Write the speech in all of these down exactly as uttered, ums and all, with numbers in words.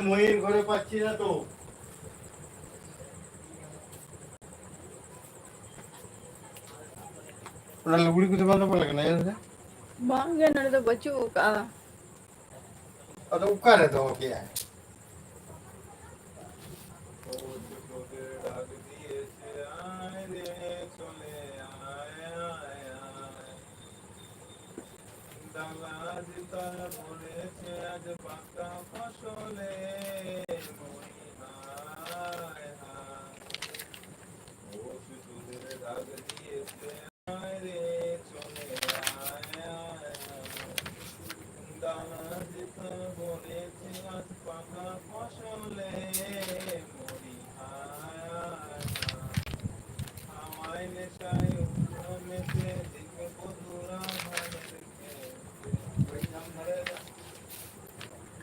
ᱢᱚᱭᱩᱨ ᱜᱷᱚᱨᱮ ᱯᱟᱪᱪᱷᱤ ᱱᱟ ᱛᱚ᱾ ᱚᱱᱟ ᱞᱩᱜᱽᱲᱤ ᱠᱚᱫᱚ ᱵᱟᱝ ᱫᱚᱦᱚ ᱞᱮᱠᱟᱱᱟ, ᱧᱮᱞ ᱢᱮᱥᱮ᱾ ᱵᱟᱝ ᱜᱮ, ᱱᱚᱰᱮ ᱫᱚ ᱵᱟᱹᱪᱩᱜ ᱟᱠᱟᱜᱼᱟ᱾ ᱟᱫᱚ ᱚᱠᱟᱨᱮ ᱫᱚᱦᱚ ᱠᱮᱜᱼᱟᱭ?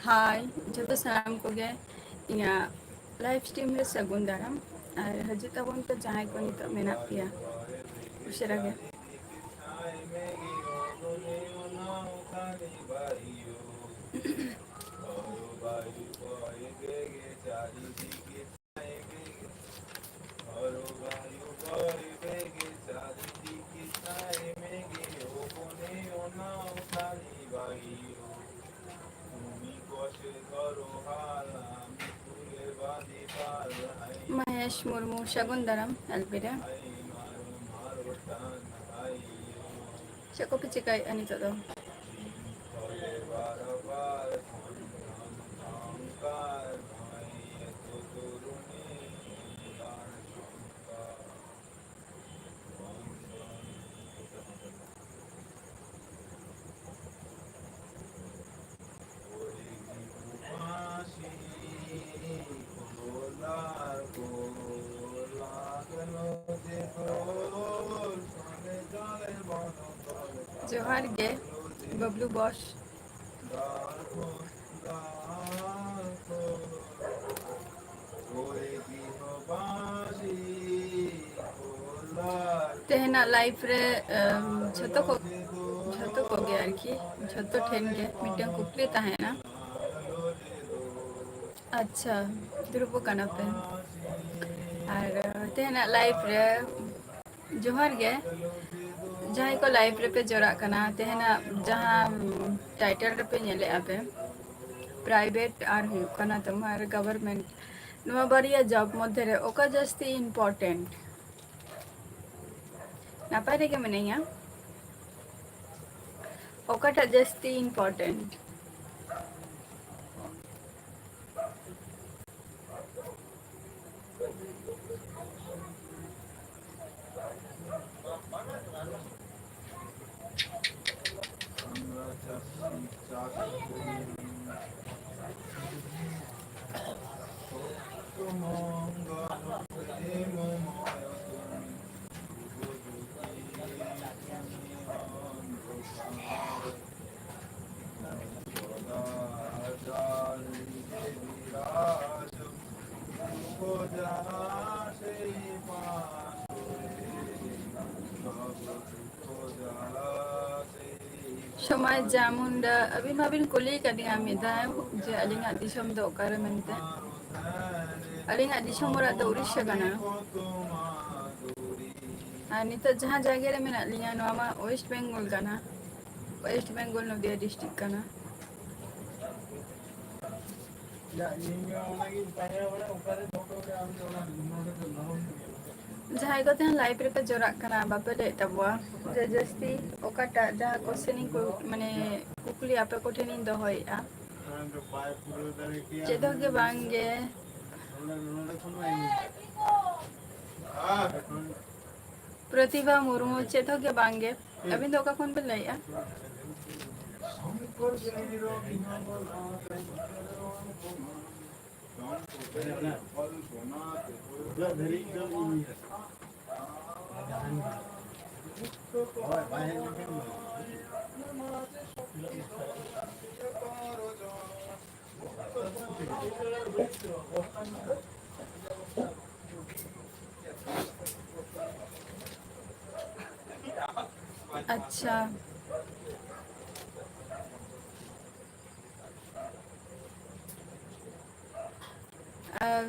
ᱦᱟᱭ, ᱡᱚᱛᱚ ᱥᱟᱱᱟᱢ ᱠᱚᱜᱮ ᱤᱧᱟᱹᱜ live stream ᱨᱮ ᱥᱟᱹᱜᱩᱱ ᱫᱟᱨᱟᱢ᱾ ᱟᱨ ᱦᱤᱡᱩᱜ ᱛᱟᱵᱚᱱ ᱯᱮ ᱡᱟᱦᱟᱸᱭ ᱠᱚ ᱱᱤᱛᱚᱜ ᱢᱮᱱᱟᱜ ᱯᱮᱭᱟ ᱩᱥᱟᱹᱨᱟ ᱜᱮ᱾ ᱢᱚᱦᱮᱥ ᱢᱩᱨᱢᱩ, ᱥᱟᱹᱜᱩᱱ ᱫᱟᱨᱟᱢ ᱮᱞ ᱯᱤ ᱨᱮ᱾ ᱪᱮᱫ ᱠᱚᱯᱮ ᱪᱤᱠᱟᱹᱭᱮᱫᱼᱟ ᱱᱤᱛᱚᱜ ᱫᱚ? ᱡᱚᱦᱟᱨ ᱜᱮ ᱵᱟᱵᱞᱩ ᱵᱚᱥ᱾ ᱛᱮᱦᱮᱧᱟᱜ live ᱨᱮ, ᱮᱢ, ᱡᱷᱚᱛᱚ ᱠᱚ, ᱡᱷᱚᱛᱚ ᱠᱚᱜᱮ ᱟᱨᱠᱤ, ᱡᱷᱚᱛᱚ ᱴᱷᱮᱱ ᱜᱮ ᱢᱤᱫᱴᱟᱝ ᱠᱩᱠᱞᱤ ᱛᱟᱦᱮᱱᱟ᱾ ᱟᱪᱪᱷᱟ, ᱫᱩᱲᱩᱵ ᱟᱠᱟᱱᱟ ᱯᱮ᱾ ᱟᱨ ᱛᱮᱦᱮᱧᱟᱜ ᱞᱟᱭᱤᱵᱷ ᱨᱮ ᱡᱚᱦᱟᱨ ᱜᱮ᱾ ᱡᱟᱦᱟᱸᱭ ᱠᱚ ᱞᱟᱭᱤᱵᱷ ᱨᱮᱯᱮ ᱡᱚᱲᱟᱜ ᱠᱟᱱᱟ, ᱛᱮᱦᱮᱧᱟᱜ ᱡᱟᱦᱟᱸ ᱴᱟᱭᱴᱮᱞ ᱨᱮᱯᱮ ᱧᱮᱞᱮᱫᱼᱟ ᱯᱮ, ᱯᱨᱟᱭᱵᱷᱮᱴ ᱟᱨ ᱦᱩᱭᱩᱜ ᱠᱟᱱᱟ ᱛᱳᱢᱟᱨ ᱜᱚᱵᱷᱚᱨᱱᱢᱮᱱᱴ, ᱱᱚᱣᱟ ᱵᱟᱨᱭᱟ ᱡᱚᱵ ᱢᱚᱫᱽᱫᱷᱮ ᱨᱮ ᱚᱠᱟ ᱡᱟᱹᱥᱛᱤ ᱤᱢᱯᱚᱨᱴᱮᱱᱴ? ᱱᱟᱯᱟᱭ ᱨᱮᱜᱮ ᱢᱤᱱᱟᱹᱧᱟ᱾ ᱚᱠᱟᱴᱟᱜ ᱡᱟᱹᱥᱛᱤ ᱤᱢᱯᱚᱨᱴᱮᱱᱴ? ᱥᱚᱢᱟᱡᱽ ᱡᱟᱢᱩᱱᱰᱟ, ᱟᱹᱵᱤᱱ ᱢᱟᱵᱤᱱ ᱠᱩᱞᱤ ᱟᱠᱟᱫᱤᱧᱟ ᱢᱤᱫ ᱫᱷᱟᱣ ᱡᱮ ᱟᱹᱞᱤᱧᱟᱜ ᱫᱤᱥᱚᱢ ᱫᱚ ᱚᱠᱟᱨᱮ ᱢᱮᱱᱛᱮ᱾ ᱟᱹᱞᱤᱧᱟᱜ ᱫᱤᱥᱚᱢ ᱚᱲᱟᱜ ᱫᱚ ᱩᱲᱤᱥᱥᱟ ᱠᱟᱱᱟ᱾ ᱟᱨ ᱱᱤᱛᱚᱜ ᱡᱟᱦᱟᱸ ᱡᱟᱭᱜᱟ ᱨᱮ ᱢᱮᱱᱟᱜ ᱞᱤᱧᱟ, ᱱᱚᱣᱟ ᱢᱟ ᱳᱭᱮᱥᱴ ᱵᱮᱝᱜᱚᱞ ᱠᱟᱱᱟ, ᱳᱭᱮᱥᱴ ᱵᱮᱝᱜᱚᱞ ᱱᱚᱫᱤᱭᱟ ᱰᱤᱥᱴᱨᱤᱠᱴ ᱠᱟᱱᱟ᱾ ᱡᱟᱦᱟᱸᱭ ᱠᱚ ᱛᱮᱦᱮᱧ ᱞᱟᱭᱤᱵᱷ ᱨᱮᱯᱮ ᱡᱚᱲᱟᱜ ᱠᱟᱱᱟ, ᱵᱟᱯᱮ ᱞᱟᱹᱭᱮᱫ ᱛᱟᱵᱚᱣᱟ ᱡᱮ ᱡᱟᱹᱥᱛᱤ ᱚᱠᱟᱴᱟᱜ, ᱡᱟᱦᱟᱸ ᱠᱚᱥᱪᱮᱱ ᱤᱧ ᱠᱩ-, ᱢᱟᱱᱮ ᱠᱩᱠᱞᱤ ᱟᱯᱮ ᱠᱚᱴᱷᱮᱱᱤᱧ ᱫᱚᱦᱚᱭᱮᱫᱼᱟ? ᱪᱮᱫ ᱦᱚᱸ ᱜᱮ ᱵᱟᱝ ᱜᱮ᱾ ᱯᱨᱚᱛᱤᱵᱷᱟ ᱢᱩᱨᱢᱩ, ᱪᱮᱫ ᱦᱚᱸ ᱜᱮ ᱵᱟᱝ ᱜᱮ᱾ ᱟᱹᱵᱤᱱ ᱫᱚ ᱚᱠᱟ ᱠᱷᱚᱱ ᱵᱤᱱ ᱞᱟᱹᱭᱮᱫᱼᱟ? ᱟᱪᱪᱷᱟ᱾ ᱟᱨ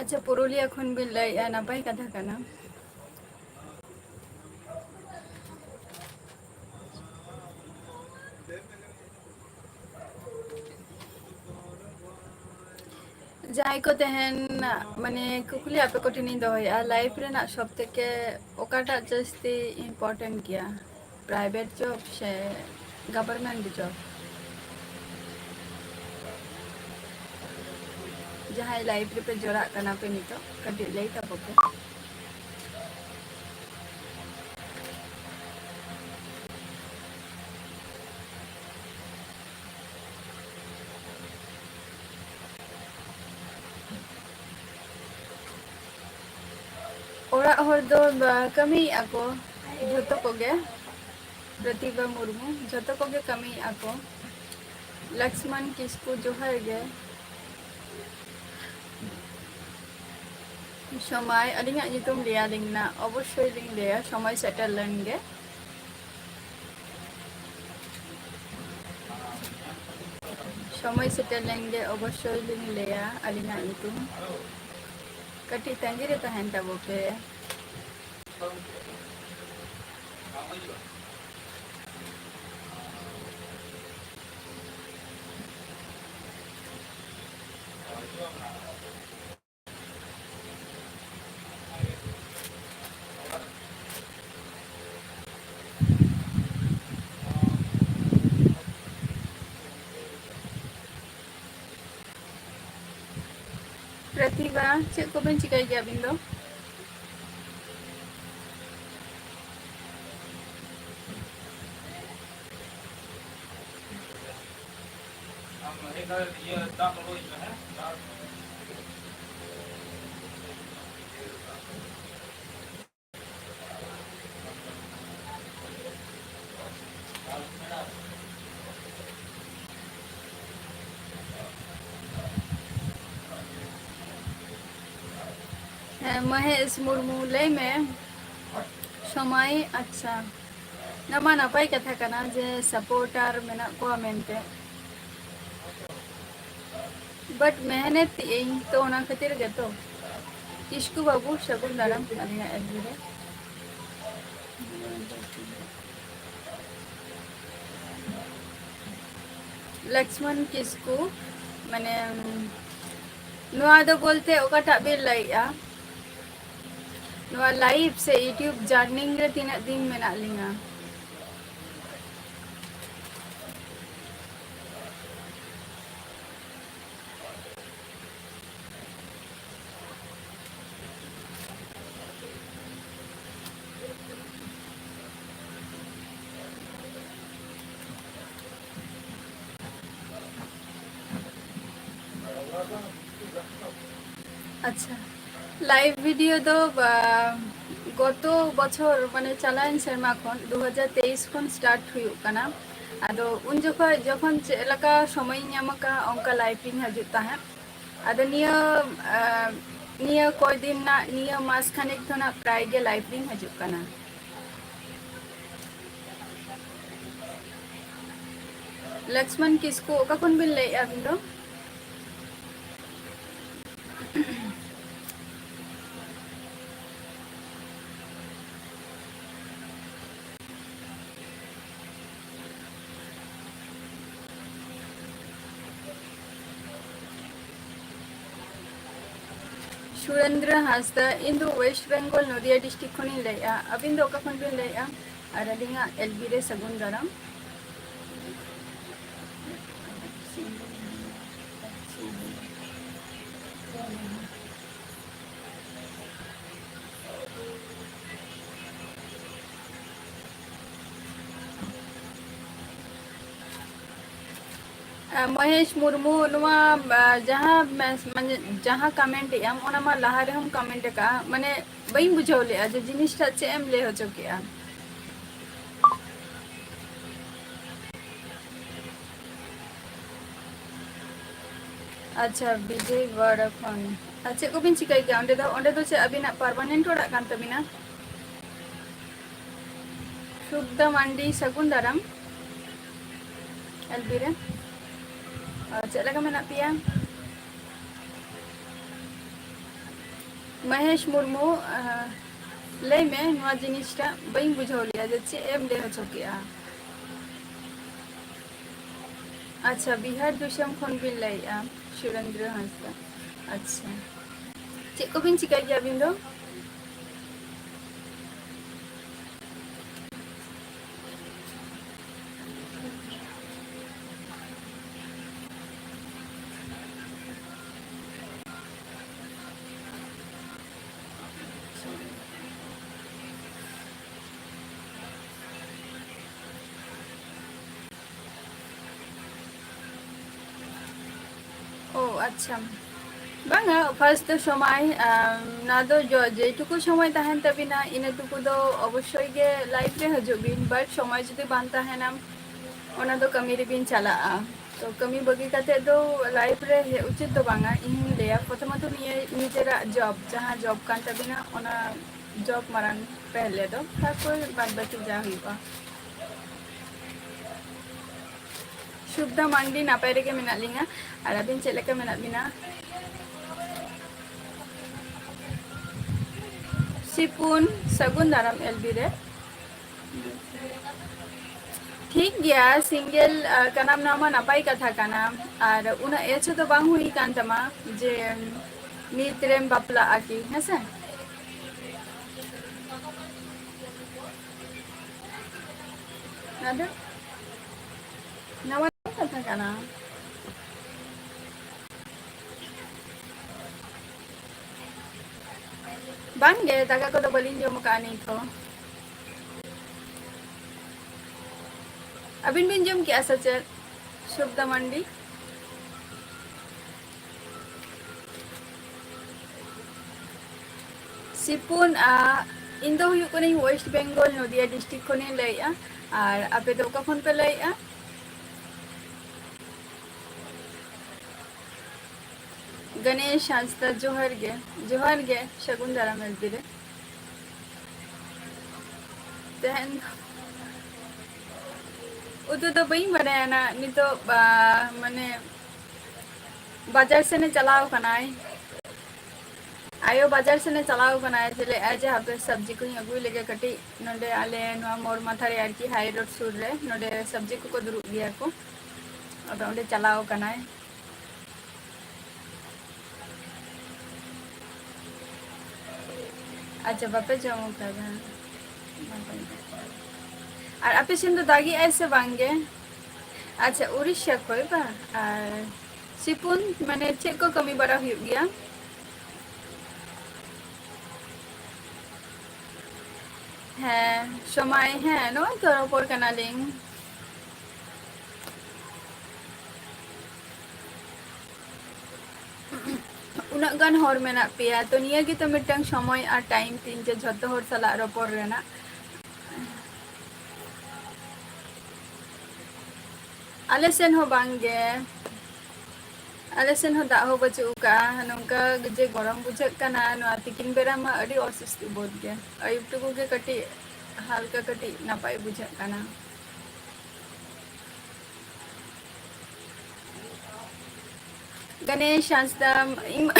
ᱟᱪᱪᱷᱟ, ᱯᱩᱨᱩᱞᱤᱭᱟᱹ ᱠᱷᱚᱱ ᱵᱤᱱ ᱞᱟᱹᱭᱮᱫᱼᱟ, ᱱᱟᱯᱟᱭ ᱠᱟᱛᱷᱟ ᱠᱟᱱᱟ᱾ ᱡᱟᱦᱟᱸᱭ ᱠᱚ ᱛᱟᱦᱮᱱ, ᱢᱟᱱᱮ, ᱠᱩᱠᱞᱤ ᱟᱯᱮ ᱠᱚᱴᱷᱮᱱᱤᱧ ᱫᱚᱦᱚᱭᱮᱫᱼᱟ, life ᱨᱮᱱᱟᱜ ᱥᱚᱵ ᱛᱷᱮᱠᱮ ᱚᱠᱟᱴᱟᱜ ᱡᱟᱹᱥᱛᱤ important ᱜᱮᱭᱟ, private job ᱥᱮ government job? ᱡᱟᱦᱟᱸᱭ life ᱨᱮᱯᱮ ᱡᱚᱲᱟᱜ ᱠᱟᱱᱟ ᱯᱮ ᱱᱤᱛᱚᱜ, ᱠᱟᱹᱴᱤᱡ ᱞᱟᱹᱭ ᱛᱟᱵᱚ ᱯᱮ᱾ ᱚᱲᱟᱜ ᱦᱚᱲ ᱫᱚ, ᱵᱟ, ᱠᱟᱹᱢᱤᱭᱮᱫᱼᱟ ᱠᱚ ᱡᱷᱚᱛᱚ ᱠᱚᱜᱮ᱾ ᱯᱨᱚᱛᱤᱵᱷᱟ ᱢᱩᱨᱢᱩ, ᱡᱷᱚᱛᱚ ᱠᱚᱜᱮ ᱠᱟᱹᱢᱤᱭᱮᱫᱼᱟ ᱠᱚ᱾ ᱞᱚᱠᱥᱢᱚᱱ ᱠᱤᱥᱠᱩ, ᱡᱚᱦᱟᱨ ᱜᱮ᱾ ᱥᱚᱢᱟᱭ, ᱟᱹᱞᱤᱧᱟᱜ ᱧᱩᱛᱩᱢ ᱞᱟᱹᱭᱟᱞᱤᱧ ᱱᱟ, ᱚᱵᱚᱥᱥᱳᱭ ᱞᱤᱧ ᱞᱟᱹᱭᱟ, ᱥᱚᱢᱚᱭ ᱥᱮᱴᱮᱨ ᱞᱮᱱ ᱜᱮ᱾ ᱥᱚᱢᱚᱭ ᱥᱮᱴᱮᱨ ᱞᱮᱱ ᱜᱮ ᱚᱵᱚᱥᱥᱳᱭ ᱞᱤᱧ ᱞᱟᱹᱭᱟ ᱟᱹᱞᱤᱧᱟᱜ ᱧᱩᱛᱩᱢ᱾ ᱠᱟᱹᱴᱤᱡ ᱛᱟᱺᱜᱤ ᱨᱮ ᱛᱟᱦᱮᱱ ᱛᱟᱵᱚ ᱯᱮ᱾ ᱯᱨᱚᱛᱤᱵᱷᱟ, ᱪᱮᱫ ᱠᱚᱵᱮᱱ ᱪᱤᱠᱟᱹᱭ ᱜᱮᱭᱟ ᱟᱹᱵᱤᱱ ᱫᱚ? ᱢᱚᱦᱮᱥ ᱢᱩᱨᱢᱩ, ᱞᱟᱹᱭ ᱢᱮ᱾ ᱥᱚᱢᱟᱭ, ᱟᱪᱪᱷᱟ, ᱱᱚᱣᱟ ᱢᱟ ᱱᱟᱯᱟᱭ ᱠᱟᱛᱷᱟ ᱠᱟᱱᱟ ᱡᱮ supporter ᱢᱮᱱᱟᱜ ᱠᱚᱣᱟ ᱢᱮᱱᱛᱮ, but ᱢᱮᱦᱱᱮᱛ ᱮᱫ ᱟᱹᱧ ᱛᱚ, ᱚᱱᱟ ᱠᱷᱟᱹᱛᱤᱨ ᱜᱮᱛᱚ᱾ ᱠᱤᱥᱠᱩ ᱵᱟᱹᱵᱩ, ᱥᱟᱹᱜᱩᱱ ᱫᱟᱨᱟᱢ ᱟᱹᱞᱤᱧᱟᱜ ᱮᱞᱵᱤ ᱨᱮ᱾ ᱞᱚᱠᱥᱢᱚᱱ ᱠᱤᱥᱠᱩ, ᱢᱟᱱᱮ, ᱱᱚᱣᱟ ᱫᱚ ᱵᱚᱞᱛᱮ ᱚᱠᱟᱴᱟᱜ ᱵᱤᱱ ᱞᱟᱹᱭᱮᱜᱼᱟ? ᱱᱚᱣᱟ live ᱥᱮ YouTube journey ᱨᱮ ᱛᱤᱱᱟᱹᱜ ᱫᱤᱱ ᱢᱮᱱᱟᱜ ᱞᱤᱧᱟ? ᱟᱪᱪᱷᱟ, live video ᱫᱚ, ᱟ, ᱜᱚᱛᱚ ᱵᱚᱪᱷᱚᱨ, ᱢᱟᱱᱮ ᱪᱟᱞᱟᱣᱮᱱ ᱥᱮᱨᱢᱟ ᱠᱷᱚᱱ, ᱫᱩ ᱦᱟᱡᱟᱨ ᱛᱮᱭᱤᱥ ᱠᱷᱚᱱ start ᱦᱩᱭᱩᱜ ᱠᱟᱱᱟ᱾ ᱟᱫᱚ ᱩᱱ ᱡᱚᱠᱷᱚᱱ ᱡᱚᱠᱷᱚᱱ ᱪᱮᱫ ᱞᱮᱠᱟ ᱥᱚᱢᱚᱭᱤᱧ ᱧᱟᱢ ᱟᱠᱟᱫᱼᱟ, ᱚᱱᱠᱟ live ᱤᱧ ᱦᱤᱡᱩᱜ ᱛᱟᱦᱮᱸᱫ᱾ ᱟᱫᱚ ᱱᱤᱭᱟᱹ, ᱟ, ᱱᱤᱭᱟᱹ ᱠᱚᱭ ᱫᱤᱱ ᱨᱮᱱᱟᱜ, ᱱᱤᱭᱟᱹ ᱢᱟᱥ ᱠᱷᱟᱱᱮᱠ ᱫᱚ ᱱᱟᱜ ᱯᱨᱟᱭ ᱜᱮ live ᱨᱤᱧ ᱦᱤᱡᱩᱜ ᱠᱟᱱᱟ᱾ ᱞᱚᱠᱥᱢᱚᱱ ᱠᱤᱥᱠᱩ, ᱚᱠᱟ ᱠᱷᱚᱱ ᱵᱤᱱ ᱞᱟᱹᱭᱮᱫᱼᱟ ᱟᱹᱵᱤᱱ ᱫᱚ? ᱥᱩᱨᱮᱱᱫᱨᱚ ᱦᱟᱸᱥᱫᱟ, ᱤᱧ ᱫᱚ West Bengal, ᱱᱚᱫᱤᱭᱟ district ᱠᱷᱚᱱᱤᱧ ᱞᱟᱹᱭᱮᱫᱼᱟ᱾ ᱟᱹᱵᱤᱱ ᱫᱚ ᱚᱠᱟ ᱠᱷᱚᱱ ᱵᱤᱱ ᱞᱟᱹᱭᱮᱫᱼᱟ? ᱟᱨ ᱟᱹᱞᱤᱧᱟᱜ ᱮᱞᱵᱤ ᱨᱮ ᱥᱟᱹᱜᱩᱱ ᱫᱟᱨᱟᱢ᱾ ᱟ, ᱢᱚᱦᱮᱥ ᱢᱩᱨᱢᱩ, ᱱᱚᱣᱟ, ᱟ, ᱡᱟᱦᱟᱸ ᱢᱮᱥ-, ᱢᱟᱱᱮ, ᱡᱟᱦᱟᱸ comment ᱮᱜ ᱟᱢ, ᱚᱱᱟ ᱢᱟ ᱞᱟᱦᱟ ᱨᱮᱦᱚᱸᱢ comment ᱟᱠᱟᱜᱼᱟ᱾ ᱢᱟᱱᱮ, ᱵᱟᱹᱧ ᱵᱩᱡᱷᱟᱹᱣ ᱞᱮᱜᱼᱟ ᱡᱮ ᱡᱤᱱᱤᱥᱴᱟᱜ ᱪᱮᱫ ᱮᱢ ᱞᱟᱹᱭ ᱦᱚᱪᱚ ᱠᱮᱜᱼᱟ᱾ ᱟᱪᱪᱷᱟ, ᱵᱤᱡᱚᱭ ᱣᱟᱲᱟ ᱠᱷᱚᱱ᱾ ᱟᱨ ᱪᱮᱫ ᱠᱚᱵᱤᱱ ᱪᱤᱠᱟᱹᱭ ᱜᱮᱭᱟ ᱚᱸᱰᱮ ᱫᱚ? ᱚᱸᱰᱮ ᱫᱚ ᱪᱮᱫ ᱟᱹᱵᱤᱱᱟᱜ permanent ᱚᱲᱟᱜ ᱠᱟᱱ ᱛᱟᱹᱵᱤᱱᱟ? ᱥᱩᱠᱫᱟ ᱢᱟᱱᱰᱤ, ᱥᱟᱹᱜᱩᱱ ᱫᱟᱨᱟᱢ᱾ ᱮᱞ ᱵᱤ ᱨᱮ᱾ ᱟᱨ ᱪᱮᱫ ᱞᱮᱠᱟ ᱢᱮᱱᱟᱜ ᱯᱮᱭᱟ? ᱢᱚᱦᱮᱥ ᱢᱩᱨᱢᱩ, ᱟᱦ, ᱞᱟᱹᱭ ᱢᱮ, ᱱᱚᱣᱟ ᱡᱤᱱᱤᱥᱴᱟ ᱵᱟᱹᱧ ᱵᱩᱡᱷᱟᱹᱣ ᱞᱮᱜᱼᱟ ᱡᱮ ᱪᱮᱫ ᱮᱢ ᱞᱟᱹᱭ ᱦᱚᱪᱚ ᱠᱮᱜᱼᱟ᱾ ᱟᱪᱪᱷᱟ, ᱵᱤᱦᱟᱨ ᱫᱤᱥᱚᱢ ᱠᱷᱚᱱ ᱵᱤᱱ ᱞᱟᱹᱭᱮᱜᱼᱟ, ᱥᱩᱨᱮᱱᱫᱨᱚ ᱦᱟᱸᱥᱫᱟ᱾ ᱟᱪᱪᱷᱟ, ᱪᱮᱫ ᱠᱚᱵᱤᱱ ᱪᱤᱠᱟᱹᱭ ᱜᱮᱭᱟ ᱟᱹᱵᱤᱱ ᱫᱚ? ᱳ, ᱟᱪᱪᱷᱟ᱾ ᱵᱟᱝᱟ, first ᱫᱚ ᱥᱚᱢᱚᱭ, ᱟᱢ, ᱱᱚᱣᱟ ᱫᱚ ᱡᱚ-, ᱡᱮᱴᱩᱠᱩ ᱥᱚᱢᱚᱭ ᱛᱟᱦᱮᱱ ᱛᱟᱵᱤᱱᱟ, ᱤᱱᱟᱹ ᱴᱩᱠᱩ ᱫᱚ ᱚᱵᱚᱥᱥᱳᱭ ᱜᱮ live ᱨᱮ ᱦᱤᱡᱩᱜ ᱵᱤᱱ, but ᱥᱚᱢᱚᱭ ᱡᱩᱫᱤ ᱵᱟᱝ ᱛᱟᱦᱮᱱᱟ, ᱚᱱᱟ ᱫᱚ ᱠᱟᱹᱢᱤ ᱨᱮᱵᱤᱱ ᱪᱟᱞᱟᱜᱼᱟ᱾ ᱛᱚ, ᱠᱟᱹᱢᱤ ᱵᱟᱹᱜᱤ ᱠᱟᱛᱮ ᱫᱚ live ᱨᱮ ᱦᱮᱡ ᱩᱪᱤᱛ ᱫᱚ ᱵᱟᱝᱟ, ᱤᱧᱤᱧ ᱞᱟᱹᱭᱟ᱾ ᱯᱨᱚᱛᱷᱚᱢᱚᱛᱚ ᱱᱤᱭᱟᱹ ᱱᱤᱡᱮᱨᱟᱜ job, ᱡᱟᱦᱟᱸ job ᱠᱟᱱ ᱛᱟᱵᱤᱱᱟ, ᱚᱱᱟ job ᱢᱟᱲᱟᱝ ᱯᱮᱦᱞᱮ ᱫᱚ, ᱛᱟᱨᱯᱚᱨ ᱵᱟᱫ ᱵᱟᱹᱠᱤ ᱡᱟ ᱦᱩᱭᱩᱜᱼᱟ᱾ ᱥᱩᱵᱫᱷᱟ ᱢᱟᱱᱰᱤ, ᱱᱟᱯᱟᱭ ᱨᱮᱜᱮ ᱢᱮᱱᱟᱜ ᱞᱤᱧᱟ᱾ ᱟᱨ ᱟᱹᱵᱤᱱ ᱪᱮᱫ ᱞᱮᱠᱟ ᱢᱮᱱᱟᱜ ᱵᱤᱱᱟ? ᱥᱤᱯᱩᱱ, ᱥᱟᱹᱜᱩᱱ ᱫᱟᱨᱟᱢ ᱮᱞ ᱵᱤ ᱨᱮ᱾ ᱴᱷᱤᱠ ᱜᱮᱭᱟ, single, ᱟ, ᱠᱟᱱᱟᱢ, ᱱᱚᱣᱟ ᱢᱟ ᱱᱟᱯᱟᱭ ᱠᱟᱛᱷᱟ ᱠᱟᱱᱟ᱾ ᱟᱨ ᱩᱱᱟᱹᱜ age ᱦᱚᱸᱛᱚ ᱵᱟᱝ ᱦᱩᱭ ᱠᱟᱱ ᱛᱟᱢᱟ ᱡᱮ ᱱᱤᱛ ᱨᱮᱢ ᱵᱟᱯᱞᱟᱜᱼᱟ ᱠᱤ, ᱦᱮᱸᱥᱮ? ᱟᱫᱚ ᱱᱟᱣᱟ ᱠᱟᱛᱷᱟ ᱠᱟᱱᱟ᱾ ᱵᱟᱝᱜᱮ, ᱫᱟᱠᱟ ᱠᱚᱫᱚ ᱵᱟᱹᱞᱤᱧ ᱡᱚᱢ ᱟᱠᱟᱫᱼᱟ ᱱᱤᱛ ᱦᱚᱸ᱾ ᱟᱹᱵᱤᱱ ᱵᱤᱱ ᱡᱚᱢ ᱠᱮᱜᱼᱟ ᱥᱮ ᱪᱮᱫ, ᱥᱩᱵᱫᱟ ᱢᱟᱱᱰᱤ? ᱥᱤᱯᱩᱱ, ᱟ, ᱤᱧ ᱫᱚ ᱦᱩᱭᱩᱜ ᱠᱟᱹᱱᱟᱹᱧ West Bengal, ᱱᱚᱫᱤᱭᱟ district ᱠᱷᱚᱱᱤᱧ ᱞᱟᱹᱭᱮᱜᱼᱟ᱾ ᱟᱨ ᱟᱯᱮ ᱫᱚ ᱚᱠᱟ ᱠᱷᱚᱱ ᱯᱮ ᱞᱟᱹᱭᱮᱜᱼᱟ? ᱜᱚᱱᱮᱥ ᱦᱟᱸᱥᱫᱟ, ᱡᱚᱦᱟᱨ ᱜᱮ᱾ ᱡᱚᱦᱟᱨ ᱜᱮ, ᱥᱟᱹᱜᱩᱱ ᱫᱟᱨᱟᱢ ᱮᱞ ᱯᱤ ᱨᱮ᱾ ᱛᱮᱦᱮᱧ ᱩᱛᱩ ᱫᱚ ᱵᱟᱹᱧ ᱵᱟᱰᱟᱭᱟ ᱱᱟᱜ ᱱᱤᱛᱚᱜ, ᱵᱟ-, ᱢᱟᱱᱮ ᱵᱟᱡᱟᱨ ᱥᱮᱱᱮ ᱪᱟᱞᱟᱣ ᱠᱟᱱᱟᱭ᱾ ᱟᱭᱳ ᱵᱟᱡᱟᱨ ᱥᱮᱱᱮ ᱪᱟᱞᱟᱣ ᱠᱟᱱᱟᱭ, ᱡᱮ ᱞᱟᱹᱭᱮᱫᱼᱟᱭ ᱡᱮ ᱦᱟᱯᱮ ᱥᱚᱵᱽᱡᱤ ᱠᱚᱧ ᱟᱹᱜᱩᱭ ᱞᱮᱜᱮ ᱠᱟᱹᱴᱤᱡ, ᱱᱚᱰᱮ ᱟᱞᱮ ᱱᱚᱣᱟ ᱢᱳᱲ ᱢᱟᱛᱷᱟ ᱨᱮ ᱟᱨᱠᱤ, ᱦᱟᱭ ᱨᱳᱰ ᱥᱩᱨ ᱨᱮ ᱱᱚᱰᱮ ᱥᱚᱵᱽᱡᱤ ᱠᱚᱠᱚ ᱫᱩᱲᱩᱵ ᱜᱮᱭᱟ ᱠᱚ, ᱟᱫᱚ ᱚᱸᱰᱮ ᱪᱟᱞᱟᱣ ᱠᱟᱱᱟᱭ᱾ ᱟᱪᱪᱷᱟ, ᱵᱟᱯᱮ ᱡᱚᱢ ᱠᱟᱫᱟ? ᱟᱨ ᱟᱯᱮ ᱥᱮᱱ ᱫᱚ ᱫᱟᱜᱮᱜᱼᱟᱭ ᱥᱮ ᱵᱟᱝ ᱜᱮ? ᱟᱪᱪᱷᱟ, ᱩᱲᱤᱥᱥᱟ ᱠᱷᱚᱡ ᱵᱟᱝ? ᱟᱨ ᱥᱤᱯᱩᱱ, ᱢᱟᱱᱮ ᱪᱮᱫ ᱠᱚ ᱠᱟᱹᱢᱤ ᱵᱟᱲᱟ ᱦᱩᱭᱩᱜ ᱜᱮᱭᱟ? ᱦᱮᱸ, ᱥᱚᱢᱚᱭ, ᱦᱮᱸ, ᱱᱚᱜᱼᱚᱭ ᱛᱚ ᱨᱚᱯᱚᱲ ᱠᱟᱱᱟᱞᱤᱧ᱾ ᱩᱱᱟᱹᱜ ᱜᱟᱱ ᱦᱚᱲ ᱢᱮᱱᱟᱜ ᱯᱮᱭᱟ, ᱛᱚ ᱱᱤᱭᱟᱹ ᱜᱮᱛᱚ ᱢᱤᱫᱴᱟᱝ ᱥᱚᱢᱚᱭ ᱟᱨ ᱴᱟᱭᱤᱢ ᱛᱤᱧ ᱡᱮ ᱡᱷᱚᱛᱚ ᱦᱚᱲ ᱥᱟᱞᱟᱜ ᱨᱚᱯᱚᱲ ᱨᱮᱱᱟᱜ᱾ ᱟᱞᱮ ᱥᱮᱱ ᱦᱚᱸ ᱵᱟᱝ ᱜᱮ, ᱟᱞᱮ ᱥᱮᱱ ᱦᱚᱸ ᱫᱟᱜ ᱦᱚᱸ ᱵᱟᱹᱪᱩᱜ ᱟᱠᱟᱫᱼᱟ᱾ ᱱᱚᱝᱠᱟ ᱡᱮ ᱜᱚᱨᱚᱢ ᱵᱩᱡᱷᱟᱹᱜ ᱠᱟᱱᱟ, ᱱᱚᱣᱟ ᱛᱤᱠᱤᱱ ᱵᱮᱲᱟ ᱢᱟ ᱟᱹᱰᱤ ᱚᱥᱚᱥᱛᱤ ᱵᱳᱫᱷ ᱜᱮ᱾ ᱟᱹᱭᱩᱵ ᱴᱩᱠᱩ ᱜᱮ ᱠᱟᱹᱴᱤᱡ ᱦᱟᱞᱠᱟ ᱠᱟᱹᱴᱤᱡ ᱱᱟᱯᱟᱭ ᱵᱩᱡᱷᱟᱹᱜ ᱠᱟᱱᱟ᱾ ᱜᱚᱱᱮᱥ ᱦᱟᱸᱥᱫᱟ, ᱤᱧ,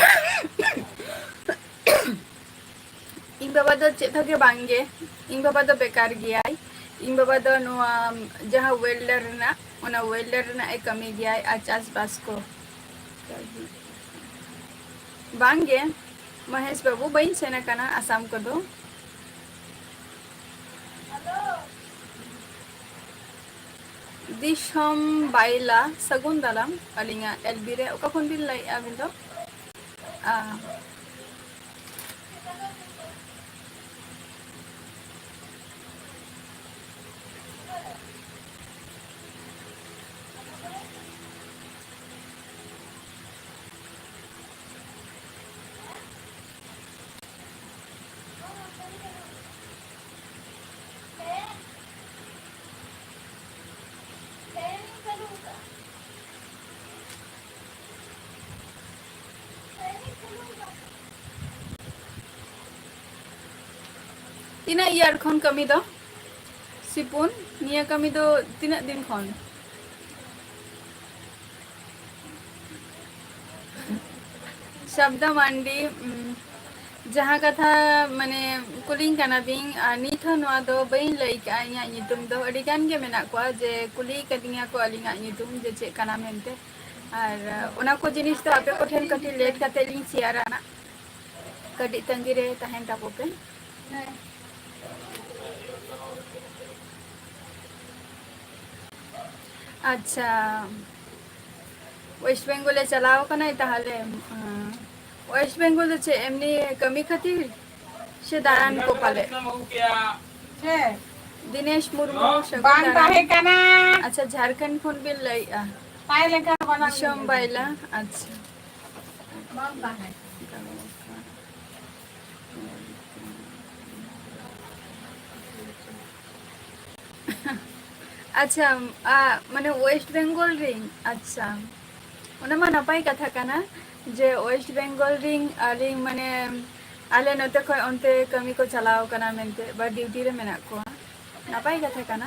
ᱤᱧ ᱵᱟᱵᱟ ᱫᱚ ᱪᱮᱫ ᱦᱚᱸ ᱜᱮ ᱵᱟᱝ ᱜᱮ, ᱤᱧ ᱵᱟᱵᱟ ᱫᱚ ᱵᱮᱠᱟᱨ ᱜᱮᱭᱟᱭ᱾ ᱤᱧ ᱵᱟᱵᱟ ᱫᱚ ᱱᱚᱣᱟ ᱡᱟᱦᱟᱸ welder ᱨᱮᱱᱟᱜ, ᱚᱱᱟ welder ᱨᱮᱱᱟᱜ ᱮ ᱠᱟᱹᱢᱤ ᱜᱮᱭᱟᱭ ᱟᱨ ᱪᱟᱥᱵᱟᱥ ᱠᱚ᱾ ᱵᱟᱝ ᱜᱮ ᱢᱚᱦᱮᱥ ᱵᱟᱹᱵᱩ, ᱵᱟᱹᱧ ᱥᱮᱱ ᱟᱠᱟᱱᱟ ᱟᱥᱟᱢ ᱠᱚᱫᱚ᱾ ᱫᱤᱥᱚᱢ ᱵᱟᱭᱞᱟ, ᱥᱟᱹᱜᱩᱱ ᱫᱟᱨᱟᱢ ᱟᱹᱞᱤᱧᱟᱜ ᱮᱞ ᱵᱤ ᱨᱮ᱾ ᱚᱠᱟ ᱠᱷᱚᱱ ᱵᱤᱱ ᱞᱟᱹᱭᱮᱫᱼᱟ ᱟᱹᱵᱤᱱ ᱫᱚ? ᱟ, ᱛᱤᱱᱟᱹᱜ ᱤᱭᱟᱨ ᱠᱷᱚᱱ ᱠᱟᱹᱢᱤ ᱫᱚ? ᱥᱤᱯᱩᱱ, ᱱᱤᱭᱟᱹ ᱠᱟᱹᱢᱤ ᱫᱚ ᱛᱤᱱᱟᱹᱜ ᱫᱤᱱ ᱠᱷᱚᱱ? ᱥᱟᱵᱫᱟ ᱢᱟᱱᱰᱤ, ᱩᱢ, ᱡᱟᱦᱟᱸ ᱠᱟᱛᱷᱟ ᱢᱟᱱᱮ ᱠᱩᱞᱤᱧ ᱠᱟᱱᱟ ᱵᱤᱱ, ᱟᱨ ᱱᱤᱛ ᱦᱚᱸ ᱱᱚᱣᱟ ᱫᱚ ᱵᱟᱹᱧ ᱞᱟᱹᱭ ᱠᱟᱜᱼᱟ, ᱤᱧᱟᱹᱜ ᱧᱩᱛᱩᱢ ᱫᱚ᱾ ᱟᱹᱰᱤ ᱜᱟᱱ ᱜᱮ ᱢᱮᱱᱟᱜ ᱠᱚᱣᱟ ᱡᱮ ᱠᱩᱞᱤ ᱠᱟᱫᱤᱧᱟ ᱠᱚ ᱟᱹᱞᱤᱧᱟᱜ ᱧᱩᱛᱩᱢ ᱡᱮ ᱪᱮᱫ ᱠᱟᱱᱟ ᱢᱮᱱᱛᱮ, ᱟᱨ ᱚᱱᱟ ᱠᱚ ᱡᱤᱱᱤᱥ ᱫᱚ ᱟᱯᱮ ᱠᱚᱴᱷᱮᱱ ᱠᱟᱹᱴᱤᱡ ᱞᱮᱴ ᱠᱟᱛᱮ ᱞᱤᱧ ᱥᱮᱭᱟᱨᱟ ᱱᱟᱜ᱾ ᱠᱟᱹᱴᱤᱡ ᱛᱟᱺᱜᱤ ᱨᱮ ᱛᱟᱦᱮᱱ ᱛᱟᱵᱚ ᱯᱮ᱾ ᱟᱪᱪᱷᱟ, ᱳᱭᱮᱥᱴ ᱵᱮᱝᱜᱚᱞ ᱮ ᱪᱟᱞᱟᱣ ᱠᱟᱱᱟᱭ ᱛᱟᱦᱚᱞᱮ᱾ ᱳᱭᱮᱥᱴ ᱵᱮᱝᱜᱚᱞ ᱫᱚ ᱪᱮᱫ ᱮᱢᱱᱤ ᱠᱟᱹᱢᱤ ᱠᱷᱟᱹᱛᱤᱨ ᱥᱮ ᱫᱟᱬᱟᱱ ᱠᱚ ᱯᱟᱞᱮ? ᱪᱮᱫ? ᱫᱤᱱᱮᱥ ᱢᱩᱨᱢᱩ, ᱥᱟᱹᱜᱩᱱ ᱵᱟᱝ ᱫᱟᱨᱟᱢ᱾ ᱛᱟᱦᱮᱸ ᱠᱟᱱᱟ᱾ ᱟᱪᱪᱷᱟ, ᱡᱷᱟᱲᱠᱷᱚᱸᱰ ᱠᱷᱚᱱ ᱵᱤᱱ ᱞᱟᱹᱭᱮᱜᱼᱟ? ᱛᱟᱦᱮᱸ ᱞᱮᱱᱠᱷᱟᱱ ᱵᱟᱱᱟᱨ ᱫᱤᱥᱚᱢ ᱜᱮ᱾ ᱵᱟᱭᱞᱟ, ᱟᱪᱪᱷᱟ᱾ ᱵᱟᱝ ᱛᱟᱦᱮᱸ᱾ ᱟᱪᱪᱷᱟ, ᱟ, ᱢᱟᱱᱮ ᱳᱭᱮᱥᱴ ᱵᱮᱝᱜᱚᱞ ᱨᱤᱱ, ᱟᱪᱪᱷᱟ, ᱚᱱᱟ ᱢᱟ ᱱᱟᱯᱟᱭ ᱠᱟᱛᱷᱟ ᱠᱟᱱᱟ ᱡᱮ ᱳᱭᱮᱥᱴ ᱵᱮᱝᱜᱚᱞ ᱨᱤᱱ ᱟᱹᱞᱤᱧ ᱢᱟᱱᱮ ᱟᱞᱮ ᱱᱚᱛᱮ ᱠᱷᱚᱱ ᱚᱱᱛᱮ ᱠᱟᱹᱢᱤ ᱠᱚ ᱪᱟᱞᱟᱣ ᱠᱟᱱᱟ ᱢᱮᱱᱛᱮ, ᱵᱟ ᱰᱤᱭᱩᱴᱤ ᱨᱮ ᱢᱮᱱᱟᱜ ᱠᱚᱣᱟ, ᱱᱟᱯᱟᱭ ᱠᱟᱛᱷᱟ ᱠᱟᱱᱟ᱾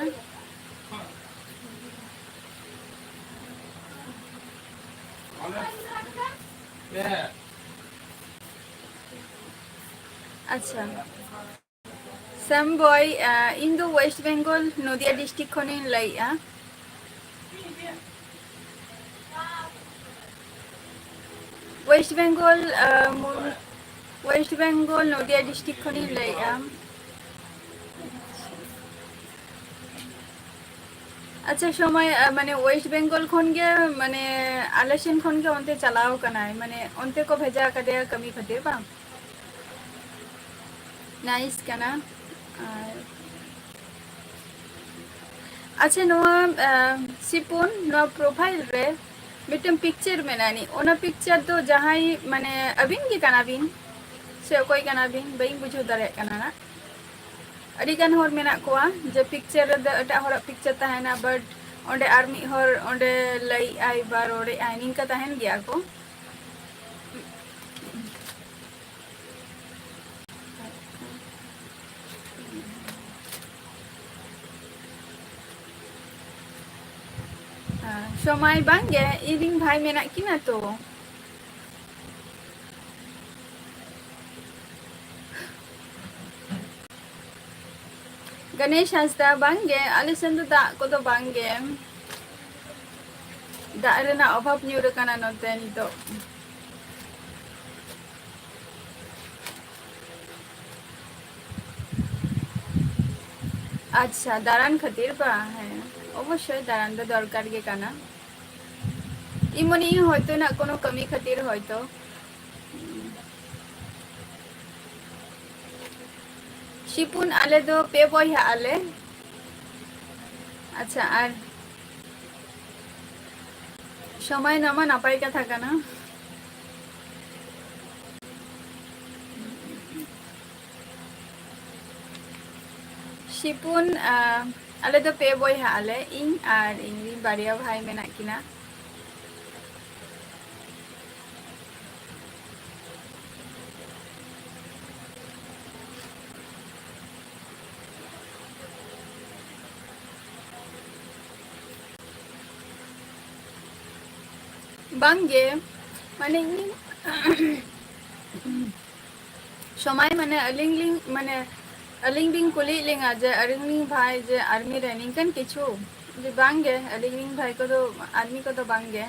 ᱟᱪᱪᱷᱟ᱾ ᱥᱮᱢ ᱵᱚᱭ, ᱟᱸ, ᱤᱧ ᱫᱚ ᱳᱭᱮᱥᱴ ᱵᱮᱝᱜᱚᱞ ᱱᱚᱫᱤᱭᱟ ᱰᱤᱥᱴᱨᱤᱠᱴ ᱠᱷᱚᱱᱤᱧ ᱞᱟᱹᱭᱮᱜᱼᱟ᱾ ᱳᱭᱮᱥᱴ ᱵᱮᱝᱜᱚᱞ, ᱟᱸ, ᱢᱩᱨ-, ᱳᱭᱮᱥᱴ ᱵᱮᱝᱜᱚᱞ ᱱᱚᱫᱤᱭᱟ ᱰᱤᱥᱴᱨᱤᱠᱴ ᱠᱷᱚᱱᱤᱧ ᱞᱟᱹᱭᱮᱜᱼᱟ᱾ ᱟᱪᱪᱷᱟ, ᱥᱚᱢᱚᱭ, ᱟᱸ, ᱢᱟᱱᱮ ᱳᱭᱮᱥᱴ ᱵᱮᱝᱜᱚᱞ ᱠᱷᱚᱱ ᱜᱮ, ᱢᱟᱱᱮ ᱟᱞᱮ ᱥᱮᱱ ᱠᱷᱚᱱ ᱜᱮ ᱚᱱᱛᱮ ᱪᱟᱞᱟᱣ ᱠᱟᱱᱟᱭ, ᱢᱟᱱᱮ ᱚᱱᱛᱮ ᱠᱚ ᱵᱷᱮᱡᱟ ᱠᱟᱫᱮᱭᱟ ᱠᱟᱹᱢᱤ ᱠᱷᱟᱹᱛᱤᱨ, ᱵᱟᱝ? ᱱᱟᱭᱤᱥ ᱠᱟᱱᱟ᱾ ᱟᱨ ᱟᱪᱪᱷᱟ, ᱱᱚᱣᱟ, ᱟᱸ, ᱥᱤᱯᱩᱱ, ᱱᱚᱣᱟ ᱯᱨᱚᱯᱷᱟᱭᱤᱞ ᱨᱮ ᱢᱤᱫᱴᱟᱝ ᱯᱤᱠᱪᱟᱨ ᱢᱮᱱᱟᱜᱼᱟ ᱱᱤ, ᱚᱱᱟ ᱯᱤᱠᱪᱟᱨ ᱫᱚ ᱡᱟᱦᱟᱸᱭ, ᱢᱟᱱᱮ, ᱟᱹᱵᱤᱱ ᱜᱮ ᱠᱟᱱᱟ ᱵᱤᱱ ᱥᱮ ᱚᱠᱚᱭ ᱠᱟᱱᱟ ᱵᱤᱱ? ᱵᱟᱹᱧ ᱵᱩᱡᱷᱟᱹᱣ ᱫᱟᱲᱮᱭᱟᱜ ᱠᱟᱱᱟ ᱱᱟᱜ᱾ ᱟᱹᱰᱤ ᱜᱟᱱ ᱦᱚᱲ ᱢᱮᱱᱟᱜ ᱠᱚᱣᱟ ᱡᱮ ᱯᱤᱠᱪᱟᱨ ᱨᱮᱫᱚ ᱮᱴᱟᱜ ᱦᱚᱲᱟᱜ ᱯᱤᱠᱪᱟᱨ ᱛᱟᱦᱮᱱᱟ, but ᱚᱸᱰᱮ ᱟᱨ ᱢᱤᱫ ᱦᱚᱲ ᱚᱸᱰᱮ ᱞᱟᱹᱭᱮᱜᱼᱟᱭ ᱵᱟ ᱨᱚᱲᱮᱜᱼᱟᱭ, ᱱᱤᱝᱠᱟ ᱛᱟᱦᱮᱱ ᱜᱮᱭᱟ ᱠᱚ᱾ ᱥᱚᱢᱟᱭ ᱵᱟᱝᱜᱮ, ᱤᱧ ᱨᱤᱱ ᱵᱷᱟᱭ ᱢᱮᱱᱟᱜ ᱠᱤᱱᱟ ᱛᱚ᱾ ᱜᱚᱱᱮᱥ ᱦᱟᱸᱥᱫᱟ, ᱵᱟᱝᱜᱮ, ᱟᱞᱮ ᱥᱮᱱ ᱫᱚ ᱫᱟᱜ ᱠᱚᱫᱚ ᱵᱟᱝᱜᱮ᱾ ᱫᱟᱜ ᱨᱮᱱᱟᱜ ᱚᱵᱷᱟᱵᱽ ᱧᱩᱨ ᱟᱠᱟᱱᱟ ᱱᱚᱛᱮ ᱱᱤᱛᱚᱜ᱾ ᱟᱪᱪᱷᱟ, ᱫᱟᱬᱟᱱ ᱠᱷᱟᱹᱛᱤᱨ ᱵᱟ? ᱦᱮᱸ, ᱚᱵᱚᱥᱥᱳᱭ ᱫᱟᱬᱟᱱ ᱫᱚ ᱫᱚᱨᱠᱟᱨ ᱜᱮ ᱠᱟᱱᱟ᱾ ᱤᱧ ᱢᱚᱱᱮᱭᱟᱹᱧ ᱦᱚᱭᱛᱳ ᱱᱟᱜ ᱠᱳᱱᱳ ᱠᱟᱹᱢᱤ ᱠᱷᱟᱹᱛᱤᱨ ᱦᱚᱭᱛᱳ᱾ ᱥᱤᱯᱩᱱ, ᱟᱞᱮ ᱫᱚ ᱯᱮ ᱵᱚᱭᱦᱟᱜ ᱟᱞᱮ᱾ ᱟᱪᱪᱷᱟ, ᱟᱨ ᱥᱚᱢᱟᱭ ᱱᱟ ᱢᱟ ᱱᱟᱯᱟᱭ ᱠᱟᱛᱷᱟ ᱠᱟᱱᱟ᱾ ᱥᱤᱯᱩᱱ, ᱟᱸ, ᱟᱞᱮ ᱫᱚ ᱯᱮ ᱵᱚᱭᱦᱟᱜ ᱟᱞᱮ, ᱤᱧ ᱟᱨ ᱤᱧ ᱨᱤᱱ ᱵᱟᱨᱭᱟ ᱵᱷᱟᱭ ᱢᱮᱱᱟᱜ ᱠᱤᱱᱟ᱾ ᱵᱟᱝᱜᱮ, ᱢᱟᱱᱮ ᱤᱧ ᱥᱚᱢᱟᱭ, ᱢᱟᱱᱮ ᱟᱹᱞᱤᱧ ᱞᱤᱧ, ᱢᱟᱱᱮ ᱟᱹᱞᱤᱧ ᱵᱤᱱ ᱠᱩᱞᱤᱭᱮᱫ ᱞᱤᱧᱟ ᱡᱮ ᱟᱹᱞᱤᱧ ᱞᱤᱧ ᱵᱷᱟᱭ ᱡᱮ ᱟᱨᱢᱤ ᱨᱮ ᱱᱤᱝᱠᱟᱹᱱ ᱠᱤᱪᱷᱩ? ᱡᱮ ᱵᱟᱝᱜᱮ, ᱟᱹᱞᱤᱧ ᱨᱤᱱ ᱵᱷᱟᱭ ᱠᱚᱫᱚ ᱟᱨᱢᱤ ᱠᱚᱫᱚ ᱵᱟᱝᱜᱮ᱾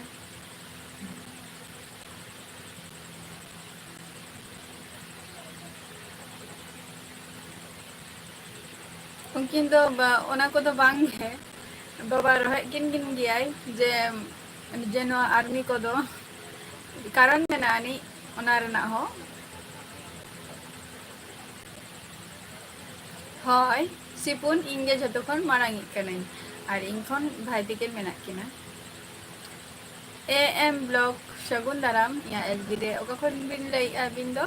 ᱩᱱᱠᱤᱱ ᱫᱚ ᱵᱟ-, ᱚᱱᱟ ᱠᱚᱫᱚ ᱵᱟᱝ ᱜᱮ᱾ ᱵᱟᱵᱟ ᱨᱚᱦᱮᱫ ᱠᱤᱱ ᱠᱤᱱ ᱜᱮᱭᱟᱭ ᱡᱮ, ᱡᱮ ᱱᱚᱣᱟ ᱟᱨᱢᱤ ᱠᱚᱫᱚ ᱠᱟᱨᱚᱱ ᱢᱮᱱᱟᱜ ᱟᱹᱱᱤᱡ ᱚᱱᱟ ᱨᱮᱱᱟᱜ ᱦᱚᱸ᱾ ᱦᱳᱭ, ᱥᱤᱯᱩᱱ, ᱤᱧ ᱜᱮ ᱡᱷᱚᱛᱚ ᱠᱷᱚᱱ ᱢᱟᱲᱟᱝ ᱤᱡ ᱠᱟᱹᱱᱟᱹᱧ᱾ ᱟᱨ ᱤᱧ ᱠᱷᱚᱱ ᱵᱷᱟᱭ ᱛᱟᱹᱠᱤᱱ ᱢᱮᱱᱟᱜ ᱠᱤᱱᱟ᱾ ᱮ ᱮᱢ ᱵᱞᱚᱜ, ᱥᱟᱹᱜᱩᱱ ᱫᱟᱨᱟᱢ᱾ ᱤᱧᱟᱹᱜ ᱮᱯᱷ ᱵᱤ ᱨᱮ ᱚᱠᱟ ᱠᱷᱚᱱ ᱵᱤᱱ ᱞᱟᱹᱭᱮᱫᱼᱟ ᱟᱹᱵᱤᱱ ᱫᱚ?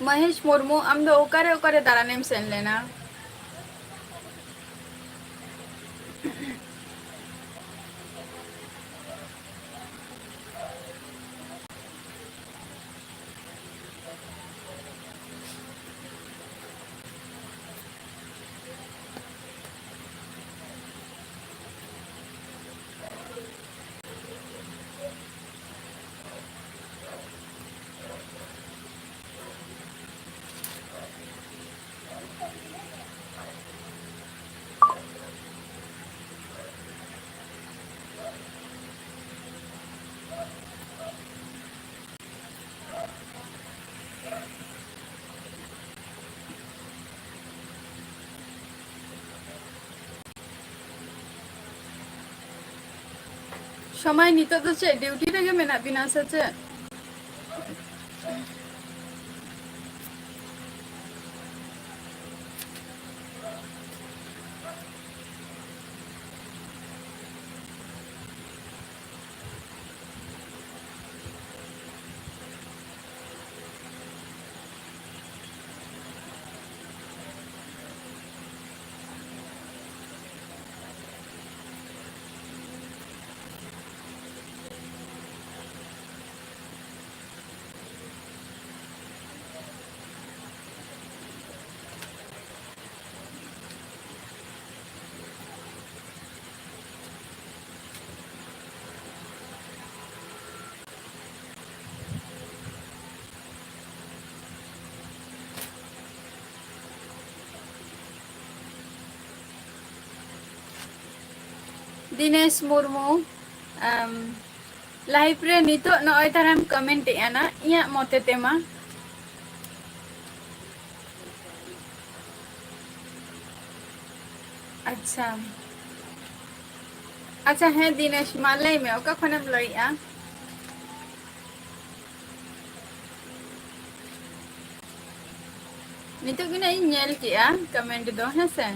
ᱢᱚᱦᱮᱥ ᱢᱩᱨᱢᱩ, ᱟᱢ ᱫᱚ ᱚᱠᱟᱨᱮ, ᱚᱠᱟᱨᱮ ᱫᱟᱬᱟᱱᱮᱢ ᱥᱮᱱ ᱞᱮᱱᱟ? ᱥᱚᱢᱟᱭ, ᱱᱤᱛᱚᱜ ᱫᱚ ᱪᱮᱫ ᱰᱤᱭᱩᱴᱤ ᱨᱮᱜᱮ ᱢᱮᱱᱟᱜ ᱵᱤᱱᱟ ᱥᱮ ᱪᱮᱫ? ᱫᱤᱱᱮᱥ ᱢᱩᱨᱢᱩ, ᱟᱢ, live ᱨᱮ ᱱᱤᱛᱚᱜ ᱱᱚᱜᱼᱚᱭ ᱛᱟᱨᱟᱢ comment ᱮᱜᱼᱟ ᱱᱟ, ᱤᱧᱟᱹᱜ ᱢᱚᱛᱮ ᱛᱮᱢᱟ᱾ ᱟᱪᱪᱷᱟ, ᱟᱪᱪᱷᱟ, ᱦᱮᱸ ᱫᱤᱱᱮᱥ, ᱢᱟ ᱞᱟᱹᱭ ᱢᱮ, ᱚᱠᱟ ᱠᱷᱚᱱᱮᱢ ᱞᱟᱹᱭᱮᱜᱼᱟ? ᱱᱤᱛᱚᱜ ᱜᱮ ᱱᱟᱜ ᱤᱧ ᱧᱮᱞ ᱠᱮᱜᱼᱟ comment ᱫᱚ, ᱦᱮᱸ ᱥᱮ᱾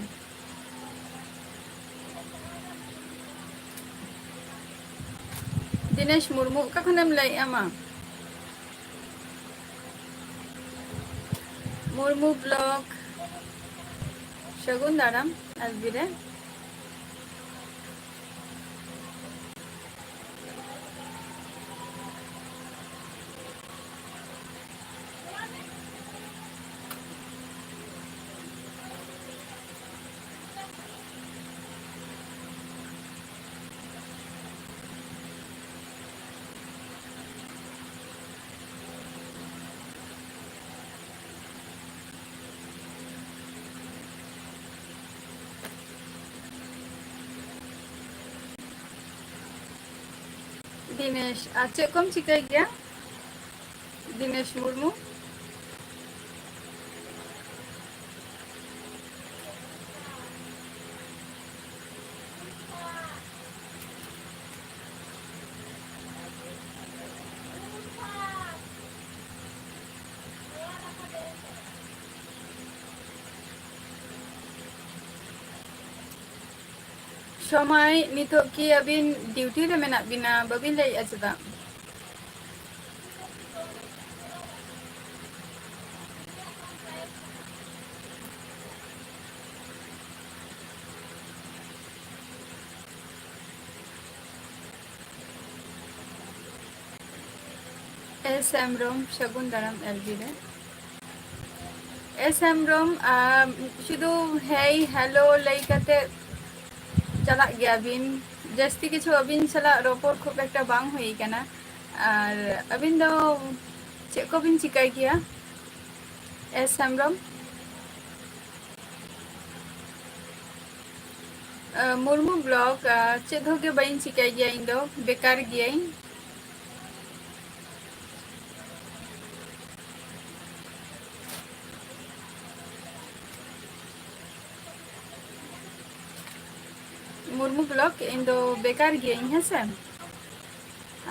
ᱫᱤᱱᱮᱥ ᱢᱩᱨᱢᱩ, ᱚᱠᱟ ᱠᱷᱚᱱᱮᱢ ᱞᱟᱹᱭᱮᱜᱼᱟ ᱢᱟ? ᱢᱩᱨᱢᱩ vlog, ᱥᱟᱹᱜᱩᱱ ᱫᱟᱨᱟᱢ ᱟᱞᱵᱤ ᱨᱮ᱾ ᱫᱤᱱᱮᱥ, ᱟᱨ ᱪᱮᱫ ᱠᱚᱢ ᱪᱤᱠᱟᱹᱭ ᱜᱮᱭᱟ? ᱫᱤᱱᱮᱥ ᱢᱩᱨᱢᱩ᱾ ᱥᱚᱢᱟᱭ, ᱱᱤᱛᱚᱜ ᱠᱤ ᱟᱹᱵᱤᱱ ᱰᱤᱭᱩᱴᱤ ᱨᱮ ᱢᱮᱱᱟᱜ ᱵᱤᱱᱟ? ᱵᱟᱹᱵᱤᱱ ᱞᱟᱹᱭᱮᱜᱼᱟ ᱪᱮᱫᱟᱜ? ᱮᱥ ᱦᱮᱢᱵᱨᱚᱢ, ᱥᱟᱹᱜᱩᱱ ᱫᱟᱨᱟᱢ ᱮᱞ ᱵᱤ ᱨᱮ᱾ ᱮᱥ ᱦᱮᱢᱵᱨᱚᱢ, ᱟᱢ, ᱥᱩᱫᱷᱩ ᱦᱮᱭ ᱦᱮᱞᱳ ᱞᱟᱹᱭ ᱠᱟᱛᱮ ᱪᱟᱞᱟᱜ ᱜᱮᱭᱟ ᱵᱤᱱ᱾ ᱡᱟᱹᱥᱛᱤ ᱠᱤᱪᱷᱩ ᱟᱹᱵᱤᱱ ᱥᱟᱞᱟᱜ ᱨᱚᱯᱚᱲ ᱠᱷᱩᱵ ᱮᱠᱴᱟ ᱵᱟᱝ ᱦᱩᱭ ᱠᱟᱱᱟ᱾ ᱟᱨ ᱟᱹᱵᱤᱱ ᱫᱚ ᱪᱮᱫ ᱠᱚᱵᱤᱱ ᱪᱤᱠᱟᱹᱭ ᱜᱮᱭᱟ, ᱮᱥ ᱦᱮᱢᱵᱨᱚᱢ? ᱟᱸ, ᱢᱩᱨᱢᱩ ᱵᱞᱚᱜ, ᱟᱸ, ᱪᱮᱫ ᱦᱚᱸ ᱜᱮ ᱵᱟᱹᱧ ᱪᱤᱠᱟᱹᱭ ᱜᱮᱭᱟ, ᱤᱧ ᱫᱚ ᱵᱮᱠᱟᱨ ᱜᱤᱭᱟᱹᱧ᱾ ᱢᱩᱨᱢᱩ ᱵᱞᱚᱜ, ᱤᱧ ᱫᱚ ᱵᱮᱠᱟᱨ ᱜᱤᱭᱟᱹᱧ, ᱦᱮᱸ ᱥᱮ᱾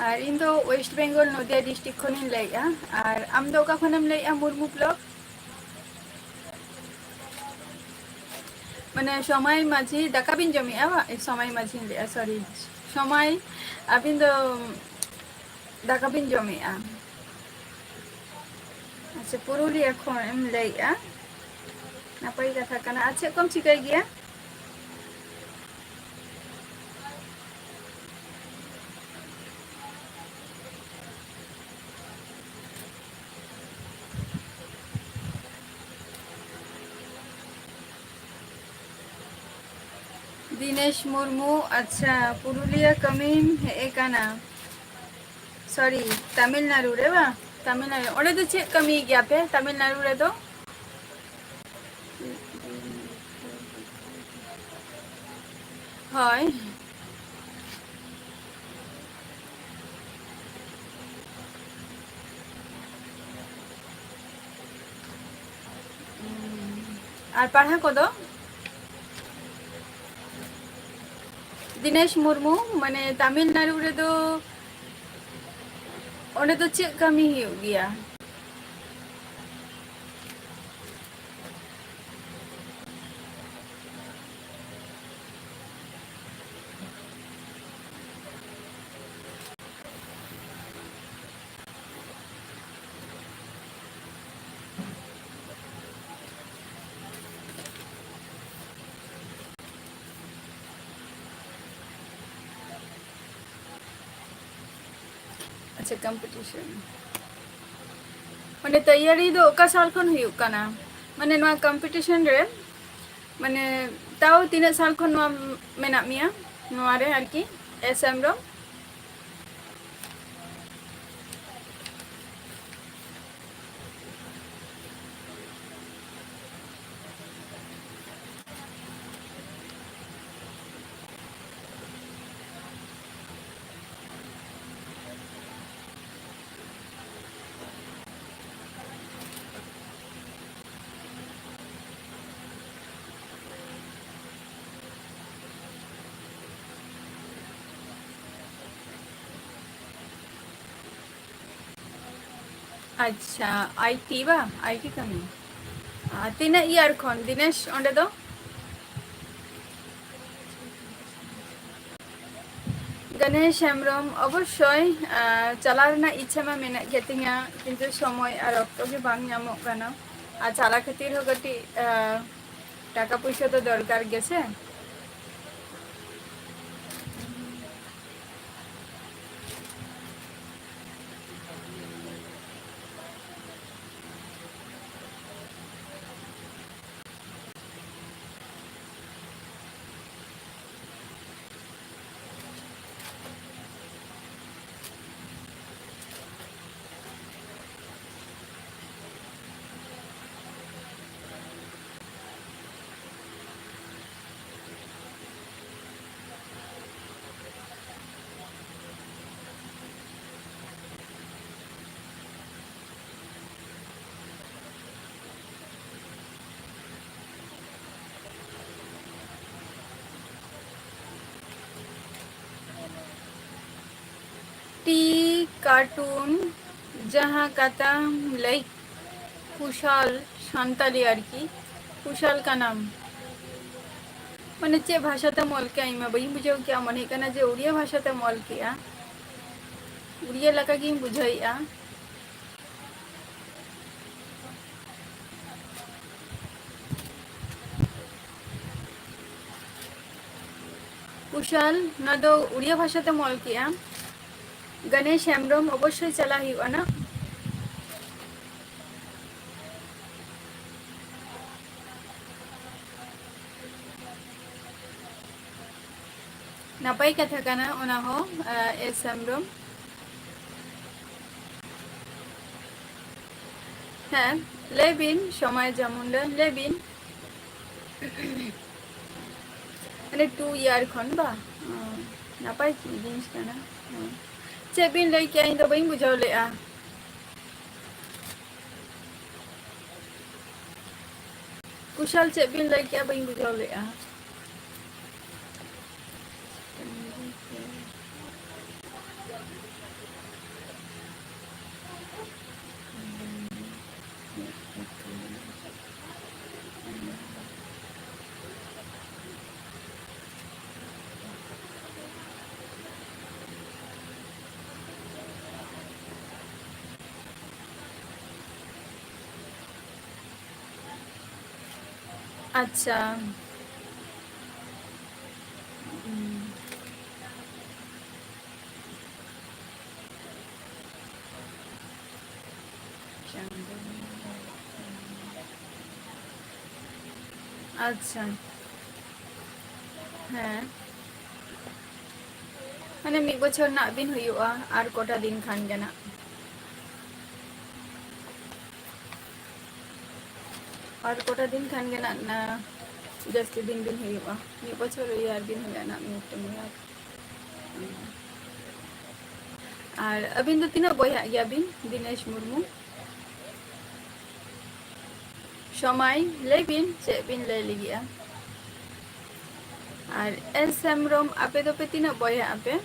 ᱟᱨ ᱤᱧ ᱫᱚ ᱳᱭᱮᱥᱴ ᱵᱮᱝᱜᱚᱞ, ᱱᱚᱫᱤᱭᱟ ᱰᱤᱥᱴᱨᱤᱠᱴ ᱠᱷᱚᱱᱤᱧ ᱞᱟᱹᱭᱮᱫᱼᱟ᱾ ᱟᱨ ᱟᱢ ᱫᱚ ᱚᱠᱟ ᱠᱷᱚᱱᱮᱢ ᱞᱟᱹᱭᱮᱫᱼᱟ, ᱢᱩᱨᱢᱩ ᱵᱞᱚᱜ? ᱢᱟᱱᱮ ᱥᱚᱢᱟᱭ ᱢᱟᱹᱡᱷᱤ, ᱫᱟᱠᱟ ᱵᱤᱱ ᱡᱚᱢᱮᱜᱼᱟ ᱵᱟ? ᱮ, ᱥᱚᱢᱟᱭ ᱢᱟᱹᱡᱷᱤᱧ ᱞᱟᱹᱭᱮᱜᱼᱟ, ᱥᱚᱨᱤ, ᱥᱚᱢᱟᱭ, ᱟᱹᱵᱤᱱ ᱫᱚ ᱫᱟᱠᱟ ᱵᱤᱱ ᱡᱚᱢᱮᱜᱼᱟ? ᱟᱪᱪᱷᱟ, ᱯᱩᱨᱩᱞᱤᱭᱟᱹ ᱠᱷᱚᱱ ᱮᱢ ᱞᱟᱹᱭᱮᱜᱼᱟ, ᱱᱟᱯᱟᱭ ᱠᱟᱛᱷᱟ ᱠᱟᱱᱟ᱾ ᱟᱨ ᱪᱮᱫ ᱠᱚᱢ ᱪᱤᱠᱟᱹᱭ ᱜᱮᱭᱟ? ᱫᱤᱱᱮᱥ ᱢᱩᱨᱢᱩ, ᱟᱪᱪᱷᱟ, ᱯᱩᱨᱩᱞᱤᱭᱟᱹ ᱠᱟᱹᱢᱤᱢ ᱦᱮᱡ ᱟᱠᱟᱱᱟ? ᱥᱚᱨᱤ, ᱛᱟᱢᱤᱞᱱᱟᱲᱩ ᱨᱮ ᱵᱟᱝ? ᱛᱟᱢᱤᱞᱱᱟᱲᱩ, ᱚᱸᱰᱮ ᱫᱚ ᱪᱮᱫ ᱠᱟᱹᱢᱤᱭ ᱜᱮᱭᱟ ᱯᱮ ᱛᱟᱢᱤᱞᱱᱟᱲᱩ ᱨᱮᱫᱚ? ᱦᱳᱭ᱾ ᱟᱨ ᱯᱟᱲᱦᱟᱣ ᱠᱚᱫᱚ? ᱫᱤᱱᱮᱥ ᱢᱩᱨᱢᱩ, ᱢᱟᱱᱮ ᱛᱟᱢᱤᱞᱱᱟᱲᱩ ᱨᱮᱫᱚ ᱚᱸᱰᱮ ᱫᱚ ᱪᱮᱫ ᱠᱟᱹᱢᱤ ᱦᱩᱭᱩᱜ ᱜᱮᱭᱟ? ᱟᱪᱪᱷᱟ, ᱠᱚᱢᱯᱤᱴᱤᱥᱚᱱ᱾ ᱢᱟᱱᱮ ᱛᱮᱭᱟᱨᱤ ᱫᱚ ᱚᱠᱟ ᱥᱟᱞ ᱠᱷᱚᱱ ᱦᱩᱭᱩᱜ ᱠᱟᱱᱟ? ᱢᱟᱱᱮ ᱱᱚᱣᱟ ᱠᱚᱢᱯᱤᱴᱤᱥᱚᱱ ᱨᱮ, ᱢᱟᱱᱮ ᱛᱟᱣ ᱛᱤᱱᱟᱹᱜ ᱥᱟᱞ ᱠᱷᱚᱱ ᱱᱚᱣᱟ ᱢᱮᱱᱟᱜ ᱢᱮᱭᱟ ᱱᱚᱣᱟ ᱨᱮ ᱟᱨᱠᱤ, ᱮᱥ ᱦᱮᱢᱵᱨᱚᱢ? ᱟᱪᱪᱷᱟ, ᱟᱭ ᱴᱤ ᱵᱟ? ᱟᱭ ᱴᱤ ᱠᱟᱹᱢᱤ᱾ ᱟᱨ ᱛᱤᱱᱟᱹᱜ ᱤᱭᱟᱨ ᱠᱷᱚᱱ ᱫᱤᱱᱮᱥ ᱚᱸᱰᱮ ᱫᱚ? ᱜᱚᱱᱮᱥ ᱦᱮᱢᱵᱨᱚᱢ, ᱚᱵᱚᱥᱥᱳᱭ, ᱟᱸ, ᱪᱟᱞᱟᱣ ᱨᱮᱱᱟᱜ ᱤᱪᱪᱷᱟᱹ ᱢᱟ ᱢᱮᱱᱟᱜ ᱜᱮ ᱛᱤᱧᱟ, ᱠᱤᱱᱛᱩ ᱥᱚᱢᱚᱭ ᱟᱨ ᱚᱠᱛᱚ ᱜᱮ ᱵᱟᱝ ᱧᱟᱢᱚᱜ ᱠᱟᱱᱟ᱾ ᱟᱨ ᱪᱟᱞᱟᱣ ᱠᱷᱟᱹᱛᱤᱨ ᱦᱚᱸ ᱠᱟᱹᱴᱤᱡ, ᱟᱸ, ᱴᱟᱠᱟ ᱯᱩᱭᱥᱟᱹ ᱫᱚ ᱫᱚᱨᱠᱟᱨ ᱜᱮ ᱥᱮ᱾ ᱴᱤ ᱠᱟᱨᱴᱩᱱ, ᱡᱟᱦᱟᱸ ᱠᱟᱛᱷᱟᱢ ᱞᱟᱹᱭ, ᱠᱩᱥᱟᱞ ᱥᱟᱱᱛᱟᱞᱤ ᱟᱨᱠᱤ, ᱠᱩᱥᱟᱞ ᱠᱟᱱᱟᱢ᱾ ᱢᱟᱱᱮ ᱪᱮᱫ ᱵᱷᱟᱥᱟᱛᱮᱢ ᱚᱞ ᱠᱮᱜᱼᱟ? ᱤᱧ ᱢᱟ ᱵᱟᱹᱧ ᱵᱩᱡᱷᱟᱹᱣ ᱠᱮᱜᱼᱟ, ᱢᱚᱱᱮ ᱦᱩᱭᱩᱜ ᱠᱟᱱᱟ ᱡᱮ ᱩᱲᱤᱭᱟ ᱵᱷᱟᱥᱟᱛᱮᱢ ᱚᱞ ᱠᱮᱜᱼᱟ, ᱩᱲᱤᱭᱟ ᱞᱮᱠᱟ ᱜᱤᱧ ᱵᱩᱡᱷᱟᱹᱣᱮᱫᱼᱟ᱾ ᱠᱩᱥᱟᱞ, ᱱᱚᱣᱟ ᱫᱚ ᱩᱲᱤᱭᱟ ᱵᱷᱟᱥᱟᱛᱮᱢ ᱚᱞ ᱠᱮᱜᱼᱟ? ᱜᱚᱱᱮᱥ ᱦᱮᱢᱵᱨᱚᱢ, ᱚᱵᱚᱥᱥᱳᱭ ᱪᱟᱞᱟᱜ ᱦᱩᱭᱩᱜᱼᱟ ᱱᱟᱜ᱾ ᱱᱟᱯᱟᱭ ᱠᱟᱛᱷᱟ ᱠᱟᱱᱟ ᱚᱱᱟ ᱦᱚᱸ, ᱟᱸ, ᱮᱥ ᱦᱮᱢᱵᱨᱚᱢ᱾ ᱦᱮᱸ, ᱞᱟᱹᱭ ᱵᱤᱱ, ᱥᱚᱢᱟᱭ ᱡᱟᱢᱩᱱᱰᱟᱹᱱ, ᱞᱟᱹᱭ ᱵᱤᱱ᱾ ᱢᱟᱱᱮ two year ᱠᱷᱚᱱ ᱵᱟ? ᱚ, ᱱᱟᱯᱟᱭ ᱡᱤᱱᱤᱥ ᱠᱟᱱᱟ᱾ ᱚ᱾ ᱪᱮᱫ ᱵᱤᱱ ᱞᱟᱹᱭ ᱠᱮᱜᱼᱟ? ᱤᱧ ᱫᱚ ᱵᱟᱹᱧ ᱵᱩᱡᱷᱟᱹᱣ ᱞᱮᱜᱼᱟ᱾ ᱠᱩᱥᱟᱞ, ᱪᱮᱫ ᱵᱤᱱ ᱞᱟᱹᱭ ᱠᱮᱜᱼᱟ? ᱵᱟᱹᱧ ᱵᱩᱡᱷᱟᱹᱣ ᱞᱮᱜᱼᱟ᱾ ᱟᱪᱪᱷᱟ᱾ ᱦᱩᱸ᱾ ᱟᱪᱪᱷᱟ᱾ ᱦᱮᱸ᱾ ᱢᱟᱱᱮ ᱢᱤᱫ ᱵᱚᱪᱷᱚᱨ ᱱᱟᱜ ᱵᱤᱱ ᱦᱩᱭᱩᱜᱼᱟ, ᱟᱨ ᱠᱚᱴᱟ ᱫᱤᱱ ᱠᱷᱟᱱ ᱜᱮ ᱱᱟᱜ᱾ ᱟᱨ ᱠᱚᱴᱟ ᱫᱤᱱ ᱠᱷᱟᱱ ᱜᱮ ᱱᱟᱜ, ᱱᱟ-, ᱡᱟᱹᱥᱛᱤ ᱫᱤᱱ ᱵᱤᱱ ᱦᱩᱭᱩᱜᱼᱟ᱾ ᱢᱤᱫ ᱵᱚᱪᱷᱚᱨ ᱤᱭᱟᱹ ᱟᱨ ᱵᱤᱱ ᱦᱩᱭᱩᱜᱼᱟ ᱱᱟᱜ, ᱢᱤᱫᱴᱮᱱ ᱵᱚᱭᱦᱟ᱾ ᱟᱨ ᱟᱹᱵᱤᱱ ᱫᱚ ᱛᱤᱱᱟᱹᱜ ᱵᱚᱭᱦᱟᱜ ᱜᱮᱭᱟ ᱵᱤᱱ, ᱫᱤᱱᱮᱥ ᱢᱩᱨᱢᱩ? ᱥᱚᱢᱟᱭ, ᱞᱟᱹᱭ ᱵᱤᱱ, ᱪᱮᱫ ᱵᱤᱱ ᱞᱟᱹᱭ ᱞᱟᱹᱜᱤᱫᱼᱟ? ᱟᱨ ᱮᱥ ᱦᱮᱢᱵᱨᱚᱢ, ᱟᱯᱮ ᱫᱚᱯᱮ ᱛᱤᱱᱟᱹᱜ ᱵᱚᱭᱦᱟᱜ ᱟᱯᱮ?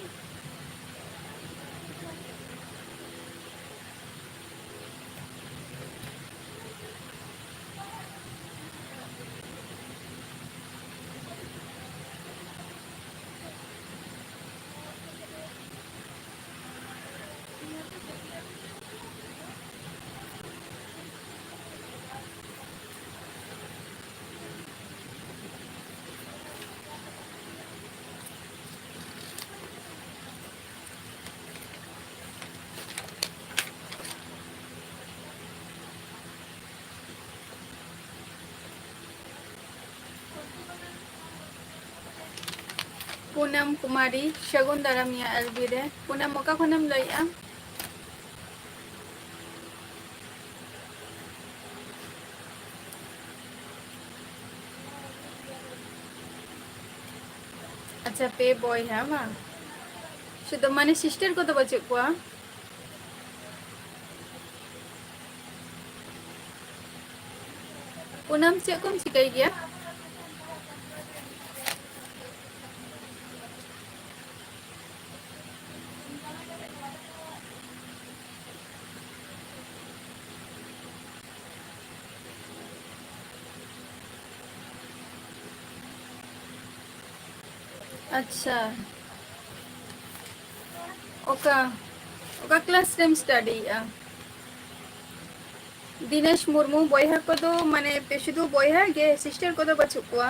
ᱯᱩᱱᱟᱢ ᱠᱩᱢᱟᱨᱤ, ᱥᱟᱹᱜᱩᱱ ᱫᱟᱨᱟᱢ ᱤᱧᱟᱹ ᱮᱞ ᱵᱤ ᱨᱮ᱾ ᱯᱩᱱᱟᱢ, ᱚᱠᱟ ᱠᱷᱚᱱᱮᱢ ᱞᱟᱹᱭᱮᱜᱼᱟ? ᱟᱪᱪᱷᱟ, ᱯᱮ ᱵᱚᱭᱦᱟ ᱵᱟᱝ? ᱥᱩᱫᱷᱩ ᱢᱟᱱᱮ sister ᱠᱚᱫᱚ ᱵᱟᱹᱪᱩᱜ ᱠᱚᱣᱟ? ᱯᱩᱱᱟᱢ, ᱪᱮᱫ ᱠᱚᱢ ᱪᱤᱠᱟᱹᱭ ᱜᱮᱭᱟ? ᱟᱪᱪᱷᱟ, ᱚᱠᱟ, ᱚᱠᱟ class ᱨᱮᱢ studyᱭᱮᱜᱼᱟ? ᱫᱤᱱᱮᱥ ᱢᱩᱨᱢᱩ, ᱵᱚᱭᱦᱟ ᱠᱚᱫᱚ, ᱢᱟᱱᱮ, ᱯᱮ ᱥᱩᱫᱷᱩ ᱵᱚᱭᱦᱟ ᱜᱮ, sister ᱠᱚᱫᱚ ᱵᱟᱹᱪᱩᱜ ᱠᱚᱣᱟ?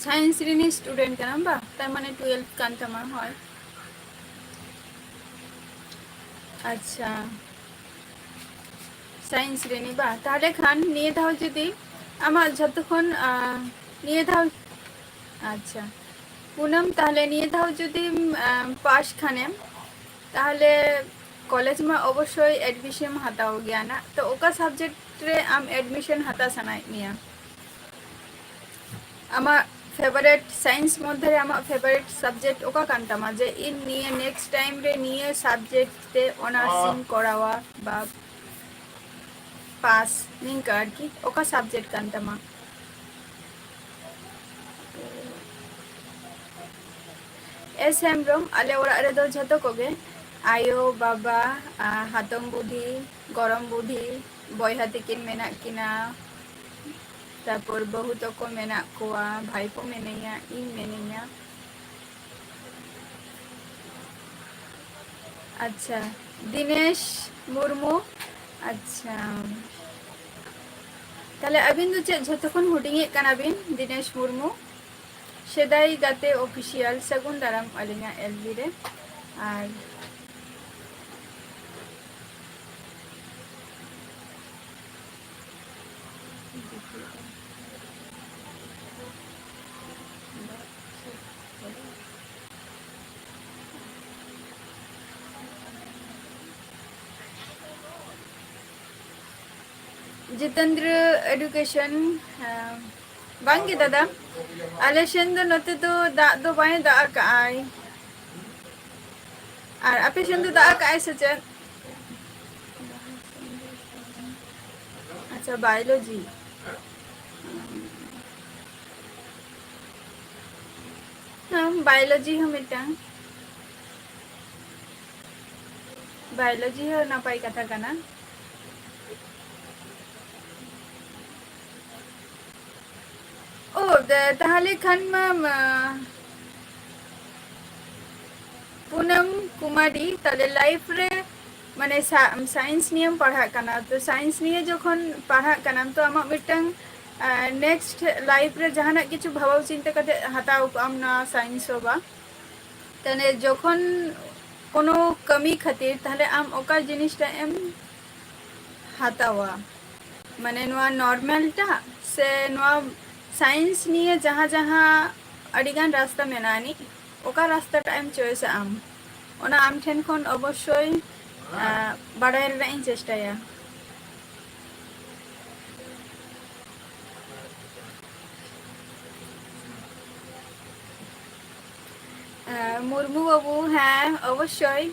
Science ᱨᱤᱱᱤᱡ student ᱠᱟᱱᱟᱢ ᱵᱟ? ᱛᱟᱨ ᱢᱟᱱᱮ twelve ᱠᱟᱱ ᱛᱟᱢᱟ, ᱦᱳᱭ᱾ ᱟᱪᱪᱷᱟ, science ᱨᱤᱱᱤᱡ ᱵᱟ? ᱛᱟᱦᱞᱮ ᱠᱷᱟᱱ ᱱᱤᱭᱟᱹ ᱫᱷᱟᱣ ᱡᱩᱫᱤ ᱟᱢᱟᱜ ᱡᱷᱚᱛᱚ ᱠᱷᱚᱱ, ᱟᱸ, ᱱᱤᱭᱟᱹ ᱫᱷᱟᱣ, ᱟᱪᱪᱷᱟ, ᱯᱩᱱᱟᱢ, ᱛᱟᱦᱞᱮ ᱱᱤᱭᱟᱹ ᱫᱷᱟᱣ ᱡᱩᱫᱤᱢ, ᱟᱸ, pass ᱠᱷᱟᱱᱮᱢ, ᱛᱟᱦᱞᱮ college ᱢᱟ ᱚᱵᱚᱥᱥᱳᱭ admission ᱦᱟᱛᱟᱣ ᱜᱮᱭᱟ ᱱᱟᱜ᱾ ᱛᱚ, ᱚᱠᱟ subject ᱨᱮ ᱟᱢ admission ᱦᱟᱛᱟᱣ ᱥᱟᱱᱟᱭᱮᱫ ᱢᱮᱭᱟ? ᱟᱢᱟᱜ favourite, science ᱢᱚᱫᱽᱫᱷᱮ ᱨᱮ ᱟᱢᱟᱜ favourite subject ᱚᱠᱟ ᱠᱟᱱ ᱛᱟᱢᱟ, ᱡᱮ ᱤᱧ ᱱᱤᱭᱟᱹ next time ᱨᱮ ᱱᱤᱭᱟᱹ subject ᱛᱮ honours ᱤᱧ ᱠᱚᱨᱟᱣᱟ ᱵᱟ pass, ᱱᱤᱝᱠᱟᱹ ᱟᱨᱠᱤ, ᱚᱠᱟ subject ᱠᱟᱱ ᱛᱟᱢᱟ? ᱮᱥ ᱦᱮᱢᱵᱨᱚᱢ, ᱟᱞᱮ ᱚᱲᱟᱜ ᱨᱮᱫᱚ ᱡᱷᱚᱛᱚ ᱠᱚᱜᱮ, ᱟᱭᱳ, ᱵᱟᱵᱟ, ᱟᱨ ᱦᱟᱛᱚᱢ ᱵᱩᱰᱷᱤ, ᱜᱚᱲᱚᱢ ᱵᱩᱰᱷᱤ, ᱵᱚᱭᱦᱟ ᱛᱟᱹᱠᱤᱱ ᱢᱮᱱᱟᱜ ᱠᱤᱱᱟ, ᱛᱟᱨᱯᱚᱨ ᱵᱟᱹᱦᱩ ᱛᱟᱠᱚ ᱢᱮᱱᱟᱜ ᱠᱚᱣᱟ, ᱵᱷᱟᱭᱯᱳ ᱢᱮᱱᱟᱭᱟ, ᱤᱧ ᱢᱮᱱᱟᱹᱧᱟ᱾ ᱟᱪᱪᱷᱟ, ᱫᱤᱱᱮᱥ ᱢᱩᱨᱢᱩ᱾ ᱟᱪᱪᱷᱟ, ᱛᱟᱦᱞᱮ ᱟᱹᱵᱤᱱ ᱫᱚ ᱪᱮᱫ ᱡᱷᱚᱛᱚ ᱠᱷᱚᱱ ᱦᱩᱰᱤᱧᱤᱡ ᱠᱟᱱᱟ ᱵᱤᱱ, ᱫᱤᱱᱮᱥ ᱢᱩᱨᱢᱩ? ᱥᱮᱫᱟᱭ ᱜᱟᱛᱮ ᱚᱯᱷᱤᱥᱤᱭᱟᱞ, ᱥᱟᱹᱜᱩᱱ ᱫᱟᱨᱟᱢ ᱟᱹᱞᱤᱧᱟᱜ ᱮᱞ ᱵᱤ ᱨᱮ᱾ ᱟᱨ ᱡᱤᱛᱮᱱᱫᱨᱚ ᱮᱰᱩᱠᱮᱥᱚᱱ, ᱦᱮᱸ, ᱵᱟᱝ ᱜᱮ ᱫᱟᱫᱟ, ᱟᱞᱮ ᱥᱮᱱ ᱫᱚ ᱱᱚᱛᱮ ᱫᱚ ᱫᱟᱜ ᱫᱚ ᱵᱟᱭ ᱫᱟᱜ ᱟᱠᱟᱜᱼᱟᱭ᱾ ᱟᱨ ᱟᱯᱮ ᱥᱮᱱ ᱫᱚ ᱫᱟᱜ ᱟᱠᱟᱜᱼᱟᱭ ᱥᱮ ᱪᱮᱫ? ᱟᱪᱪᱷᱟ, ᱵᱟᱭᱳᱞᱚᱡᱤ᱾ ᱦᱮᱸ, ᱵᱟᱭᱳᱞᱚᱡᱤ ᱦᱚᱸ ᱢᱤᱫᱴᱟᱝ, ᱵᱟᱭᱳᱞᱚᱡᱤ ᱦᱚᱸ ᱱᱟᱯᱟᱭ ᱠᱟᱛᱷᱟ ᱠᱟᱱᱟ᱾ ᱳ, ᱫᱟ-, ᱛᱟᱦᱞᱮ ᱠᱷᱟᱱ ᱢᱟ, ᱢᱟ, ᱯᱩᱱᱟᱢ ᱠᱩᱢᱟᱨᱤ, ᱛᱟᱦᱞᱮ ᱞᱟᱭᱤᱯᱷ ᱨᱮ, ᱢᱟᱱᱮ, ᱥᱟ-, ᱥᱟᱭᱮᱱᱥ ᱱᱤᱭᱮᱢ ᱯᱟᱲᱦᱟᱜ ᱠᱟᱱᱟ, ᱛᱚ ᱥᱟᱭᱮᱱᱥ ᱱᱤᱭᱮ ᱡᱚᱠᱷᱚᱱ ᱯᱟᱲᱦᱟᱜ ᱠᱟᱱᱟᱢ, ᱛᱚ ᱟᱢᱟᱜ ᱢᱤᱫᱴᱟᱝ, ᱟ, ᱱᱮᱠᱥᱴ ᱞᱟᱭᱤᱯᱷ ᱨᱮ ᱡᱟᱦᱟᱱᱟᱜ ᱠᱤᱪᱷᱩ ᱵᱷᱟᱵᱟᱣ ᱪᱤᱱᱛᱟᱹ ᱠᱟᱛᱮ ᱦᱟᱛᱟᱣ ᱠᱟᱜ ᱟᱢ ᱱᱚᱣᱟ ᱥᱟᱭᱮᱱᱥ ᱦᱚᱸ ᱵᱟ? ᱛᱟᱦᱞᱮ ᱡᱚᱠᱷᱚᱱ ᱠᱳᱱᱳ ᱠᱟᱹᱢᱤ ᱠᱷᱟᱹᱛᱤᱨ, ᱛᱟᱦᱞᱮ ᱟᱢ ᱚᱠᱟ ᱡᱤᱱᱤᱥᱴᱟᱜ ᱮᱢ ᱦᱟᱛᱟᱣᱟ? ᱢᱟᱱᱮ, ᱱᱚᱣᱟ ᱱᱚᱨᱢᱟᱞ ᱴᱟᱜ ᱥᱮ ᱱᱚᱣᱟ ᱥᱟᱭᱮᱱᱥ ᱱᱤᱭᱮ ᱡᱟᱦᱟᱸ ᱡᱟᱦᱟᱸ ᱟᱹᱰᱤᱜᱟᱱ ᱨᱟᱥᱛᱟ ᱢᱮᱱᱟᱜᱼᱟ ᱟᱹᱱᱤᱡ, ᱚᱠᱟ ᱨᱟᱥᱛᱟᱴᱟᱜ ᱮᱢ ᱪᱚᱭᱮᱥᱟ ᱟᱢ? ᱚᱱᱟ ᱟᱢ ᱴᱷᱮᱱ ᱠᱷᱚᱱ ᱚᱵᱚᱥᱥᱳᱭ, ᱟᱸ, ᱵᱟᱲᱟᱭ ᱨᱮᱱᱟᱜ ᱤᱧ ᱪᱮᱥᱴᱟᱭᱟ᱾ ᱟᱸ, ᱢᱩᱨᱢᱩ ᱵᱟᱹᱵᱩ, ᱦᱮᱸ, ᱚᱵᱚᱥᱥᱳᱭ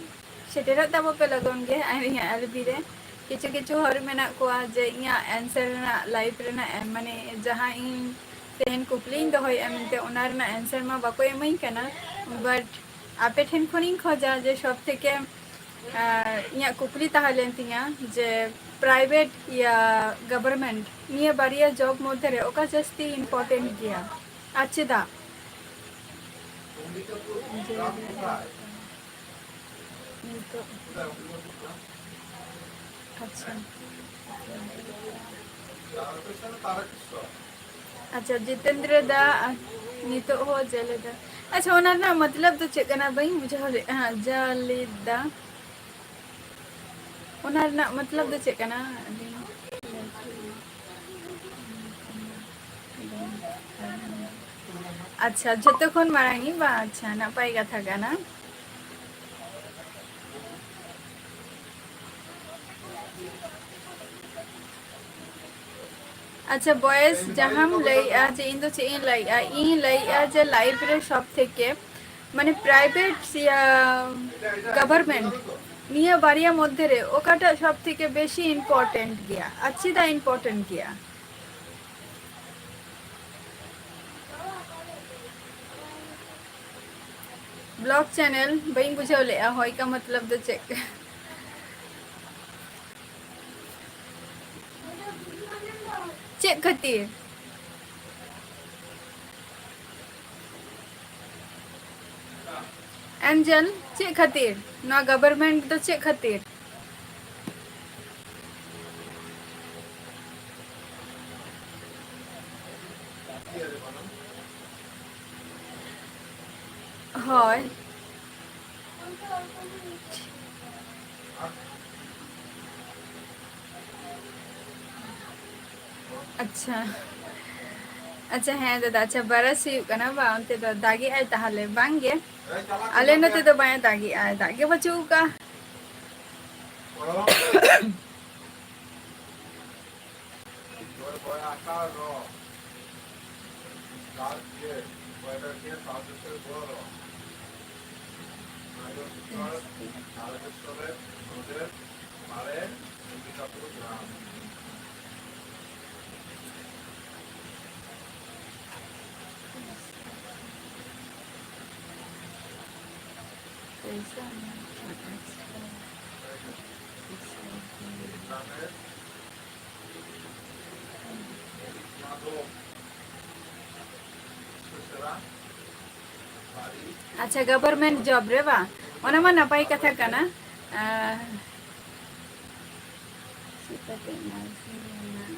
ᱥᱮᱴᱮᱨᱚᱜ ᱛᱟᱵᱚ ᱯᱮ ᱞᱚᱜᱚᱱ ᱜᱮ ᱟᱹᱞᱤᱧᱟᱜ ᱮᱞ ᱵᱤ ᱨᱮ᱾ ᱠᱤᱪᱷᱩ ᱠᱤᱪᱷᱩ ᱦᱚᱲ ᱢᱮᱱᱟᱜ ᱠᱚᱣᱟ ᱡᱮ ᱤᱧᱟᱹᱜ ᱮᱱᱥᱟᱨ ᱨᱮᱱᱟᱜ, ᱞᱟᱭᱤᱯᱷ ᱨᱮᱱᱟᱜ, ᱮᱢ, ᱢᱟᱱᱮ ᱡᱟᱦᱟᱸ ᱤᱧ ᱛᱮᱦᱮᱧ ᱠᱩᱠᱞᱤᱧ ᱫᱚᱦᱚᱭᱮᱫᱼᱟ ᱢᱮᱱᱛᱮ, ᱚᱱᱟ ᱨᱮᱱᱟᱜ ᱮᱱᱥᱟᱨ ᱢᱟ ᱵᱟᱠᱚ ᱮᱢᱟᱹᱧ ᱠᱟᱱᱟ᱾ But ᱟᱯᱮ ᱴᱷᱮᱱ ᱠᱷᱚᱱᱤᱧ ᱠᱷᱚᱡᱟ ᱡᱮ ᱥᱚᱵ ᱛᱷᱮᱠᱮ, ᱟᱨ ᱤᱧᱟᱹᱜ ᱠᱩᱠᱞᱤ ᱛᱟᱦᱮᱸ ᱞᱮᱱ ᱛᱤᱧᱟᱹ ᱡᱮ ᱯᱨᱟᱭᱵᱷᱮᱴ ᱭᱟ ᱜᱚᱵᱷᱚᱨᱱᱢᱮᱱᱴ, ᱱᱤᱭᱟᱹ ᱵᱟᱨᱭᱟ ᱡᱚᱵ ᱢᱚᱫᱽᱫᱷᱮ ᱨᱮ ᱚᱠᱟ ᱡᱟᱹᱥᱛᱤ ᱤᱢᱯᱚᱨᱴᱮᱱᱴ ᱜᱮᱭᱟ ᱟᱨ ᱪᱮᱫᱟᱜ? ᱱᱤᱛᱚᱜ, ᱟᱪᱪᱷᱟ᱾ ᱟᱪᱪᱷᱟ, ᱡᱤᱛᱮᱱᱫᱨᱚ ᱫᱟ, ᱱᱤᱛᱚᱜ ᱦᱚᱸ ᱡᱟᱞᱮᱫᱟ᱾ ᱟᱪᱪᱷᱟ, ᱚᱱᱟ ᱨᱮᱱᱟᱜ ᱢᱚᱛᱞᱚᱵ ᱫᱚ ᱪᱮᱫ ᱠᱟᱱᱟ? ᱵᱟᱹᱧ ᱵᱩᱡᱷᱟᱹᱣ ᱞᱮᱫᱼᱟ᱾ ᱡᱟᱞᱮᱫᱟ, ᱚᱱᱟ ᱨᱮᱱᱟᱜ ᱢᱚᱛᱞᱚᱵ ᱫᱚ ᱪᱮᱫ ᱠᱟᱱᱟ? ᱟᱪᱪᱷᱟ, ᱡᱷᱚᱛᱚ ᱠᱷᱚᱱ ᱢᱟᱲᱟᱝ ᱤᱧ ᱵᱟ-, ᱟᱪᱪᱷᱟ, ᱱᱟᱯᱟᱭ ᱠᱟᱛᱷᱟ ᱠᱟᱱᱟ᱾ ᱟᱪᱪᱷᱟ, ᱵᱚᱭᱮᱥ ᱡᱟᱦᱟᱸᱢ ᱞᱟᱹᱭᱮᱜᱼᱟ ᱡᱮ ᱤᱧ ᱫᱚ ᱪᱮᱫ ᱤᱧ ᱞᱟᱹᱭᱮᱜᱼᱟ, ᱤᱧ ᱞᱟᱹᱭᱮᱜᱼᱟ ᱡᱮ ᱞᱟᱭᱤᱯᱷ ᱨᱮ ᱥᱚᱵ ᱛᱷᱮᱠᱮ, ᱢᱟᱱᱮ, ᱯᱨᱟᱭᱵᱷᱮᱴ ᱭᱟ ᱜᱚᱵᱷᱚᱨᱢᱮᱱᱴ, ᱱᱤᱭᱟᱹ ᱵᱟᱨᱭᱟ ᱢᱚᱫᱽᱫᱷᱮ ᱨᱮ ᱚᱠᱟᱴᱟᱜ ᱥᱚᱵ ᱛᱷᱮᱠᱮ ᱵᱮᱥᱤ ᱤᱢᱯᱚᱨᱴᱮᱱᱴ ᱜᱮᱭᱟ ᱟᱨ ᱪᱮᱫᱟᱜ ᱤᱢᱯᱚᱨᱴᱮᱱᱴ ᱜᱮᱭᱟ? ᱵᱞᱚᱜ ᱪᱮᱱᱮᱞ ᱵᱟᱹᱧ ᱵᱩᱡᱷᱟᱹᱣ ᱞᱮᱫᱼᱟ, ᱦᱚᱭ ᱠᱟ ᱢᱚᱛᱞᱚᱵ ᱫᱚ ᱪᱮᱫ? ᱪᱮᱫ ᱠᱷᱟᱹᱛᱤᱨ? ᱮᱱᱡᱮᱞ, ᱪᱮᱫ ᱠᱷᱟᱹᱛᱤᱨ? ᱱᱚᱣᱟ ᱜᱚᱵᱷᱚᱨᱢᱮᱱᱴ ᱫᱚ ᱪᱮᱫ ᱠᱷᱟᱹᱛᱤᱨ? ᱦᱳᱭ᱾ ᱟᱪᱪᱷᱟ, ᱟᱪᱪᱷᱟ, ᱦᱮᱸ ᱫᱟᱫᱟ, ᱟᱪᱪᱷᱟ, ᱵᱟᱨᱟᱥ ᱦᱩᱭᱩᱜ ᱠᱟᱱᱟ ᱵᱟ? ᱚᱱᱛᱮ ᱫᱚ ᱫᱟᱜᱮᱜᱼᱟᱭ ᱛᱟᱦᱞᱮ? ᱵᱟᱝ ᱜᱮ, ᱟᱞᱮ ᱱᱚᱛᱮ ᱫᱚ ᱵᱟᱭ ᱫᱟᱜᱮᱜᱼᱟᱭ, ᱫᱟᱜ ᱜᱮ ᱵᱟᱹᱪᱩᱜ ᱟᱠᱟᱜᱼᱟ᱾ ᱟᱪᱪᱷᱟ, ᱜᱚᱵᱷᱚᱨᱢᱮᱱᱴ ᱡᱚᱵ ᱨᱮ ᱵᱟᱝ? ᱚᱱᱟ ᱢᱟ ᱱᱟᱯᱟᱭ ᱠᱟᱛᱷᱟ ᱠᱟᱱᱟ᱾ ᱟᱨ ᱪᱤᱠᱟᱹᱛᱮ ᱱᱟᱨᱥᱤᱝ ᱨᱮᱱᱟᱜ?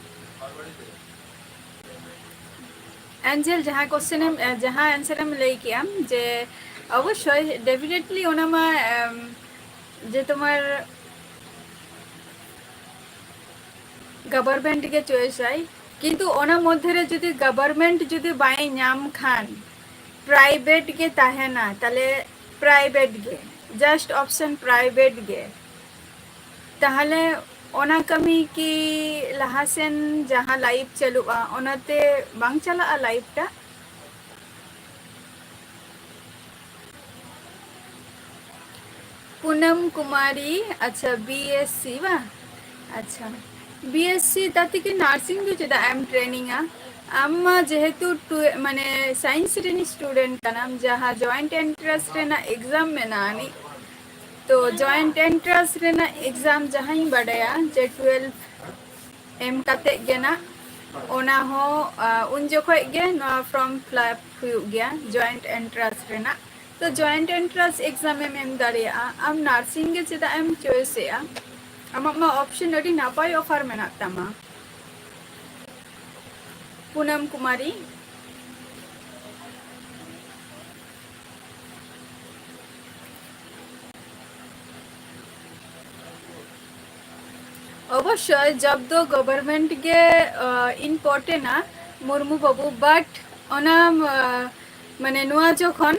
ᱮᱱᱡᱮᱞ, ᱡᱟᱦᱟᱸ question ᱮᱢ, ᱮ, ᱡᱟᱦᱟᱸ answer ᱮᱢ ᱞᱟᱹᱭ ᱠᱮᱜᱼᱟᱢ ᱡᱮ ᱚᱵᱚᱥᱥᱳᱭ definitely ᱚᱱᱟ ᱢᱟ, ᱮᱢ, ᱡᱮ ᱛᱳᱢᱟᱨ government ᱜᱮ choice ᱟᱭ, ᱠᱤᱱᱛᱩ ᱚᱱᱟ ᱢᱚᱫᱽᱫᱷᱮ ᱨᱮ ᱡᱩᱫᱤ government ᱡᱩᱫᱤ ᱵᱟᱭ ᱧᱟᱢ ᱠᱷᱟᱱ private ᱜᱮ ᱛᱟᱦᱮᱱᱟ, ᱛᱟᱦᱞᱮ private ᱜᱮ, just option private ᱜᱮ᱾ ᱛᱟᱦᱞᱮ ᱚᱱᱟ ᱠᱟᱹᱢᱤ ᱠᱤ ᱞᱟᱦᱟᱥᱮᱱ ᱡᱟᱦᱟᱸ life ᱪᱟᱹᱞᱩᱜᱼᱟ, ᱚᱱᱟᱛᱮ ᱵᱟᱝ ᱪᱟᱞᱟᱜᱼᱟ life ᱴᱟᱜ? ᱯᱩᱱᱟᱢ ᱠᱩᱢᱟᱨᱤ, ᱟᱪᱪᱷᱟ, BSc ᱵᱟᱝ? ᱟᱪᱪᱷᱟ, BSc ᱛᱟᱛᱮ ᱠᱤ nursing ᱫᱚ ᱪᱮᱫᱟᱜ ᱮᱢ training ᱟ? ᱟᱢ ᱢᱟ ᱡᱮᱦᱮᱛᱩ ᱴᱩ-, ᱢᱟᱱᱮ science ᱨᱮᱱ student ᱠᱟᱱᱟᱢ, ᱡᱟᱦᱟᱸ joint entrance ᱨᱮᱱᱟᱜ exam ᱢᱮᱱᱟᱜᱼᱟ ᱟᱹᱱᱤᱡ, ᱛᱚ joint entrance ᱨᱮᱱᱟᱜ exam ᱡᱟᱦᱟᱸᱧ ᱵᱟᱰᱟᱭᱟ ᱡᱮ twelve ᱮᱢ ᱠᱟᱛᱮᱫ ᱜᱮ ᱱᱟᱜ, ᱚᱱᱟ ᱦᱚᱸ, ᱟ, ᱩᱱ ᱡᱚᱠᱷᱚᱡ ᱜᱮ ᱱᱚᱣᱟ form fill up ᱦᱩᱭᱩᱜ ᱜᱮᱭᱟ joint entrance ᱨᱮᱱᱟᱜ᱾ ᱛᱚ joint entrance exam ᱮᱢ ᱮᱢ ᱫᱟᱲᱮᱭᱟᱜᱼᱟ᱾ ᱟᱢ nursing ᱜᱮ ᱪᱮᱫᱟᱜ ᱮᱢ choice ᱮᱜᱼᱟ? ᱟᱢᱟᱜ ᱢᱟ option ᱟᱹᱰᱤ ᱱᱟᱯᱟᱭ offer ᱢᱮᱱᱟᱜ ᱛᱟᱢᱟ᱾ ᱯᱩᱱᱟᱢ ᱠᱩᱢᱟᱨᱤ᱾ ᱚᱵᱚᱥᱥᱳᱭ job ᱫᱚ government ᱜᱮ, ᱟ, important ᱟ ᱢᱩᱨᱢᱩ ᱵᱟᱹᱵᱩ, but ᱚᱱᱟ, ᱟ, ᱢᱟᱱᱮ ᱱᱚᱣᱟ ᱡᱚᱠᱷᱚᱱ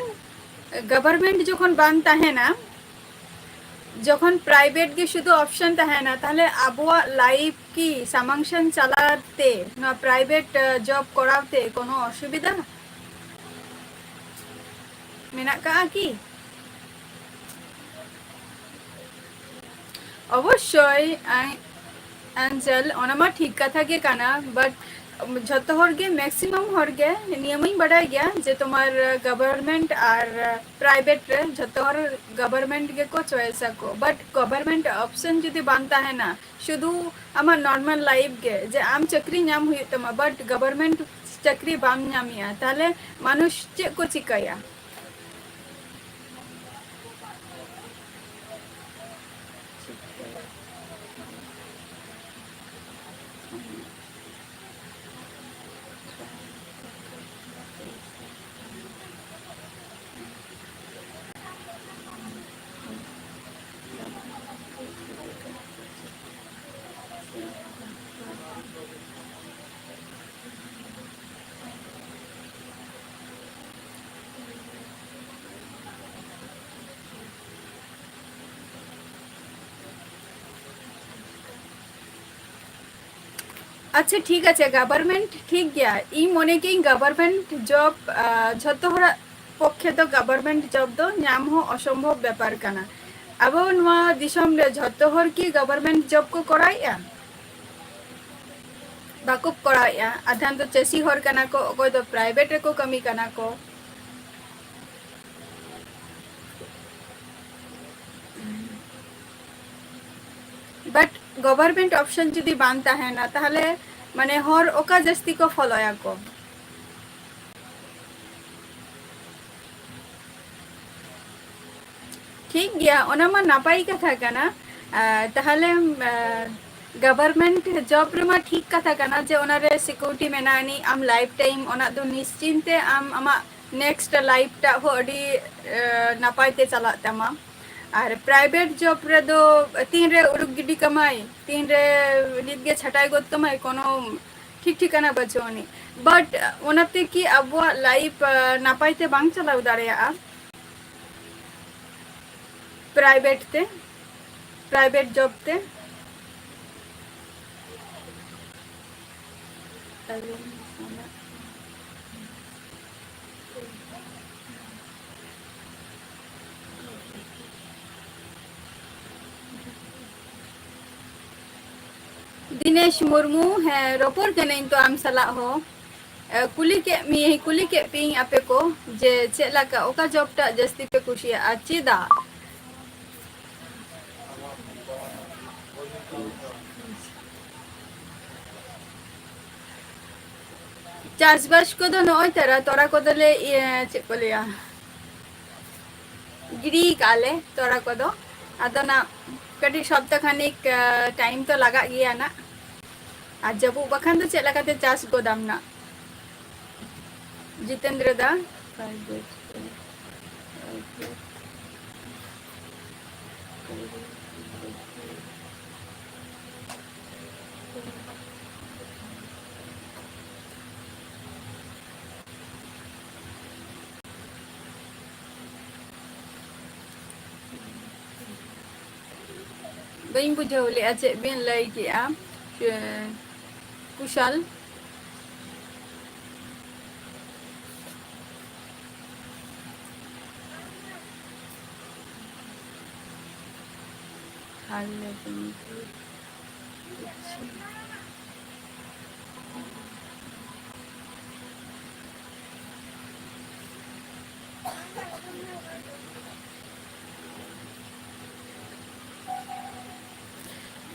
government ᱡᱚᱠᱷᱚᱱ ᱵᱟᱝ ᱛᱟᱦᱮᱱᱟ, ᱡᱚᱠᱷᱚᱱ private ᱜᱮ ᱥᱩᱫᱷᱩ option ᱛᱟᱦᱮᱱᱟ, ᱛᱟᱦᱞᱮ ᱟᱵᱚᱣᱟᱜ life ᱠᱤ ᱥᱟᱢᱟᱝ ᱥᱮᱱ ᱪᱟᱞᱟᱣ ᱛᱮ ᱱᱚᱣᱟ private, ᱟ, job ᱠᱚᱨᱟᱣ ᱛᱮ ᱠᱳᱱᱳ ᱚᱥᱩᱵᱤᱫᱷᱟ ᱢᱮᱱᱟᱜ ᱠᱟᱜᱼᱟ ᱠᱤ? ᱚᱵᱚᱥᱥᱳᱭ, ᱟᱭ-, ᱟᱧᱪᱚᱞ, ᱚᱱᱟ ᱢᱟ ᱴᱷᱤᱠ ᱠᱟᱛᱷᱟ ᱜᱮ ᱠᱟᱱᱟ, but ᱡᱷᱚᱛᱚ ᱦᱚᱲ ᱜᱮ, maximum ᱦᱚᱲ ᱜᱮ ᱱᱤᱭᱟᱹ ᱢᱟᱧ ᱵᱟᱰᱟᱭ ᱜᱮᱭᱟ ᱡᱮ ᱛᱳᱢᱟᱨ government ᱟᱨ private ᱨᱮ ᱡᱷᱚᱛᱚ ᱦᱚᱲ government ᱜᱮᱠᱚ choice ᱟᱠᱚ, but government option ᱡᱩᱫᱤ ᱵᱟᱝ ᱛᱟᱦᱮᱱᱟ, ᱥᱩᱫᱷᱩ ᱟᱢᱟᱜ normal life ᱜᱮ ᱡᱮ ᱟᱢ ᱪᱟᱹᱠᱨᱤ ᱧᱟᱢ ᱦᱩᱭᱩᱜ ᱛᱟᱢᱟ, but government ᱪᱟᱹᱠᱨᱤ ᱵᱟᱢ ᱧᱟᱢᱮᱜᱼᱟ, ᱛᱟᱦᱞᱮ ᱢᱟᱱᱩᱥ ᱪᱮᱫ ᱠᱚ ᱪᱤᱠᱟᱹᱭᱟ? ᱟᱪᱪᱷᱟ, ᱴᱷᱤᱠ ᱟᱪᱷᱮ, government ᱴᱷᱤᱠ ᱜᱮᱭᱟ᱾ ᱤᱧ ᱢᱚᱱᱮ ᱠᱤᱭᱟᱹᱧ government job, ᱟᱸ, ᱡᱷᱚᱛᱚ ᱦᱚᱲᱟᱜ ᱯᱚᱠᱠᱷᱮ ᱫᱚ government job ᱫᱚ ᱧᱟᱢ ᱦᱚᱸ ᱚᱥᱚᱢᱵᱷᱚᱵ ᱵᱮᱯᱟᱨ ᱠᱟᱱᱟ᱾ ᱟᱵᱚ ᱱᱚᱣᱟ ᱫᱤᱥᱚᱢ ᱨᱮ ᱡᱷᱚᱛᱚ ᱦᱚᱲ ᱠᱤ government job ᱠᱚ ᱠᱚᱨᱟᱣᱮᱫᱼᱟ? ᱵᱟᱠᱚ ᱠᱚᱨᱟᱣᱮᱫᱼᱟ᱾ ᱟᱫᱷᱟᱱ ᱫᱚ ᱪᱟᱹᱥᱤ ᱦᱚᱲ ᱠᱟᱱᱟ ᱠᱚ, ᱚᱠᱚᱭ ᱫᱚ private ᱨᱮᱠᱚ ᱠᱟᱹᱢᱤ ᱠᱟᱱᱟ ᱠᱚ᱾ But government option ᱡᱩᱫᱤ ᱵᱟᱝ ᱛᱟᱦᱮᱱᱟ, ᱛᱟᱦᱞᱮ ᱢᱟᱱᱮ ᱦᱚᱲ ᱚᱠᱟ ᱡᱟᱹᱥᱛᱤ ᱠᱚ ᱯᱷᱚᱞᱚᱭᱟᱠᱚ? ᱴᱷᱤᱠ ᱜᱮᱭᱟ, ᱚᱱᱟ ᱢᱟ ᱱᱟᱯᱟᱭ ᱠᱟᱛᱷᱟ ᱠᱟᱱᱟ᱾ ᱟᱨ ᱛᱟᱦᱞᱮ, ᱟᱨ government job ᱨᱮᱢᱟ ᱴᱷᱤᱠ ᱠᱟᱛᱷᱟ ᱠᱟᱱᱟ ᱡᱮ ᱚᱱᱟᱨᱮ security ᱢᱮᱱᱟᱜ ᱟᱹᱱᱤᱡ, ᱟᱢ life time ᱚᱱᱟ ᱫᱚ ᱱᱤᱥᱪᱤᱱᱛᱮ ᱟᱢ ᱟᱢᱟᱜ next life ᱴᱟᱜ ᱦᱚᱸ ᱟᱹᱰᱤ, ᱮ, ᱱᱟᱯᱟᱭ ᱛᱮ ᱪᱟᱞᱟᱜ ᱛᱟᱢᱟ᱾ ᱟᱨ private job ᱨᱮᱫᱚ ᱛᱤᱱᱨᱮ ᱩᱰᱩᱠ ᱜᱤᱰᱤ ᱠᱟᱢᱟᱭ, ᱛᱤᱱᱨᱮ ᱱᱤᱛ ᱜᱮ ᱪᱷᱟᱴᱟᱭ ᱜᱚᱫ ᱠᱟᱢᱟᱭ, ᱠᱳᱱᱳ ᱴᱷᱤᱠ ᱴᱷᱤᱠᱟᱹᱱᱟ ᱵᱟᱹᱪᱩᱜ ᱟᱹᱱᱤᱡ᱾ But ᱚᱱᱟᱛᱮ ᱠᱤ ᱟᱵᱚᱣᱟᱜ life, ᱟ, ᱱᱟᱯᱟᱭ ᱛᱮ ᱵᱟᱝ ᱪᱟᱞᱟᱣ ᱫᱟᱲᱮᱭᱟᱜᱼᱟ private ᱛᱮ, private job ᱛᱮ? ᱫᱤᱱᱮᱥ ᱢᱩᱨᱢᱩ, ᱦᱮᱸ, ᱨᱚᱯᱚᱲ ᱠᱟᱹᱱᱟᱹᱧ ᱛᱚ ᱟᱢ ᱥᱟᱞᱟᱜ ᱦᱚᱸ᱾ ᱮ, ᱠᱩᱞᱤ ᱠᱮᱫ ᱢᱤᱭᱟᱹᱧ, ᱠᱩᱞᱤ ᱠᱮᱫ ᱯᱮᱭᱟᱹᱧ ᱟᱯᱮ ᱠᱚ ᱡᱮ ᱪᱮᱫ ᱞᱮᱠᱟ, ᱚᱠᱟ job ᱴᱟᱜ ᱡᱟᱹᱥᱛᱤ ᱯᱮ ᱠᱩᱥᱤᱭᱟᱜᱼᱟ, ᱪᱮᱫᱟᱜ? ᱪᱟᱥᱵᱟᱥ ᱠᱚᱫᱚ ᱱᱚᱜᱼᱚᱭ ᱛᱟᱨᱟ, ᱛᱚᱨᱟ ᱠᱚᱫᱚᱞᱮ, ᱤᱭᱟᱹ, ᱪᱮᱫ ᱠᱚ ᱞᱟᱹᱭᱟ, ᱜᱤᱰᱤ ᱠᱟᱜᱼᱟ ᱞᱮ ᱛᱚᱨᱟ ᱠᱚᱫᱚ᱾ ᱟᱫᱚ ᱱᱟᱜ ᱠᱟᱹᱴᱤᱡ ᱥᱚᱯᱛᱟ ᱠᱷᱟᱱᱤᱠ, ᱟ, time ᱛᱚ ᱞᱟᱜᱟᱜ ᱜᱮᱭᱟ ᱱᱟᱜ᱾ ᱟᱨ ᱡᱟᱹᱯᱩᱫ ᱵᱟᱠᱷᱟᱱ ᱫᱚ ᱪᱮᱫ ᱞᱮᱠᱟᱛᱮ ᱪᱟᱥ ᱜᱚᱫᱟᱢ ᱱᱟᱜ? ᱡᱤᱛᱮᱱᱫᱨᱚ ᱫᱟ᱾ ᱵᱟᱹᱧ ᱵᱩᱡᱷᱟᱹᱣ ᱞᱮᱜᱼᱟ ᱪᱮᱫ ᱵᱤᱱ ᱞᱟᱹᱭ ᱠᱮᱜᱼᱟ, ᱠᱩᱥᱟᱞ᱾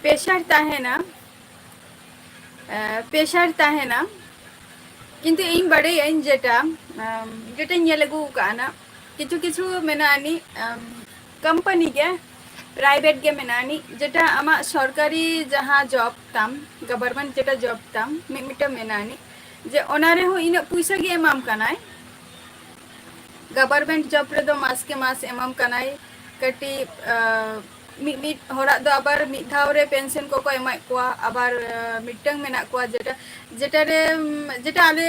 Pressure ᱛᱟᱦᱮᱱᱟ, pressure ᱛᱟᱦᱮᱱᱟ, ᱠᱤᱱᱛᱩ ᱤᱧ ᱵᱟᱰᱟᱭᱟᱹᱧ ᱡᱮᱴᱟ, ᱡᱮᱴᱟᱧ ᱧᱮᱞ ᱟᱹᱜᱩ ᱟᱠᱟᱫᱼᱟ ᱱᱟ, ᱠᱤᱪᱷᱩ ᱠᱤᱪᱷᱩ ᱢᱮᱱᱟᱜᱼᱟ ᱱᱤ, company ᱜᱮ, private ᱜᱮ ᱢᱮᱱᱟᱜᱼᱟ ᱱᱤ, ᱡᱮᱴᱟ ᱟᱢᱟᱜ ᱥᱚᱨᱠᱟᱨᱤ ᱡᱟᱦᱟᱸ job ᱛᱟᱢ, government ᱡᱮᱴᱟ job ᱛᱟᱢ, ᱢᱤᱫ ᱢᱤᱫᱴᱟᱝ ᱢᱮᱱᱟᱜᱼᱟ ᱱᱤ, ᱡᱮ ᱚᱱᱟ ᱨᱮᱦᱚᱸ ᱤᱱᱟᱹᱜ ᱯᱩᱭᱥᱟᱹ ᱜᱮ ᱮᱢᱟᱢ ᱠᱟᱱᱟᱭ᱾ Government job ᱨᱮᱫᱚ ᱢᱟᱥ ᱠᱮ ᱢᱟᱥ ᱮᱢᱟᱢ ᱠᱟᱱᱟᱭ ᱠᱟᱹᱴᱤᱡ, ᱢᱤᱫ ᱢᱤᱫ ᱦᱚᱲᱟᱜ ᱫᱚ ᱟᱵᱟᱨ ᱢᱤᱫ ᱫᱷᱟᱣ ᱨᱮ pension ᱠᱚᱠᱚ ᱮᱢᱟᱭᱮᱫ ᱠᱚᱣᱟ, ᱟᱵᱟᱨ ᱢᱤᱫᱴᱟᱝ ᱢᱮᱱᱟᱜ ᱠᱚᱣᱟ ᱡᱮᱴᱟ, ᱡᱮᱴᱟ ᱨᱮ, ᱡᱮᱴᱟ ᱟᱞᱮ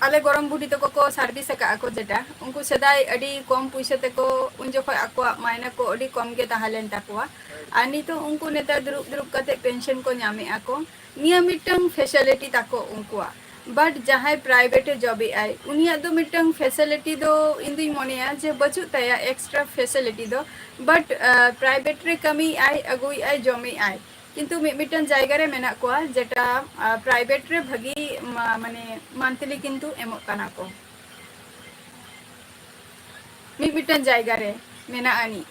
ᱟᱞᱮ ᱜᱚᱲᱚᱢ ᱵᱩᱰᱷᱤ ᱛᱟᱠᱚ ᱠᱚ service ᱟᱠᱟᱫᱼᱟ ᱠᱚ, ᱡᱮᱴᱟ ᱩᱱᱠᱩ ᱥᱮᱫᱟᱭ ᱟᱹᱰᱤ ᱠᱚᱢ ᱯᱩᱭᱥᱟᱹ ᱛᱮᱠᱚ, ᱩᱱ ᱡᱚᱠᱷᱚᱱ ᱟᱠᱚᱣᱟᱜ ᱢᱟᱭᱱᱮ ᱠᱚ ᱟᱹᱰᱤ ᱠᱚᱢ ᱜᱮ ᱛᱟᱦᱮᱸ ᱞᱮᱱ ᱛᱟᱠᱚᱣᱟ, ᱟᱨ ᱱᱤᱛᱚᱜ ᱩᱱᱠᱩ ᱱᱮᱛᱟᱨ ᱫᱩᱲᱩᱵ ᱫᱩᱲᱩᱵ ᱠᱟᱛᱮ pension ᱠᱚ ᱧᱟᱢᱮᱫᱼᱟ ᱠᱚ᱾ ᱱᱤᱭᱟᱹ ᱢᱤᱫᱴᱟᱝ facility ᱛᱟᱠᱚ ᱩᱱᱠᱩᱣᱟᱜ᱾ But ᱡᱟᱦᱟᱸᱭ private ᱮ job ᱮᱫ ᱟᱭ, ᱩᱱᱤᱭᱟᱜ ᱫᱚ ᱢᱤᱫᱴᱟᱝ facility ᱫᱚ ᱤᱧ ᱫᱩᱧ ᱢᱚᱱᱮᱭᱟ ᱡᱮ ᱵᱟᱹᱪᱩᱜ ᱛᱟᱭᱟ extra facility ᱫᱚ᱾ But private ᱨᱮ ᱠᱟᱹᱢᱤᱭᱮᱫ ᱟᱭ, ᱟᱹᱜᱩᱭᱮᱫ ᱟᱭ, ᱡᱚᱢᱮᱫ ᱟᱭ, ᱠᱤᱱᱛᱩ ᱢᱤᱫ ᱢᱤᱫᱴᱟᱝ ᱡᱟᱭᱜᱟ ᱨᱮ ᱢᱮᱱᱟᱜ ᱠᱚᱣᱟ ᱡᱮᱴᱟ private ᱨᱮ ᱵᱷᱟᱹᱜᱤ ᱢᱟᱱᱮ monthly ᱠᱤᱱᱛᱩ ᱮᱢᱚᱜ ᱠᱟᱱᱟ ᱠᱚ᱾ ᱢᱤᱫ ᱢᱤᱫᱴᱟᱝ ᱡᱟᱭᱜᱟ ᱨᱮ ᱢᱮᱱᱟᱜ ᱟᱹᱱᱤᱡ,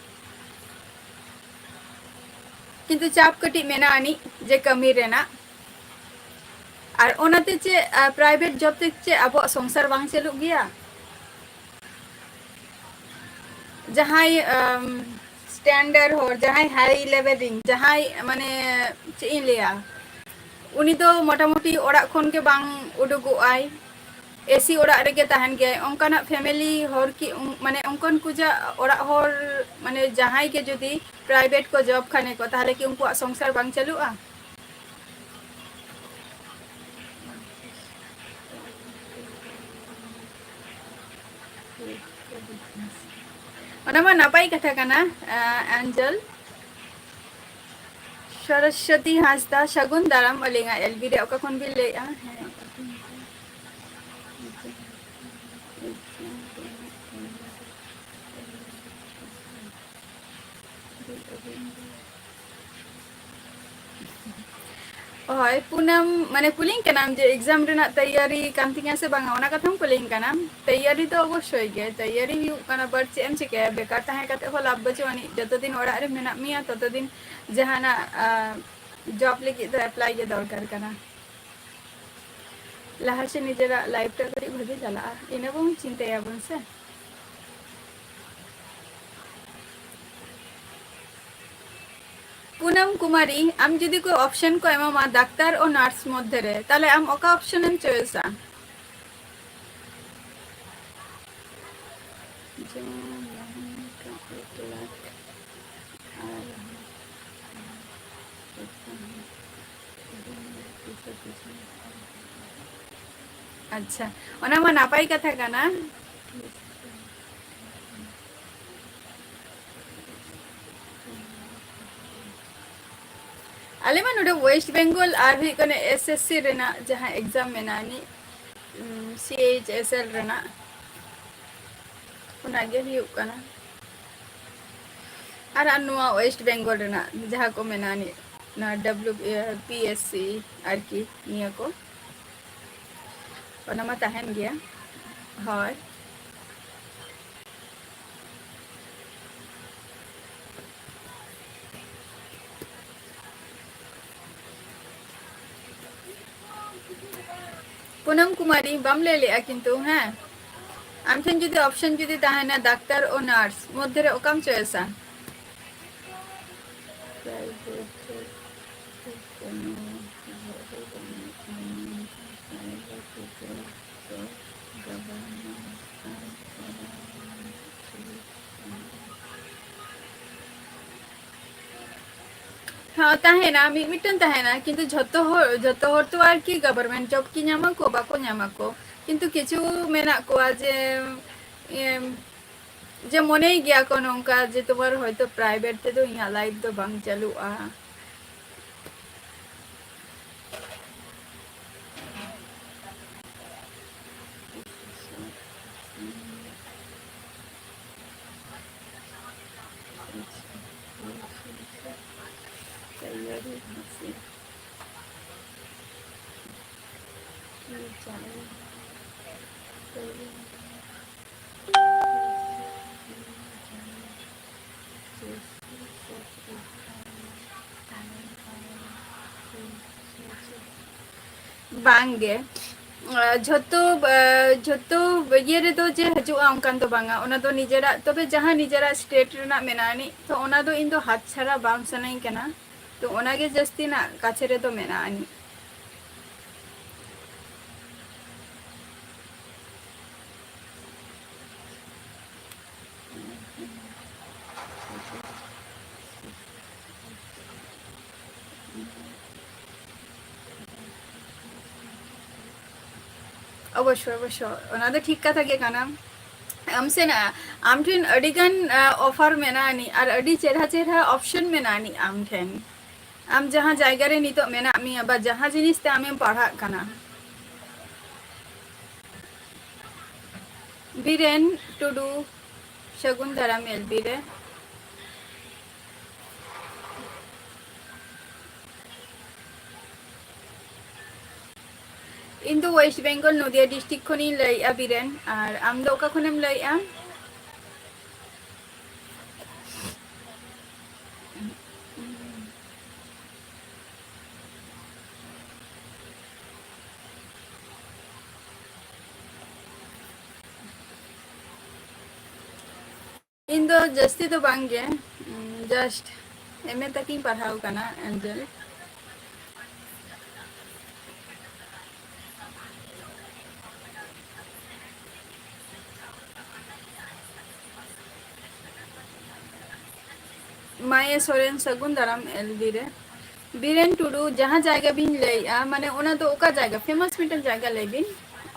ᱠᱤᱱᱛᱩ ᱪᱟᱯ ᱠᱟᱹᱴᱤᱡ ᱢᱮᱱᱟᱜ ᱟᱹᱱᱤᱡ ᱡᱮ ᱠᱟᱹᱢᱤ ᱨᱮᱱᱟᱜ᱾ ᱟᱨ ᱚᱱᱟᱛᱮ ᱪᱮᱫ private job ᱛᱮ ᱪᱮᱫ ᱟᱵᱚᱣᱟᱜ ᱥᱚᱝᱥᱟᱨ ᱵᱟᱝ ᱪᱟᱹᱞᱩᱜ ᱜᱮᱭᱟ? ᱡᱟᱦᱟᱸᱭ standard ᱦᱚᱲ, ᱡᱟᱦᱟᱸᱭ high level ᱨᱤᱱ, ᱡᱟᱦᱟᱸᱭ ᱢᱟᱱᱮ ᱪᱮᱫ ᱤᱧ ᱞᱟᱹᱭᱟ, ᱩᱱᱤ ᱫᱚ ᱢᱚᱴᱟᱢᱩᱴᱤ ᱚᱲᱟᱜ ᱠᱷᱚᱱ ᱜᱮ ᱵᱟᱝ ᱩᱰᱩᱠᱚᱜ ᱟᱭ, ᱮᱥᱤ ᱚᱲᱟᱜ ᱨᱮᱜᱮ ᱛᱟᱦᱮᱱ ᱜᱮᱭᱟᱭ᱾ ᱚᱱᱠᱟᱱᱟᱜ ᱯᱷᱮᱢᱮᱞᱤ ᱦᱚᱲ ᱠᱤ, ᱩᱱ-, ᱢᱟᱱᱮ ᱚᱱᱠᱟᱱ ᱠᱚ ᱡᱟ ᱚᱲᱟᱜ ᱦᱚᱲ, ᱢᱟᱱᱮ ᱡᱟᱦᱟᱸᱭ ᱜᱮ ᱡᱩᱫᱤ ᱯᱨᱟᱭᱵᱷᱮᱴ ᱠᱚ ᱡᱚᱵ ᱠᱷᱟᱱᱮ ᱠᱚ, ᱛᱟᱦᱚᱞᱮ ᱠᱤ ᱩᱱᱠᱩᱣᱟᱜ ᱥᱚᱝᱥᱟᱨ ᱵᱟᱝ ᱪᱟᱹᱞᱩᱜᱼᱟ? ᱚᱱᱟ ᱢᱟ ᱱᱟᱯᱟᱭ ᱠᱟᱛᱷᱟ ᱠᱟᱱᱟ, ᱟᱸ, ᱟᱧᱡᱚᱞ᱾ ᱥᱚᱨᱚᱥᱚᱛᱤ ᱦᱟᱸᱥᱫᱟ, ᱥᱟᱹᱜᱩᱱ ᱫᱟᱨᱟᱢ ᱟᱹᱞᱤᱧᱟᱜ ᱮᱞ ᱵᱤ ᱨᱮ᱾ ᱚᱠᱟ ᱠᱷᱚᱱ ᱵᱤᱱ ᱞᱟᱹᱭᱮᱫᱼᱟ? ᱦᱮᱸ, ᱚᱠᱟ ᱠᱷᱚᱱ? ᱦᱳᱭ, ᱯᱩᱱᱟᱢ, ᱢᱟᱱᱮ, ᱠᱩᱞᱤᱧ ᱠᱟᱱᱟᱢ ᱡᱮ exam ᱨᱮᱱᱟᱜ ᱛᱮᱭᱟᱨᱤ ᱠᱟᱱ ᱛᱤᱧᱟ ᱥᱮ ᱵᱟᱝᱟ, ᱚᱱᱟ ᱠᱟᱛᱷᱟᱢ ᱠᱩᱞᱤᱧ ᱠᱟᱱᱟᱢ᱾ ᱛᱮᱭᱟᱨᱤ ᱫᱚ ᱚᱵᱚᱥᱥᱳᱭ ᱜᱮ, ᱛᱮᱭᱟᱨᱤ ᱦᱩᱭᱩᱜ ᱠᱟᱱᱟ, but ᱪᱮᱫ ᱮᱢ ᱪᱤᱠᱟᱹᱭᱟ, ᱵᱮᱠᱟᱨ ᱛᱟᱦᱮᱸ ᱠᱟᱛᱮ ᱦᱚᱸ ᱞᱟᱵᱷ ᱵᱟᱹᱪᱩᱜ ᱟᱹᱱᱤᱡ᱾ ᱡᱚᱛᱚ ᱫᱤᱱ ᱚᱲᱟᱜ ᱨᱮ ᱢᱮᱱᱟᱜ ᱢᱮᱭᱟ, ᱛᱚᱛᱚ ᱫᱤᱱ ᱡᱟᱦᱟᱱᱟᱜ, ᱟ, job ᱞᱟᱹᱜᱤᱫ ᱫᱚ apply ᱜᱮ ᱫᱚᱨᱠᱟᱨ ᱠᱟᱱᱟ᱾ ᱞᱟᱦᱟ ᱥᱮᱫ ᱱᱤᱡᱮᱨᱟᱜ life ᱴᱟᱜ ᱠᱟᱹᱴᱤᱡ ᱵᱷᱟᱜᱮ ᱪᱟᱞᱟᱜᱼᱟ, ᱤᱱᱟᱹ ᱵᱚᱱ ᱪᱤᱱᱛᱟᱹᱭᱟᱵᱚᱱ ᱥᱮ᱾ ᱯᱩᱱᱟᱢ ᱠᱩᱢᱟᱨᱤ, ᱟᱢ ᱡᱩᱫᱤ ᱠᱚ option ᱠᱚ ᱮᱢᱟᱢᱟ ᱰᱟᱠᱛᱟᱨ ᱳ nurse ᱢᱚᱫᱽᱫᱷᱮ ᱨᱮ, ᱛᱟᱦᱞᱮ ᱟᱢ ᱚᱠᱟ option ᱮᱢ choiceᱟ? ᱡᱮᱢᱚᱱ ᱞᱟᱦᱟ ᱞᱮᱠᱟ ᱮᱠ ᱞᱟᱠᱷ ᱟᱨ ᱟᱪᱪᱷᱟ, ᱚᱱᱟ ᱢᱟ ᱱᱟᱯᱟᱭ ᱠᱟᱛᱷᱟ ᱠᱟᱱᱟ᱾ ᱟᱞᱮ ᱢᱟ ᱱᱚᱰᱮ West Bengal ᱟᱨ ᱦᱩᱭᱩᱜ ᱠᱟᱱᱟ S S C ᱨᱮᱱᱟᱜ ᱡᱟᱦᱟᱸ exam ᱢᱮᱱᱟᱜᱼᱟ ᱱᱤ, ᱩᱢ, C H S L ᱨᱮᱱᱟᱜ, ᱚᱱᱟ ᱜᱮ ᱦᱩᱭᱩᱜ ᱠᱟᱱᱟ᱾ ᱟᱨ, ᱟᱨ ᱱᱚᱣᱟ West Bengal ᱨᱮᱱᱟᱜ ᱡᱟᱦᱟᱸ ᱠᱚ ᱢᱮᱱᱟ ᱱᱤ, ᱱᱚᱣᱟ W, P S C ᱟᱨᱠᱤ, ᱱᱤᱭᱟᱹ ᱠᱚ, ᱚᱱᱟ ᱢᱟ ᱛᱟᱦᱮᱱ ᱜᱮᱭᱟ᱾ ᱦᱳᱭ᱾ ᱯᱩᱱᱟᱢ ᱠᱩᱢᱟᱨᱤ, ᱵᱟᱢ ᱞᱟᱹᱭ ᱞᱮᱜᱼᱟ ᱠᱤᱱᱛᱩ, ᱦᱮᱸ? ᱟᱢ ᱴᱷᱮᱱ ᱡᱩᱫᱤ option ᱡᱩᱫᱤ ᱛᱟᱦᱮᱱᱟ ᱰᱟᱠᱛᱟᱨ ᱳ nurse ᱢᱚᱫᱽᱫᱷᱮ ᱨᱮ, ᱚᱠᱟᱢ choiceᱟ? Private ᱥᱮ ᱠᱳᱱᱳ ᱵᱷᱚᱨᱥᱟ ᱛᱟᱦᱮᱱᱟ, ᱢᱤᱫ ᱢᱤᱫᱴᱮᱱ ᱛᱟᱦᱮᱱᱟ, ᱠᱤᱱᱛᱩ ᱡᱷᱚᱛᱚ ᱦᱚᱲ, ᱡᱷᱚᱛᱚ ᱦᱚᱲ ᱛᱚ ᱟᱨᱠᱤ government job ᱠᱤ ᱧᱟᱢᱟ ᱠᱚ? ᱵᱟᱠᱚ ᱧᱟᱢᱟ ᱠᱚ᱾ ᱠᱤᱱᱛᱩ ᱠᱤᱪᱷᱩ ᱢᱮᱱᱟᱜ ᱠᱚᱣᱟ ᱡᱮ, ᱮᱢ, ᱡᱮ ᱢᱚᱱᱮᱭ ᱜᱮᱭᱟ ᱠᱚ ᱱᱚᱝᱠᱟ ᱡᱮ ᱛᱚᱢᱟᱨ ᱦᱚᱭᱛᱳ private ᱛᱮᱫᱚ ᱤᱧᱟᱹᱜ life ᱫᱚ ᱵᱟᱝ ᱪᱟᱹᱞᱩᱜᱼᱟ᱾ ᱵᱟᱝᱜᱮ, ᱡᱷᱚᱛᱚ, ᱡᱷᱚᱛᱚ ᱤᱭᱟᱹ ᱨᱮᱫᱚ ᱡᱮ ᱦᱤᱡᱩᱜᱼᱟ ᱚᱱᱠᱟᱱ ᱫᱚ ᱵᱟᱝᱟ᱾ ᱚᱱᱟ ᱫᱚ ᱱᱤᱡᱮᱨᱟᱜ, ᱛᱚᱵᱮ ᱡᱟᱦᱟᱸ ᱱᱤᱡᱮᱨᱟᱜ state ᱨᱮᱱᱟᱜ ᱢᱮᱱᱟᱜ ᱟᱹᱱᱤᱡ, ᱛᱚ ᱚᱱᱟ ᱫᱚ ᱤᱧ ᱫᱚ ᱦᱟᱛ ᱪᱷᱟᱲᱟ ᱵᱟᱝ ᱥᱟᱱᱟᱧ ᱠᱟᱱᱟ᱾ ᱛᱚ ᱚᱱᱟᱜᱮ ᱡᱟᱹᱥᱛᱤ ᱱᱟᱜ ᱠᱟᱪᱷᱮ ᱨᱮᱫᱚ ᱢᱮᱱᱟᱜ ᱟᱹᱱᱤᱡ᱾ ᱚᱵᱚᱥᱥᱳᱭ, ᱚᱵᱚᱥᱥᱳᱭ, ᱚᱱᱟ ᱫᱚ ᱴᱷᱤᱠ ᱠᱟᱛᱷᱟ ᱜᱮ ᱠᱟᱱᱟ᱾ ᱟᱢ ᱥᱮᱱ, ᱟᱢ ᱴᱷᱮᱱ ᱟᱹᱰᱤ ᱜᱟᱱ, ᱟ, offer ᱢᱮᱱᱟᱜ ᱟᱹᱱᱤᱡ ᱟᱨ ᱟᱹᱰᱤ ᱪᱮᱨᱦᱟ ᱪᱮᱨᱦᱟ option ᱢᱮᱱᱟᱜ ᱟᱹᱱᱤᱡ ᱟᱢ ᱴᱷᱮᱱ᱾ ᱟᱢ ᱡᱟᱦᱟᱸ ᱡᱟᱭᱜᱟ ᱨᱮ ᱱᱤᱛᱚᱜ ᱢᱮᱱᱟᱜ ᱢᱮᱭᱟ ᱵᱟ ᱡᱟᱦᱟᱸ ᱡᱤᱱᱤᱥ ᱛᱮ ᱟᱢᱮᱢ ᱯᱟᱲᱦᱟᱜ ᱠᱟᱱᱟ᱾ ᱵᱤᱨᱮᱱ ᱴᱩᱰᱩ, ᱥᱟᱹᱜᱩᱱ ᱫᱟᱨᱟᱢ ᱮᱞ ᱵᱤ ᱨᱮ᱾ ᱤᱧ ᱫᱚ West Bengal, ᱱᱚᱫᱤᱭᱟ district ᱠᱷᱚᱱᱤᱧ ᱞᱟᱹᱭᱮᱫᱼᱟ ᱵᱤᱨᱮᱱ᱾ ᱟᱨ ᱟᱢ ᱫᱚ ᱚᱠᱟ ᱠᱷᱚᱱᱮᱢ ᱞᱟᱹᱭᱮᱫᱼᱟ? ᱤᱧ ᱫᱚ ᱡᱟᱹᱥᱛᱤ ᱫᱚ ᱵᱟᱝ ᱜᱮ, ᱩᱸ, just ᱮᱢ ᱮ ᱛᱟᱹᱠᱤᱧ ᱯᱟᱲᱦᱟᱣ ᱠᱟᱱᱟ, ᱮᱱᱡᱮᱞ᱾ My ᱢᱟᱭᱮ ᱥᱚᱨᱮᱱ, ᱥᱟᱹᱜᱩᱱ ᱫᱟᱨᱟᱢ ᱮᱞ ᱵᱤ ᱨᱮ᱾ ᱵᱤᱨᱮᱱ ᱴᱩᱰᱩ, ᱡᱟᱦᱟᱸ ᱡᱟᱭᱜᱟ ᱵᱤᱱ ᱞᱟᱹᱭᱮᱜᱼᱟ, ᱢᱟᱱᱮ ᱚᱱᱟ ᱫᱚ ᱚᱠᱟ ᱡᱟᱭᱜᱟ? ᱯᱷᱮᱢᱟᱥ ᱢᱤᱫᱴᱮᱱ ᱡᱟᱭᱜᱟ ᱞᱟᱹᱭ ᱵᱤᱱ,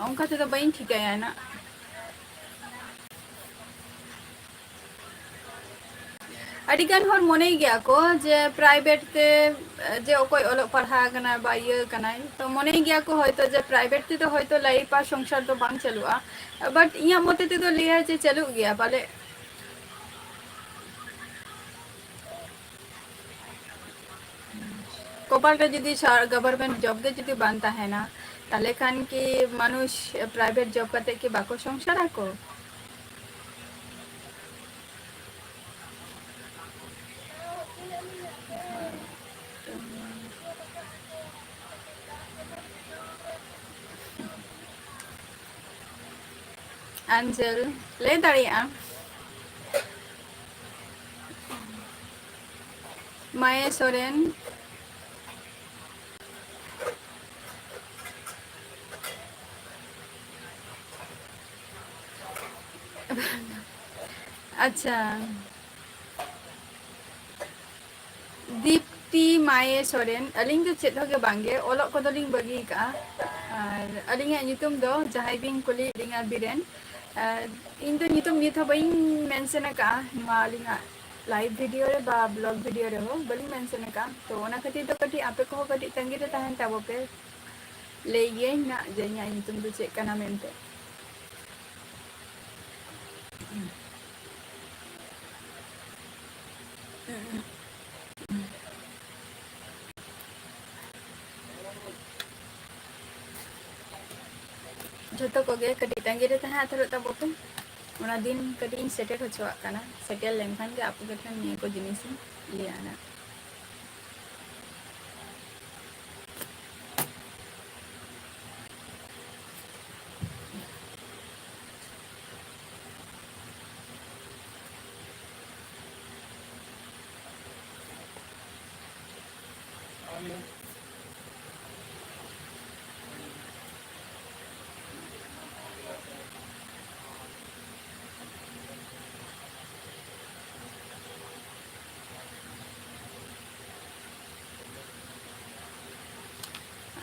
ᱚᱱᱠᱟ ᱛᱮᱫᱚ ᱵᱟᱹᱧ ᱴᱷᱤᱠᱟᱹᱭᱟ ᱱᱟᱜ᱾ ᱟᱹᱰᱤᱜᱟᱱ ᱦᱚᱲ ᱢᱚᱱᱮᱭ ᱜᱮᱭᱟ ᱠᱚ ᱡᱮ ᱯᱨᱟᱭᱵᱷᱮᱴ ᱛᱮ, ᱡᱮ ᱚᱠᱚᱭ ᱚᱞᱚᱜ ᱯᱟᱲᱦᱟᱣ ᱠᱟᱱᱟᱭ ᱵᱟ ᱤᱭᱟᱹ ᱠᱟᱱᱟᱭ, ᱛᱚ ᱢᱚᱱᱮᱭ ᱜᱮᱭᱟ ᱠᱚ ᱦᱚᱭᱛᱳ ᱡᱮ ᱯᱨᱟᱭᱵᱷᱮᱴ ᱛᱮᱫᱚ ᱦᱚᱭᱛᱳ ᱞᱟᱭᱤᱯᱷ ᱟᱨ ᱥᱚᱝᱥᱟᱨ ᱫᱚ ᱵᱟᱝ ᱪᱟᱹᱞᱩᱜᱼᱟ, but ᱤᱧᱟᱹᱜ ᱢᱚᱛᱮ ᱛᱮᱫᱚ ᱞᱟᱹᱭᱟ ᱡᱮ ᱪᱟᱹᱞᱩᱜ ᱜᱮᱭᱟ ᱯᱟᱞᱮ᱾ ᱠᱚᱯᱟᱞ ᱨᱮ ᱡᱩᱫᱤ ᱥᱟ-, government job ᱜᱮ ᱡᱩᱫᱤ ᱵᱟᱝ ᱛᱟᱦᱮᱱᱟ, ᱛᱟᱦᱞᱮ ᱠᱷᱟᱱ ᱠᱤ ᱢᱟᱱᱩᱥ private job ᱠᱟᱛᱮ ᱠᱤ ᱵᱟᱠᱚ ᱥᱚᱝᱥᱟᱨ ᱟᱠᱚ? ᱟᱧᱡᱮᱞ, ᱞᱟᱹᱭ ᱫᱟᱲᱮᱭᱟᱜᱼᱟ᱾ ᱢᱟᱭᱮ ᱥᱚᱨᱮᱱ᱾ ᱟᱪᱪᱷᱟ᱾ ᱫᱤᱯᱛᱤ ᱢᱟᱭᱮ ᱥᱚᱨᱮᱱ, ᱟᱹᱞᱤᱧ ᱫᱚ ᱪᱮᱫ ᱦᱚᱸ ᱜᱮ ᱵᱟᱝᱜᱮ, ᱚᱞᱚᱜ ᱠᱚᱫᱚᱞᱤᱧ ᱵᱟᱹᱜᱤ ᱟᱠᱟᱫᱼᱟ᱾ ᱟᱨ ᱟᱹᱞᱤᱧᱟᱜ ᱧᱩᱛᱩᱢ ᱫᱚ, ᱡᱟᱦᱟᱸᱭ ᱵᱤᱱ ᱠᱩᱞᱤᱭᱮᱫ ᱞᱤᱧᱟ, ᱵᱤᱨᱮᱱ, ᱟᱨ ᱤᱧ ᱫᱚ ᱧᱩᱛᱩᱢ ᱱᱤᱛ ᱦᱚᱸ ᱵᱟᱹᱧ mention ᱟᱠᱟᱫᱼᱟ ᱱᱚᱣᱟ ᱟᱹᱞᱤᱧᱟᱜ live video ᱨᱮ ᱵᱟ blog video ᱨᱮᱦᱚᱸ ᱵᱟᱹᱞᱤᱧ mention ᱟᱠᱟᱫᱼᱟ᱾ ᱛᱚ ᱚᱱᱟ ᱠᱷᱟᱹᱛᱤᱨ ᱫᱚ ᱠᱟᱹᱴᱤᱡ ᱟᱯᱮ ᱠᱚᱦᱚᱸ ᱠᱟᱹᱴᱤᱡ ᱛᱟᱺᱜᱤ ᱨᱮ ᱛᱟᱦᱮᱱ ᱛᱟᱵᱚ ᱯᱮ, ᱞᱟᱹᱭ ᱜᱤᱭᱟᱹᱧ ᱱᱟᱜ ᱡᱮ ᱤᱧᱟᱹᱜ ᱧᱩᱛᱩᱢ ᱫᱚ ᱪᱮᱫ ᱠᱟᱱᱟ ᱢᱮᱱᱛᱮ᱾ ᱡᱷᱚᱛᱚ ᱠᱚᱜᱮ ᱠᱟᱹᱴᱤᱡ ᱛᱟᱺᱜᱤ ᱨᱮ ᱛᱟᱦᱮᱸ ᱦᱟᱛᱟᱲᱚᱜ ᱛᱟᱵᱚ ᱯᱮ᱾ ᱚᱱᱟ ᱫᱤᱱ ᱠᱟᱹᱴᱤᱡ ᱤᱧ ᱥᱮᱴᱮᱨ ᱦᱚᱪᱚᱣᱟᱜ ᱠᱟᱱᱟ᱾ ᱥᱮᱴᱮᱨ ᱞᱮᱱᱠᱷᱟᱱ ᱜᱮ ᱟᱯᱮ ᱠᱚᱴᱷᱮᱱ ᱱᱤᱭᱟᱹ ᱠᱚ ᱡᱤᱱᱤᱥ ᱤᱧ ᱞᱟᱹᱭᱟ ᱱᱟᱜ᱾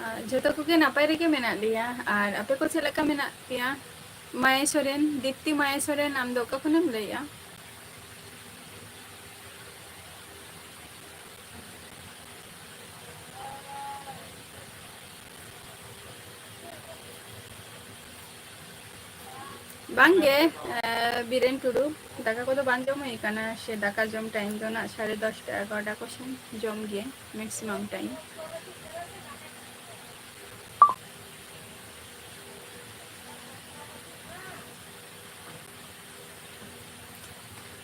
ᱟᱨ ᱡᱷᱚᱛᱚ ᱠᱚᱜᱮ ᱱᱟᱯᱟᱭ ᱨᱮᱜᱮ ᱢᱮᱱᱟᱜ ᱞᱮᱭᱟ᱾ ᱟᱨ ᱟᱯᱮ ᱠᱚ ᱪᱮᱫ ᱞᱮᱠᱟ ᱢᱮᱱᱟᱜ ᱯᱮᱭᱟ? ᱢᱟᱭᱟ ᱥᱚᱨᱮᱱ, ᱫᱤᱯᱛᱤ ᱢᱟᱭᱟ ᱥᱚᱨᱮᱱ, ᱟᱢ ᱫᱚ ᱚᱠᱟ ᱠᱷᱚᱱᱮᱢ ᱞᱟᱹᱭᱮᱜᱼᱟ? ᱵᱟᱝᱜᱮ, ᱮ, ᱵᱤᱨᱮᱱ ᱴᱩᱰᱩ, ᱫᱟᱠᱟ ᱠᱚᱫᱚ ᱵᱟᱝ ᱡᱚᱢ ᱦᱩᱭ ᱟᱠᱟᱱᱟ, ᱥᱮ ᱫᱟᱠᱟ ᱡᱚᱢ time ᱫᱚ ᱱᱟᱜ ᱥᱟᱲᱮ ᱫᱚᱥᱴᱟ, ᱮᱜᱟᱨᱚᱴᱟ ᱠᱚ ᱥᱮᱱ ᱡᱚᱢ ᱜᱮ maximum time᱾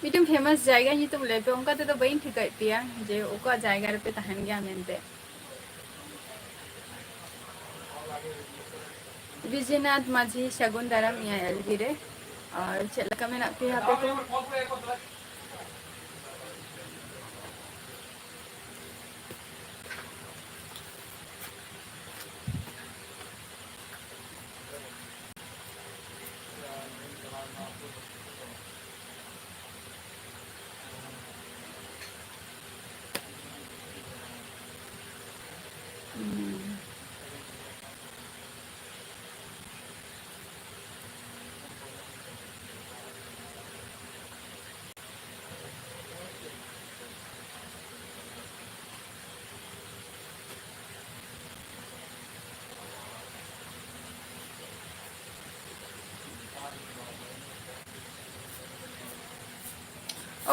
ᱢᱤᱫᱴᱮᱱ famous ᱡᱟᱭᱜᱟ ᱧᱩᱛᱩᱢ ᱞᱟᱹᱭ ᱯᱮ, ᱚᱱᱠᱟ ᱛᱮᱫᱚ ᱵᱟᱹᱧ ᱴᱷᱤᱠᱟᱹᱭᱮᱫ ᱯᱮᱭᱟ ᱡᱮ ᱚᱠᱟ ᱡᱟᱭᱜᱟ ᱨᱮᱯᱮ ᱛᱟᱦᱮᱱ ᱜᱮᱭᱟ ᱢᱮᱱᱛᱮ᱾ ᱵᱤᱡᱮᱱᱟᱛᱷ ᱢᱟᱹᱡᱷᱤ ᱥᱟᱹᱜᱩᱱ ᱫᱟᱨᱟᱢ ᱤᱧᱟᱹᱭ ᱟᱞᱜᱤ ᱨᱮ᱾ ᱟᱨ ᱪᱮᱫ ᱞᱮᱠᱟ ᱢᱮᱱᱟᱜ ᱯᱮᱭᱟ ᱟᱯᱮ ᱠᱚ?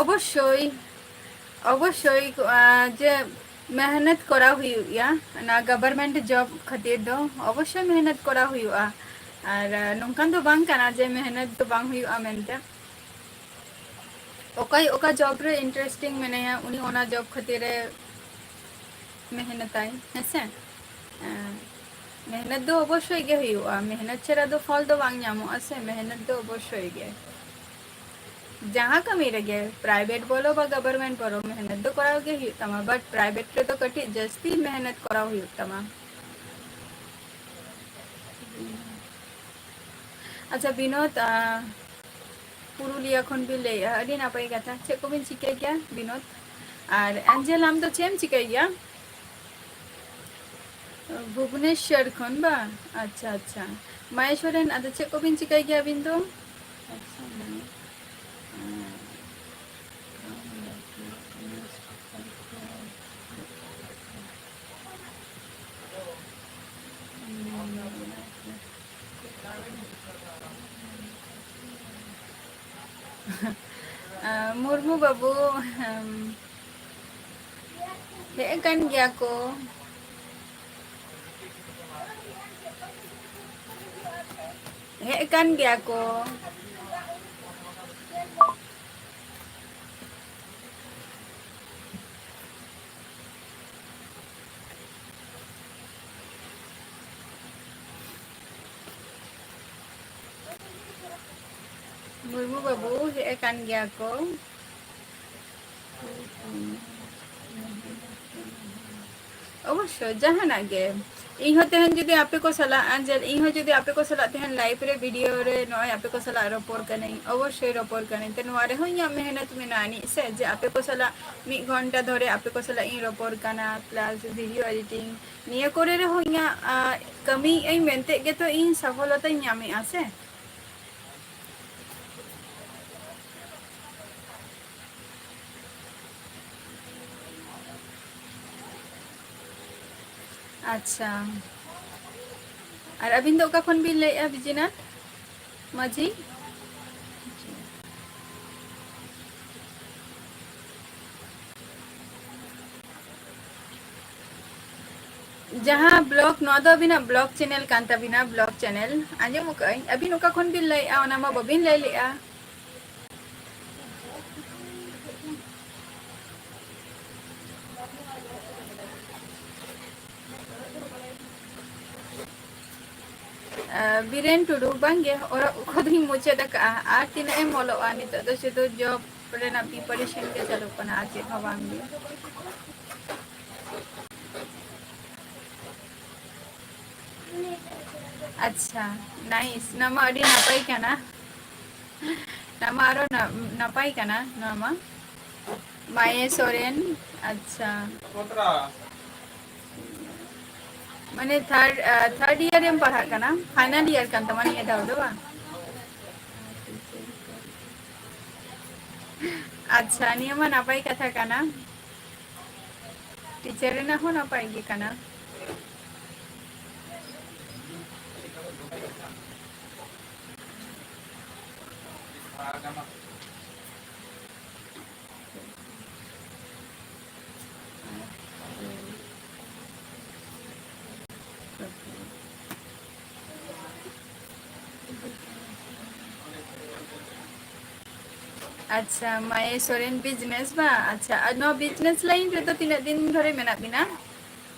ᱚᱵᱚᱥᱥᱳᱭ, ᱚᱵᱚᱥᱥᱳᱭ, ᱟᱸ, ᱡᱮ ᱢᱮᱦᱱᱚᱛ ᱠᱚᱨᱟᱣ ᱦᱩᱭᱩᱜ ᱜᱮᱭᱟ, ᱚᱱᱟ government job ᱠᱷᱟᱹᱛᱤᱨ ᱫᱚ ᱚᱵᱚᱥᱥᱳᱭ ᱢᱮᱦᱱᱚᱛ ᱠᱚᱨᱟᱣ ᱦᱩᱭᱩᱜᱼᱟ᱾ ᱟᱨ, ᱟᱸ, ᱱᱚᱝᱠᱟᱱ ᱫᱚ ᱵᱟᱝ ᱠᱟᱱᱟ ᱡᱮ ᱢᱮᱦᱱᱚᱛ ᱫᱚ ᱵᱟᱝ ᱦᱩᱭᱩᱜᱼᱟ ᱢᱮᱱᱛᱮ᱾ ᱚᱠᱚᱭ ᱚᱠᱟ job ᱨᱮ interesting ᱢᱮᱱᱟᱭᱟ, ᱩᱱᱤ ᱚᱱᱟ job ᱠᱷᱟᱹᱛᱤᱨ ᱮ ᱢᱮᱦᱱᱚᱛᱟᱭ, ᱦᱮᱸᱥᱮ? ᱮᱸ, ᱢᱮᱦᱱᱚᱛ ᱫᱚ ᱚᱵᱚᱥᱥᱳᱭ ᱜᱮ ᱦᱩᱭᱩᱜᱼᱟ, ᱢᱮᱦᱱᱚᱛ ᱪᱷᱟᱲᱟ ᱫᱚ ᱯᱷᱚᱞ ᱫᱚ ᱵᱟᱝ ᱧᱟᱢᱚᱜᱼᱟ ᱥᱮ, ᱢᱮᱦᱱᱚᱛ ᱫᱚ ᱚᱵᱚᱥᱥᱳᱭ ᱜᱮ᱾ ᱡᱟᱦᱟᱸ ᱠᱟᱹᱢᱤ ᱨᱮᱜᱮ, private ᱵᱚᱞᱚ ᱵᱟ government ᱵᱚᱞᱚ, ᱢᱮᱦᱱᱚᱛ ᱫᱚ ᱠᱚᱨᱟᱣ ᱜᱮ ᱦᱩᱭᱩᱜ ᱛᱟᱢᱟ, but private ᱨᱮᱫᱚ ᱠᱟᱹᱴᱤᱡ ᱡᱟᱹᱥᱛᱤ ᱢᱮᱦᱱᱚᱛ ᱠᱚᱨᱟᱣ ᱦᱩᱭᱩᱜ ᱛᱟᱢᱟ᱾ ᱟᱪᱪᱷᱟ ᱵᱤᱱᱳᱫ, ᱟᱸ, ᱯᱩᱨᱩᱞᱤᱭᱟᱹ ᱠᱷᱚᱱ ᱵᱤᱱ ᱞᱟᱹᱭᱮᱜᱼᱟ, ᱟᱹᱰᱤ ᱱᱟᱯᱟᱭ ᱠᱟᱛᱷᱟ᱾ ᱪᱮᱫ ᱠᱚᱵᱤᱱ ᱪᱤᱠᱟᱹᱭ ᱜᱮᱭᱟ ᱵᱤᱱᱳᱫ? ᱟᱨ ᱮᱱᱡᱮᱞ, ᱟᱢ ᱫᱚ ᱪᱮᱫ ᱮᱢ ᱪᱤᱠᱟᱹᱭ ᱜᱮᱭᱟ? ᱵᱷᱩᱵᱽᱱᱮᱥᱣᱚᱨ ᱠᱷᱚᱱ ᱵᱟ? ᱟᱪᱪᱷᱟ, ᱟᱪᱪᱷᱟ᱾ ᱢᱟᱭᱟ ᱥᱚᱨᱮᱱ, ᱟᱫᱚ ᱪᱮᱫ ᱠᱚᱵᱤᱱ ᱪᱤᱠᱟᱹᱭ ᱜᱮᱭᱟ ᱟᱹᱵᱤᱱ ᱫᱚ? ᱟᱪᱪᱷᱟ, ᱢᱟᱭᱟ᱾ ᱟᱸ, ᱢᱩᱨᱢᱩ ᱵᱟᱹᱵᱩ, ᱦᱮᱸ, ᱦᱮᱡ ᱟᱠᱟᱱ ᱜᱮᱭᱟ ᱠᱚ᱾ ᱦᱮᱡ ᱟᱠᱟᱱ ᱜᱮᱭᱟ ᱠᱚ᱾ ᱢᱩᱨᱢᱩ ᱵᱟᱹᱵᱩ, ᱦᱮᱡ ᱟᱠᱟᱱ ᱜᱮᱭᱟ ᱠᱚ᱾ ᱚᱵᱚᱥᱥᱳᱭ, ᱡᱟᱦᱟᱱᱟᱜ ᱜᱮ᱾ ᱤᱧ ᱦᱚᱸ ᱛᱮᱦᱮᱧ ᱡᱩᱫᱤ ᱟᱯᱮ ᱠᱚ ᱥᱟᱞᱟᱜ, ᱟᱨ ᱡᱮ ᱤᱧ ᱦᱚᱸ ᱡᱩᱫᱤ ᱟᱯᱮ ᱠᱚ ᱥᱟᱞᱟᱜ ᱛᱮᱦᱮᱧ live ᱨᱮ, video ᱨᱮ ᱱᱚᱜᱼᱚᱭ ᱟᱯᱮ ᱠᱚ ᱥᱟᱞᱟᱜ ᱨᱚᱯᱚᱲ ᱠᱟᱹᱱᱟᱹᱧ, ᱚᱵᱚᱥᱥᱳᱭ ᱨᱚᱯᱚᱲ ᱠᱟᱹᱱᱟᱹᱧ᱾ ᱛᱚ ᱱᱚᱣᱟ ᱨᱮᱦᱚᱸ ᱤᱧᱟᱹᱜ ᱢᱮᱦᱱᱚᱛ ᱢᱮᱱᱟᱜᱼᱟ ᱟᱹᱱᱤᱡ ᱥᱮ, ᱡᱮ ᱟᱯᱮ ᱠᱚ ᱥᱟᱞᱟᱜ ᱢᱤᱫ ᱜᱷᱚᱱᱴᱟ ᱫᱷᱚᱨᱮ ᱟᱯᱮ ᱠᱚ ᱥᱟᱞᱟᱜ ᱤᱧ ᱨᱚᱯᱚᱲ ᱠᱟᱱᱟ, plus video editing, ᱱᱤᱭᱟᱹ ᱠᱚᱨᱮ ᱨᱮᱦᱚᱸ ᱤᱧᱟᱹᱜ, ᱟᱸ, ᱠᱟᱹᱢᱤᱭᱮᱫ ᱟᱹᱧ ᱢᱮᱱᱛᱮ ᱜᱮᱛᱚ ᱤᱧ ᱥᱟᱯᱷᱚᱞᱚᱛᱟᱧ ᱧᱟᱢᱮᱫᱼᱟ ᱥᱮ᱾ ᱟᱪᱪᱷᱟ, ᱟᱨ ᱟᱹᱵᱤᱱ ᱫᱚ ᱚᱠᱟ ᱠᱷᱚᱱ ᱵᱤᱱ ᱞᱟᱹᱭᱮᱫᱼᱟ, ᱵᱤᱡᱤᱱᱟᱛᱷ ᱢᱟᱹᱡᱷᱤ? ᱡᱟᱦᱟᱸ vlog, ᱱᱚᱣᱟ ᱫᱚ ᱟᱹᱵᱤᱱᱟᱜ vlog channel ᱠᱟᱱ ᱛᱟᱹᱵᱤᱱᱟ, vlog channel᱾ ᱟᱸᱡᱚᱢ ᱟᱠᱟᱫ ᱟᱹᱧ᱾ ᱟᱹᱵᱤᱱ ᱚᱠᱟ ᱠᱷᱚᱱ ᱵᱤᱱ ᱞᱟᱹᱭᱮᱫᱼᱟ, ᱚᱱᱟ ᱢᱟ ᱵᱟᱹᱵᱤᱱ ᱞᱟᱹᱭ ᱞᱮᱫᱼᱟ᱾ ᱟᱸ, ᱵᱤᱨᱮᱱ ᱴᱩᱰᱩ, ᱵᱟᱝᱜᱮ, ᱚᱞᱚᱜ ᱠᱚᱫᱚᱧ ᱢᱩᱪᱟᱹᱫ ᱟᱠᱟᱫᱼᱟ᱾ ᱟᱨ ᱛᱤᱱᱟᱹᱜ ᱮᱢ ᱚᱞᱚᱜᱼᱟ? ᱱᱤᱛᱚᱜ ᱫᱚ ᱥᱩᱫᱷᱩ job ᱨᱮᱱᱟᱜ preparation ᱜᱮ ᱪᱟᱹᱞᱩᱜ ᱠᱟᱱᱟ, ᱟᱨ ᱪᱮᱫ ᱦᱚᱸ ᱵᱟᱝᱜᱮ᱾ ᱟᱪᱪᱷᱟ, nice, ᱱᱚᱣᱟ ᱢᱟ ᱟᱹᱰᱤ ᱱᱟᱯᱟᱭ ᱠᱟᱱᱟ᱾ ᱱᱚᱣᱟ ᱢᱟ ᱟᱨᱚ ᱱᱟ-, ᱱᱟᱯᱟᱭ ᱠᱟᱱᱟ, ᱱᱚᱣᱟ ᱢᱟ᱾ ᱢᱟᱭᱮ ᱥᱚᱨᱮᱱ, ᱟᱪᱪᱷᱟ᱾ ᱢᱟᱱᱮ third, ᱟ, third year ᱨᱮᱢ ᱯᱟᱲᱦᱟᱜ ᱠᱟᱱᱟ, final year ᱠᱟᱱ ᱛᱟᱢᱟ ᱱᱤᱭᱟᱹ ᱫᱷᱟᱣ ᱫᱚ, ᱵᱟᱝ? ᱟᱪᱪᱷᱟ, ᱱᱤᱭᱟᱹ ᱢᱟ ᱱᱟᱯᱟᱭ ᱠᱟᱛᱷᱟ ᱠᱟᱱᱟ, teacher ᱨᱮᱱᱟᱜ ᱦᱚᱸ ᱱᱟᱯᱟᱭ ᱜᱮ ᱠᱟᱱᱟ᱾ ᱟᱪᱪᱷᱟ, ᱢᱟᱭᱮ ᱥᱚᱨᱮᱱ, business ᱵᱟ? ᱟᱪᱪᱷᱟ, ᱟᱨ ᱱᱚᱣᱟ business line ᱨᱮᱫᱚ ᱛᱤᱱᱟᱹᱜ ᱫᱤᱱ ᱫᱷᱚᱨᱮ ᱢᱮᱱᱟᱜ ᱵᱤᱱᱟ?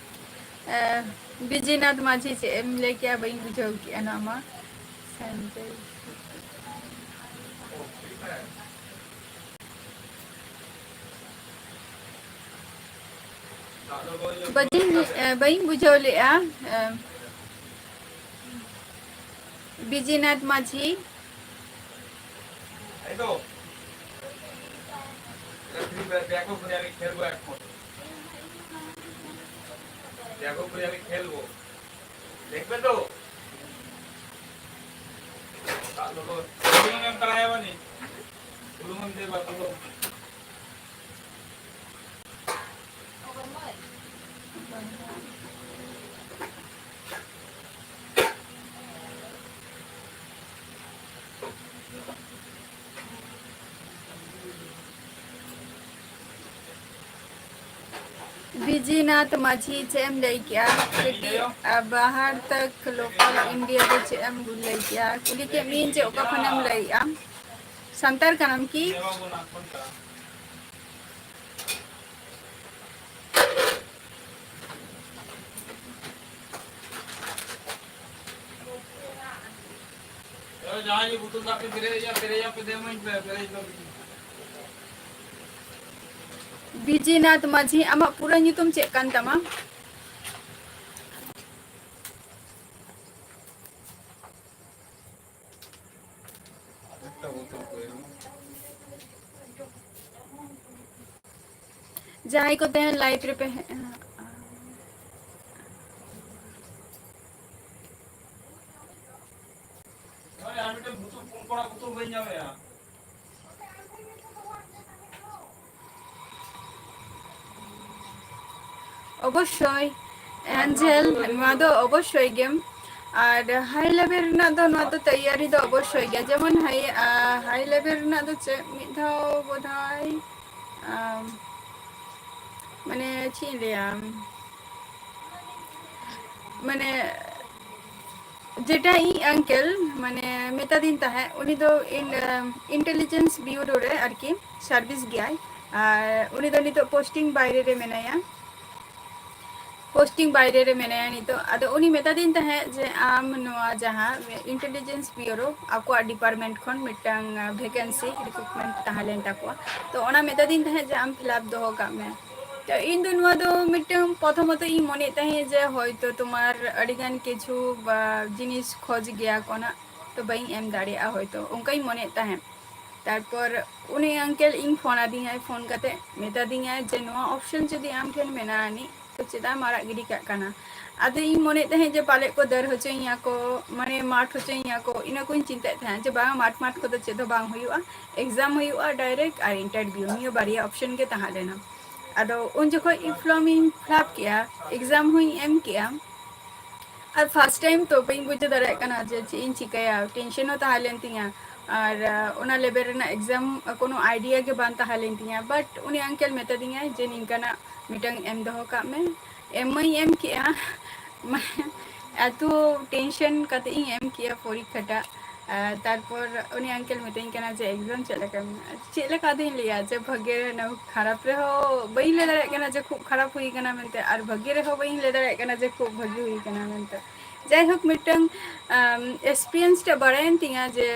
ᱮ, ᱵᱤᱡᱤᱱᱟᱛᱷ ᱢᱟᱹᱡᱷᱤ, ᱪᱮᱫ ᱮᱢ ᱞᱟᱹᱭ ᱠᱮᱜᱼᱟ? ᱵᱟᱹᱧ ᱵᱩᱡᱷᱟᱹᱣ ᱠᱮᱜᱼᱟ ᱱᱚᱣᱟ ᱢᱟ᱾ ᱥᱟᱱᱛᱟᱲᱤ᱾ ᱵᱟᱹᱧ, ᱮ, ᱵᱟᱹᱧ ᱵᱩᱡᱷᱟᱹᱣ ᱞᱮᱜᱼᱟ, ᱮ, ᱵᱤᱡᱤᱱᱟᱛᱷ ᱢᱟᱹᱡᱷᱤ᱾ এই তো, ব্যাগ, ব্যাগও করে আমি খেলবো এখন। ব্যাগও করে আমি খেলবো। দেখবে তো? তা হলো, বুলুম এম তারা আয়া বানি? বুলুম এম দেবা, বুলুম। ᱵᱤᱡᱤᱱᱟᱛᱷ ᱢᱟᱹᱡᱷᱤ, ᱪᱮᱫ ᱮᱢ ᱞᱟᱹᱭ ᱠᱮᱜᱼᱟ? ᱠᱟᱹᱴᱤᱡ, ᱟ, ᱵᱟᱦᱟᱨ ᱛᱟᱠ ᱞᱳᱠᱟᱞ ᱤᱱᱰᱤᱭᱟ ᱫᱚ ᱪᱮᱫ ᱮᱢ ᱞᱟᱹᱭ ᱠᱮᱜᱼᱟ? ᱠᱩᱞᱤ ᱠᱮᱫ ᱢᱤᱭᱟᱹᱧ ᱡᱮ ᱚᱠᱟ ᱠᱷᱚᱱᱮᱢ ᱞᱟᱹᱭᱮᱜᱼᱟ? ᱥᱟᱱᱛᱟᱲ ᱠᱟᱱᱟᱢ ᱠᱤ? ᱡᱟᱦᱟᱸᱭ ᱜᱮ ᱵᱩᱛᱩᱞ ᱫᱟᱜ ᱯᱮ ᱯᱮᱨᱮᱡ ᱮᱭᱟ, ᱯᱮᱨᱮᱡ ᱟᱯᱮ ᱫᱮ ᱢᱟᱹᱧ ᱯᱮ, ᱯᱮᱨᱮᱡ ᱫᱚ᱾ ᱵᱤᱡᱤᱱᱟᱛᱷ ᱢᱟᱹᱡᱷᱤ, ᱟᱢᱟᱜ ᱯᱩᱨᱟᱹ ᱧᱩᱛᱩᱢ ᱪᱮᱫ ᱠᱟᱱ ᱛᱟᱢᱟ? ᱡᱟᱦᱟᱸᱭ ᱠᱚ ᱛᱮᱦᱮᱧ live ᱨᱮᱯᱮ ᱦᱮᱡ ᱮᱱᱟ, ᱚᱵᱚᱥᱥᱳᱭ ᱮᱧᱡᱮᱞ, ᱱᱚᱣᱟ ᱫᱚ ᱚᱵᱚᱥᱥᱳᱭ ᱜᱮᱢ᱾ ᱟᱨ ᱦᱟᱭ ᱞᱮᱵᱮᱞ ᱨᱮᱱᱟᱜ ᱫᱚ, ᱱᱚᱣᱟ ᱫᱚ ᱛᱮᱭᱟᱨᱤ ᱫᱚ ᱚᱵᱚᱥᱥᱳᱭ ᱜᱮᱭᱟ᱾ ᱡᱮᱢᱚᱱ ᱦᱟᱭ, ᱟᱨ ᱦᱟᱭ ᱞᱮᱵᱮᱞ ᱨᱮᱱᱟᱜ ᱫᱚ ᱪᱮᱫ, ᱢᱤᱫ ᱫᱷᱟᱣ ᱵᱳᱫᱷᱚᱭ, ᱟᱢ, ᱢᱟᱱᱮ ᱪᱮᱫ ᱤᱧ ᱞᱟᱹᱭᱟ, ᱢᱟᱱᱮ ᱡᱮᱴᱟ ᱤᱧ ᱟᱝᱠᱮᱞ ᱢᱟᱱᱮ ᱢᱮᱛᱟᱫᱤᱧ ᱛᱟᱦᱮᱸᱫ, ᱩᱱᱤ ᱫᱚ ᱤᱱ-, ᱤᱱᱴᱮᱞᱤᱡᱮᱱᱥ ᱵᱤᱭᱩᱨᱳ ᱨᱮ ᱟᱨᱠᱤ ᱥᱟᱨᱵᱷᱤᱥ ᱜᱮᱭᱟᱭ᱾ ᱟᱨ ᱩᱱᱤ ᱫᱚ ᱱᱤᱛᱚᱜ ᱯᱳᱥᱴᱤᱝ ᱵᱟᱭᱨᱮ ᱨᱮ ᱢᱮᱱᱟᱭᱟ, ᱯᱳᱥᱴᱤᱝ ᱵᱟᱭᱨᱮ ᱨᱮ ᱢᱮᱱᱟᱭᱟ ᱱᱤᱛᱚᱜ᱾ ᱟᱫᱚ ᱩᱱᱤ ᱢᱮᱛᱟᱫᱤᱧ ᱛᱟᱦᱮᱸᱫ ᱡᱮ ᱟᱢ ᱱᱚᱣᱟ ᱡᱟᱦᱟᱸ ᱤᱱᱴᱮᱞᱤᱡᱮᱱᱥ ᱵᱤᱭᱩᱨᱳ ᱟᱠᱚᱣᱟᱜ ᱰᱤᱯᱟᱨᱴᱢᱮᱱᱴ ᱠᱷᱚᱱ ᱢᱤᱫᱴᱟᱝ ᱵᱷᱮᱠᱮᱱᱥᱤ ᱨᱤᱠᱨᱩᱴᱢᱮᱱᱴ ᱛᱟᱦᱮᱸ ᱞᱮᱱ ᱛᱟᱠᱚᱣᱟ, ᱛᱚ ᱚᱱᱟ ᱢᱮᱛᱟᱫᱤᱧ ᱛᱟᱦᱮᱸᱫ ᱡᱮ ᱟᱢ ᱯᱷᱤᱞᱟᱯ ᱫᱚᱦᱚ ᱠᱟᱜ ᱢᱮ᱾ ᱛᱚ ᱤᱧ ᱫᱚ ᱱᱚᱣᱟ ᱫᱚ ᱢᱤᱫᱴᱟᱝ ᱯᱨᱚᱛᱷᱚᱢᱚᱛᱚ ᱤᱧ ᱢᱚᱱᱮᱭᱮᱫ ᱛᱟᱦᱮᱸᱫ ᱡᱮ ᱦᱚᱭᱛᱚ ᱛᱳᱢᱟᱨ ᱟᱹᱰᱤᱜᱟᱱ ᱠᱤᱪᱷᱩ ᱵᱟ ᱡᱤᱱᱤᱥ ᱠᱷᱚᱡᱽ ᱜᱮᱭᱟ ᱠᱚ ᱱᱟᱜ, ᱛᱚ ᱵᱟᱹᱧ ᱮᱢ ᱫᱟᱲᱮᱭᱟᱜᱼᱟ ᱦᱚᱭᱛᱚ, ᱚᱱᱠᱟᱧ ᱢᱚᱱᱮᱭᱮᱫ ᱛᱟᱦᱮᱸᱫ᱾ ᱛᱟᱨᱯᱚᱨ ᱩᱱᱤ ᱟᱝᱠᱮᱞ ᱤᱧ ᱯᱷᱳᱱ ᱟᱫᱤᱧᱟᱭ, ᱯᱷᱳᱱ ᱠᱟᱛᱮ ᱢᱮᱛᱟᱫᱤᱧᱟᱭ ᱡᱮ ᱱᱚᱣᱟ ᱚᱯᱥᱮᱱ ᱡᱩᱫᱤ ᱟᱢ ᱴᱷᱮᱱ ᱢᱮᱱᱟᱜ ᱟᱹᱱᱤᱡ ᱛᱚ ᱪᱮᱫᱟᱜ ᱮᱢ ᱟᱲᱟᱜ ᱜᱤᱰᱤ ᱠᱟᱜ ᱠᱟᱱᱟ? ᱟᱫᱚ ᱤᱧ ᱢᱚᱱᱮᱭᱮᱫ ᱛᱟᱦᱮᱸᱫ ᱡᱮ ᱯᱟᱞᱮᱫ ᱠᱚ ᱫᱟᱹᱲ ᱦᱚᱪᱚᱧᱟ ᱠᱚ, ᱢᱟᱱᱮ ᱢᱟᱴ ᱦᱚᱪᱚᱧᱟ ᱠᱚ, ᱤᱱᱟᱹ ᱠᱚᱧ ᱪᱤᱱᱛᱟᱹᱭᱮᱫ ᱛᱟᱦᱮᱸᱫ ᱡᱮ ᱵᱟᱝ, ᱢᱟᱴ ᱢᱟᱴ ᱠᱚᱫᱚ ᱪᱮᱫ ᱦᱚᱸ ᱵᱟᱝ ᱦᱩᱭᱩᱜᱼᱟ, ᱮᱠᱡᱟᱢ ᱦᱩᱭᱩᱜᱼᱟ ᱰᱟᱭᱨᱮᱠᱴ ᱟᱨ ᱤᱱᱴᱟᱨᱵᱷᱤᱭᱩ, ᱱᱤᱭᱟᱹ ᱵᱟᱨᱭᱟ ᱚᱯᱥᱮᱱ ᱜᱮ ᱛᱟᱦᱮᱸ ᱞᱮᱱᱟ᱾ ᱟᱫᱚ ᱩᱱ ᱡᱚᱠᱷᱚᱱ ᱤᱧ ᱯᱷᱚᱨᱢ ᱤᱧ ᱯᱷᱤᱞᱟᱯ ᱠᱮᱜᱼᱟ, ᱮᱠᱡᱟᱢ ᱦᱚᱸᱧ ᱮᱢ ᱠᱮᱜᱼᱟ, ᱟᱨ ᱯᱷᱟᱥᱴ ᱴᱟᱭᱤᱢ ᱛᱚ ᱵᱟᱹᱧ ᱵᱩᱡᱷᱟᱹᱣ ᱫᱟᱲᱮᱭᱟᱜ ᱠᱟᱱᱟ ᱡᱮ ᱪᱮᱫ ᱤᱧ ᱪᱤᱠᱟᱹᱭᱟ, ᱴᱮᱱᱥᱮᱱ ᱦᱚᱸ ᱛᱟᱦᱮᱸ ᱞᱮᱱ ᱛᱤᱧᱟᱹ᱾ ᱟᱨ ᱟᱸ, ᱚᱱᱟ ᱞᱮᱵᱮᱞ ᱨᱮᱱᱟᱜ ᱮᱠᱡᱟᱢ ᱠᱳᱱᱳ ᱟᱭᱰᱤᱭᱟ ᱜᱮ ᱵᱟᱝ ᱛᱟᱦᱮᱸ ᱞᱮᱱ ᱛᱤᱧᱟᱹ, ᱵᱟᱴ ᱩᱱᱤ ᱟᱝᱠᱮᱞ ᱢᱮᱛᱟ ᱫᱤᱧᱟᱭ ᱡᱮ ᱱᱤᱝᱠᱟᱱᱟᱜ ᱢᱤᱫᱴᱟᱝ ᱮᱢ ᱫᱚᱦᱚ ᱠᱟᱜ ᱢᱮ᱾ ᱮᱢ ᱢᱟᱹᱧ ᱮᱢ ᱠᱮᱜᱼᱟ, ᱢᱟᱱᱮ ᱮᱛᱚ ᱴᱮᱱᱥᱮᱱ ᱠᱟᱛᱮ ᱤᱧ ᱮᱢ ᱠᱮᱜᱼᱟ ᱯᱚᱨᱤᱠᱠᱷᱟᱴᱟᱜ᱾ ᱟᱨ ᱛᱟᱨᱯᱚᱨ ᱩᱱᱤ ᱟᱝᱠᱮᱞ ᱢᱤᱛᱟᱹᱧ ᱠᱟᱱᱟ ᱡᱮ ᱮᱠᱡᱟᱢ ᱪᱮᱫ ᱞᱮᱠᱟ ᱢᱮᱱᱟᱜᱼᱟ? ᱪᱮᱫ ᱞᱮᱠᱟ ᱟᱫᱚᱧ ᱞᱟᱹᱭᱟ ᱡᱮ ᱵᱷᱟᱜᱮ ᱨᱮᱱᱟᱜ ᱠᱷᱟᱨᱟᱯ ᱨᱮᱦᱚᱸ ᱵᱟᱹᱧ ᱞᱟᱹᱭ ᱫᱟᱲᱮᱭᱟᱜ ᱠᱟᱱᱟ ᱡᱮ ᱠᱷᱩᱵ ᱠᱷᱟᱨᱟᱯ ᱦᱩᱭ ᱠᱟᱱᱟ ᱢᱮᱱᱛᱮ, ᱟᱨ ᱵᱷᱟᱜᱮ ᱨᱮᱦᱚᱸ ᱵᱟᱹᱧ ᱞᱟᱹᱭ ᱫᱟᱲᱮᱭᱟᱜ ᱠᱟᱱᱟ ᱡᱮ ᱠᱷᱩᱵ ᱵᱷᱟᱜᱮ ᱦᱩᱭ ᱠᱟᱱᱟ ᱢᱮᱱᱛᱮ᱾ ᱡᱟᱭᱦᱳᱠ, ᱢᱤᱫᱴᱟᱝ, ᱟᱢ, ᱮᱠᱥᱯᱤᱨᱤᱭᱮᱱᱥ ᱴᱟᱜ ᱵᱟᱲᱟᱭᱮᱱ ᱛᱤᱧᱟ ᱡᱮ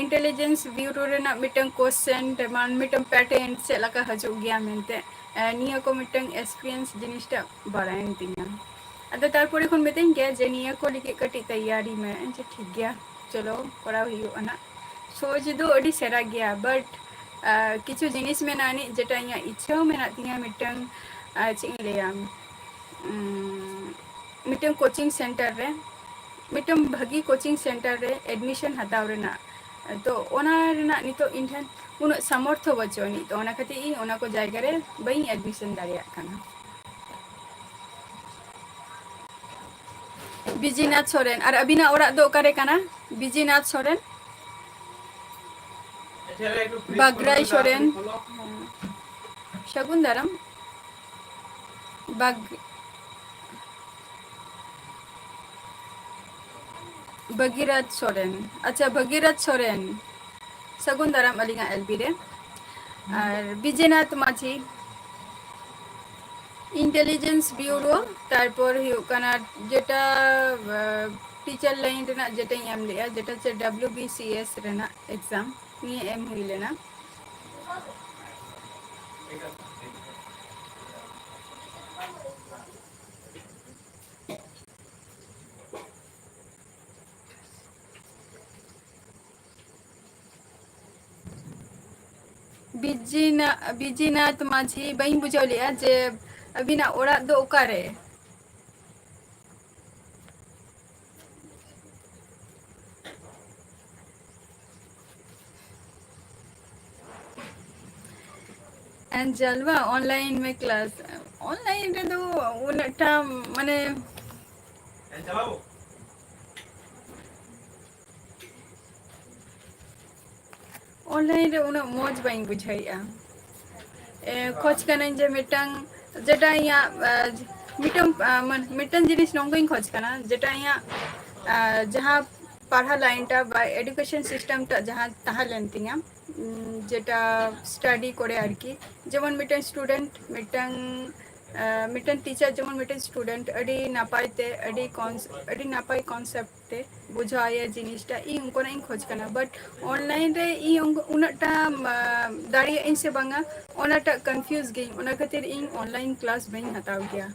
ᱤᱱᱴᱮᱞᱤᱡᱮᱱᱥ ᱵᱤᱭᱩᱨᱳ ᱨᱮᱱᱟᱜ ᱢᱤᱫᱴᱟᱝ ᱠᱚᱥᱪᱮᱱ ᱛᱮᱢᱚᱱ ᱢᱤᱫᱴᱟᱝ ᱯᱮᱴᱟᱨᱱ ᱪᱮᱫ ᱞᱮᱠᱟ ᱦᱤᱡᱩᱜ ᱜᱮᱭᱟ ᱢᱮᱱᱛᱮ᱾ ᱮ, ᱱᱤᱭᱟᱹ ᱠᱚ ᱢᱤᱫᱴᱟᱝ ᱮᱠᱥᱯᱤᱨᱤᱭᱮᱱᱥ ᱡᱤᱱᱤᱥᱴᱟᱜ ᱵᱟᱲᱟᱭᱮᱱ ᱛᱤᱧᱟ᱾ ᱟᱫᱚ ᱛᱟᱨᱯᱚᱨᱮ ᱠᱷᱚᱱ ᱢᱤᱛᱟᱹᱧ ᱜᱮᱭᱟ ᱡᱮ ᱱᱤᱭᱟᱹ ᱠᱚ ᱞᱟᱹᱜᱤᱫ ᱠᱟᱹᱴᱤᱡ ᱛᱮᱭᱟᱨᱤ ᱢᱮ᱾ ᱡᱮ ᱴᱷᱤᱠ ᱜᱮᱭᱟ, ᱪᱚᱞᱚ ᱠᱚᱨᱟᱣ ᱦᱩᱭᱩᱜᱼᱟ ᱱᱟᱜ᱾ ᱥᱚᱦᱚᱡ ᱫᱚ ᱟᱹᱰᱤ ᱥᱮᱨᱟ ᱜᱮᱭᱟ, ᱵᱟᱴ, ᱟ, ᱠᱤᱪᱷᱩ ᱡᱤᱱᱤᱥ ᱢᱮᱱᱟᱜᱼᱟ ᱟᱹᱱᱤᱡ ᱡᱮᱴᱟ ᱤᱧᱟᱹᱜ ᱤᱪᱪᱷᱟᱹ ᱦᱚᱸ ᱢᱮᱱᱟᱜ ᱛᱤᱧᱟᱹ ᱢᱤᱫᱴᱟᱝ, ᱟ, ᱪᱮᱫ ᱤᱧ ᱞᱟᱹᱭᱟ, ᱩᱸ, ᱢᱤᱫᱴᱟᱝ ᱠᱳᱪᱤᱝ ᱥᱮᱱᱴᱟᱨ ᱨᱮ ᱢᱤᱫᱴᱟᱝ ᱵᱷᱟᱹᱜᱤ coaching center ᱨᱮ admission ᱦᱟᱛᱟᱣ ᱨᱮᱱᱟᱜ, ᱛᱚ ᱚᱱᱟ ᱨᱮᱱᱟᱜ ᱱᱤᱛᱚᱜ ᱤᱧ ᱴᱷᱮᱱ ᱩᱱᱟᱹᱜ ᱥᱟᱢᱚᱨᱛᱷᱚ ᱵᱟᱹᱪᱩᱜ ᱟᱹᱱᱤᱡ, ᱛᱚ ᱚᱱᱟ ᱠᱷᱟᱹᱛᱤᱨ ᱤᱧ ᱚᱱᱟ ᱠᱚ ᱡᱟᱭᱜᱟ ᱨᱮ ᱵᱟᱹᱧ admission ᱫᱟᱲᱮᱭᱟᱜ ᱠᱟᱱᱟ᱾ ᱵᱤᱡᱤᱱᱟᱛᱷ ᱥᱚᱨᱮᱱ, ᱟᱨ ᱟᱹᱵᱤᱱᱟᱜ ᱚᱲᱟᱜ ᱫᱚ ᱚᱠᱟᱨᱮ ᱠᱟᱱᱟ? ᱵᱤᱡᱤᱱᱟᱛᱷ ᱥᱚᱨᱮᱱ, ᱵᱟᱜᱽᱨᱟᱭ ᱥᱚᱨᱮᱱ, ᱥᱟᱹᱜᱩᱱ ᱫᱟᱨᱟᱢ, ᱵᱟᱜᱽ-, ᱵᱷᱟᱹᱜᱤᱨᱟᱡᱽ ᱥᱚᱨᱮᱱ᱾ ᱟᱪᱪᱷᱟ, ᱵᱷᱟᱹᱜᱤᱨᱟᱡᱽ ᱥᱚᱨᱮᱱ, ᱥᱟᱹᱜᱩᱱ ᱫᱟᱨᱟᱢ ᱟᱹᱞᱤᱧᱟᱜ ᱮᱞ ᱵᱤ ᱨᱮ᱾ ᱟᱨ ᱵᱤᱡᱮᱱᱟᱛᱷ ᱢᱟᱹᱡᱷᱤ, intelligence bureau, ᱛᱟᱨᱯᱚᱨ ᱦᱩᱭᱩᱜ ᱠᱟᱱᱟ ᱡᱮᱴᱟ, ᱟᱸ, teacher line ᱨᱮᱱᱟᱜ ᱡᱮᱴᱟᱧ ᱮᱢ ᱞᱮᱜᱼᱟ, ᱡᱮᱴᱟ ᱦᱚᱪᱪᱷᱮ W B C S ᱨᱮᱱᱟᱜ exam, ᱱᱤᱭᱟᱹ ᱮᱢ ᱦᱩᱭ ᱞᱮᱱᱟ᱾ ᱵᱤᱡᱤᱱᱟ-, ᱵᱤᱡᱤᱱᱟᱛᱷ ᱢᱟᱹᱡᱷᱤ, ᱵᱟᱹᱧ ᱵᱩᱡᱷᱟᱹᱣ ᱞᱮᱜᱼᱟ ᱡᱮ ᱟᱹᱵᱤᱱᱟᱜ ᱚᱲᱟᱜ ᱫᱚ ᱚᱠᱟᱨᱮ? ᱮᱱ ᱡᱟᱞᱣᱟ, online ᱢᱮ class᱾ Online ᱨᱮᱫᱚ ᱩᱱᱟᱹᱜᱴᱟ ᱢᱟᱱᱮ online ᱨᱮ ᱩᱱᱟᱹᱜ ᱢᱚᱡᱽ ᱵᱟᱹᱧ ᱵᱩᱡᱷᱟᱹᱣᱮᱫᱼᱟ᱾ ᱮ, ᱠᱷᱚᱡᱽ ᱠᱟᱹᱱᱟᱹᱧ ᱡᱮ ᱢᱤᱫᱴᱟᱝ, ᱡᱮᱴᱟ ᱤᱧᱟᱹᱜ, ᱮ, ᱢᱤᱫᱴᱟᱝ, ᱮ, ᱢᱟᱱᱮ, ᱢᱤᱫᱴᱟᱝ ᱡᱤᱱᱤᱥ ᱱᱚᱝᱠᱟᱧ ᱠᱷᱚᱡᱽ ᱠᱟᱱᱟ, ᱡᱮᱴᱟ ᱤᱧᱟᱹᱜ, ᱮ, ᱡᱟᱦᱟᱸ ᱯᱟᱲᱦᱟᱣ line ᱴᱟ ᱵᱟ education system ᱴᱟ ᱡᱟᱦᱟᱸ ᱛᱟᱦᱮᱸ ᱞᱮᱱ ᱛᱤᱧᱟᱹ, ᱩᱢ, ᱡᱮᱴᱟ study ᱠᱚᱨᱮ ᱟᱨᱠᱤ, ᱡᱮᱢᱚᱱ ᱢᱤᱫᱴᱟᱝ student, ᱢᱤᱫᱴᱟᱝ, ᱮ, ᱢᱤᱫᱴᱟᱝ teacher ᱡᱮᱢᱚᱱ ᱢᱤᱫᱴᱟᱝ student ᱟᱹᱰᱤ ᱱᱟᱯᱟᱭ ᱛᱮ, ᱟᱹᱰᱤ cons-, ᱟᱹᱰᱤ ᱱᱟᱯᱟᱭ concept ᱛᱮ ᱵᱩᱡᱷᱟᱹᱣ ᱟᱭᱟ ᱡᱤᱱᱤᱥᱴᱟ, ᱤᱧ ᱚᱱᱠᱟᱱᱟᱜ ᱤᱧ ᱠᱷᱚᱡᱽ ᱠᱟᱱᱟ᱾ But online ᱨᱮ ᱤᱧ ᱩᱱ-, ᱩᱱᱟᱹᱜᱴᱟ, ᱟ, ᱫᱟᱲᱮᱭᱟᱜ ᱟᱹᱧ ᱥᱮ ᱵᱟᱝᱟ, ᱚᱱᱟᱴᱟᱜ confuse ᱜᱤᱭᱟᱹᱧ᱾ ᱚᱱᱟ ᱠᱷᱟᱹᱛᱤᱨ ᱤᱧ online class ᱵᱟᱹᱧ ᱦᱟᱛᱟᱣ ᱜᱮᱭᱟ᱾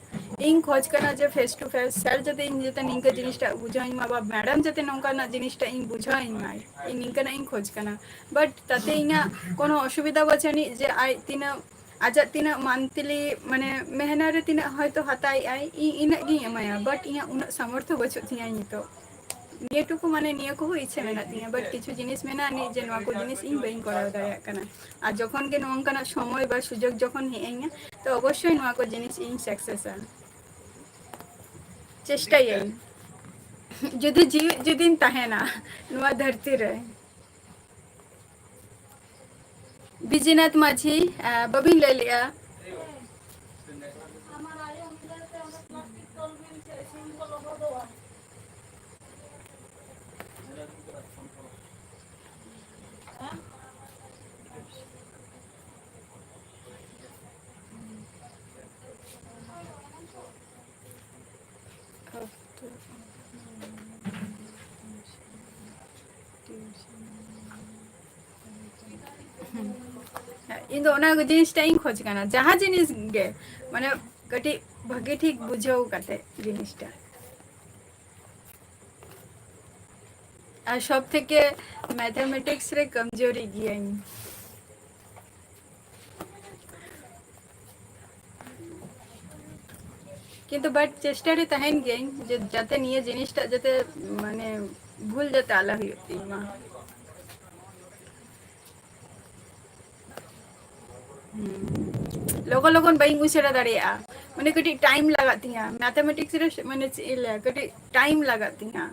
ᱤᱧ ᱠᱷᱚᱡᱽ ᱠᱟᱱᱟ ᱡᱮ face to face sir ᱡᱟᱛᱮ ᱤᱧ ᱡᱟᱛᱮ ᱱᱤᱝᱠᱟᱹ ᱡᱤᱱᱤᱥᱴᱟᱜ ᱵᱩᱡᱷᱟᱹᱣ ᱤᱧ ᱢᱟ, ᱵᱟ madam ᱡᱟᱛᱮ ᱱᱚᱝᱠᱟᱱᱟᱜ ᱡᱤᱱᱤᱥᱴᱟᱜ ᱤᱧ ᱵᱩᱡᱷᱟᱹᱣ ᱤᱧ ᱢᱟᱭ, ᱤᱧ ᱱᱤᱝᱠᱟᱹᱱᱟᱜ ᱤᱧ ᱠᱷᱚᱡᱽ ᱠᱟᱱᱟ᱾ But ᱛᱟᱛᱮ ᱤᱧᱟᱹᱜ ᱠᱳᱱᱳ ᱚᱥᱩᱵᱤᱫᱷᱟ ᱵᱟᱹᱪᱩᱜ ᱟᱹᱱᱤᱡ ᱡᱮ ᱟᱡ ᱛᱤᱱᱟᱹᱜ ᱟᱡᱟᱜ ᱛᱤᱱᱟᱹᱜ ᱢᱟᱱᱛᱷᱞᱤ, ᱢᱟᱱᱮ, ᱢᱮᱦᱱᱟ ᱨᱮ ᱛᱤᱱᱟᱹᱜ ᱦᱚᱭᱛᱳ ᱦᱟᱛᱟᱣᱮᱫ ᱟᱭ, ᱤᱧ ᱤᱱᱟᱹᱜ ᱜᱤᱧ ᱮᱢᱟᱭᱟ, but ᱤᱧᱟᱹᱜ ᱩᱱᱟᱹᱜ ᱥᱟᱢᱚᱨᱛᱷᱚ ᱵᱟᱹᱪᱩᱜ ᱛᱤᱧᱟᱹ ᱱᱤᱛᱚᱜ᱾ ᱱᱤᱭᱟᱹ ᱴᱩᱠᱩ, ᱢᱟᱱᱮ, ᱱᱤᱭᱟᱹ ᱠᱚᱦᱚᱸ ᱤᱪᱪᱷᱟᱹ ᱢᱮᱱᱟᱜ ᱛᱤᱧᱟᱹ, but ᱠᱤᱪᱷᱩ ᱡᱤᱱᱤᱥ ᱢᱮᱱᱟᱜ ᱟᱹᱱᱤᱡ ᱡᱮ ᱱᱚᱣᱟ ᱠᱚ ᱡᱤᱱᱤᱥ ᱤᱧ ᱵᱟᱹᱧ ᱠᱚᱨᱟᱣ ᱫᱟᱲᱮᱭᱟᱜ ᱠᱟᱱᱟ᱾ ᱟᱨ ᱡᱚᱠᱷᱚᱱ ᱜᱮ ᱱᱚᱝᱠᱟᱱᱟᱜ ᱥᱚᱢᱚᱭ ᱵᱟ ᱥᱩᱡᱳᱜᱽ ᱡᱚᱠᱷᱚᱱ ᱦᱮᱡ ᱟᱹᱧᱟ, ᱛᱚ ᱚᱵᱚᱥᱥᱳᱭ ᱱᱚᱣᱟ ᱠᱚ ᱡᱤᱱᱤᱥ ᱤᱧ ᱥᱟᱠᱥᱮᱥᱟ᱾ ᱪᱮᱥᱴᱟᱭᱟᱹᱧ, ᱡᱩᱫᱤ ᱡᱤᱣᱤᱫ ᱡᱩᱫᱤᱧ ᱛᱟᱦᱮᱱᱟ ᱱᱚᱣᱟ ᱫᱷᱟᱹᱨᱛᱤ ᱨᱮ᱾ ᱵᱤᱡᱤᱱᱟᱛᱷ ᱢᱟᱹᱡᱷᱤ, ᱟᱸ, ᱵᱟᱹᱵᱤᱱ ᱞᱟᱹᱭ ᱞᱮᱜᱼᱟ᱾ ᱤᱧ ᱫᱚ ᱚᱱᱟ ᱡᱤᱱᱤᱥᱴᱟ ᱤᱧ ᱠᱷᱚᱡᱽ ᱠᱟᱱᱟ, ᱡᱟᱦᱟᱸ ᱡᱤᱱᱤᱥ ᱜᱮ, ᱢᱟᱱᱮ, ᱠᱟᱹᱴᱤᱡ ᱵᱷᱟᱹᱜᱤ ᱴᱷᱤᱠ ᱵᱩᱡᱷᱟᱹᱣ ᱠᱟᱛᱮ ᱡᱤᱱᱤᱥᱴᱟ᱾ ᱟᱨ ᱥᱚᱵ ᱛᱷᱮᱠᱮ ᱢᱮᱛᱷᱟᱢᱮᱴᱤᱠᱥ ᱨᱮ ᱠᱚᱢᱡᱳᱨᱤ ᱜᱤᱭᱟᱹᱧ᱾ ᱠᱤᱱᱛᱩ but ᱪᱮᱥᱴᱟ ᱨᱮ ᱛᱟᱦᱮᱱ ᱜᱤᱭᱟᱹᱧ ᱡᱮ ᱡᱟᱛᱮ ᱱᱤᱭᱟᱹ ᱡᱤᱱᱤᱥᱴᱟᱜ ᱡᱟᱛᱮ, ᱢᱟᱱᱮ, ᱵᱷᱩᱞ ᱡᱟᱛᱮ ᱟᱞᱚ ᱦᱩᱭᱩᱜ ᱛᱤᱧ ᱢᱟ᱾ ᱦᱩᱸ᱾ ᱞᱚᱜᱚᱱ ᱞᱚᱜᱚᱱ ᱵᱟᱹᱧ ᱩᱥᱟᱹᱨᱟ ᱫᱟᱲᱮᱭᱟᱜᱼᱟ, ᱢᱟᱱᱮ, ᱠᱟᱹᱴᱤᱡ ᱴᱟᱭᱤᱢ ᱞᱟᱜᱟᱜ ᱛᱤᱧᱟ ᱢᱮᱛᱷᱟᱢᱮᱴᱤᱠᱥ ᱨᱮ, ᱢᱟᱱᱮ, ᱪᱮᱫ ᱤᱧ ᱞᱟᱹᱭᱟ, ᱠᱟᱹᱴᱤᱡ ᱴᱟᱭᱤᱢ ᱞᱟᱜᱟᱜ ᱛᱤᱧᱟ᱾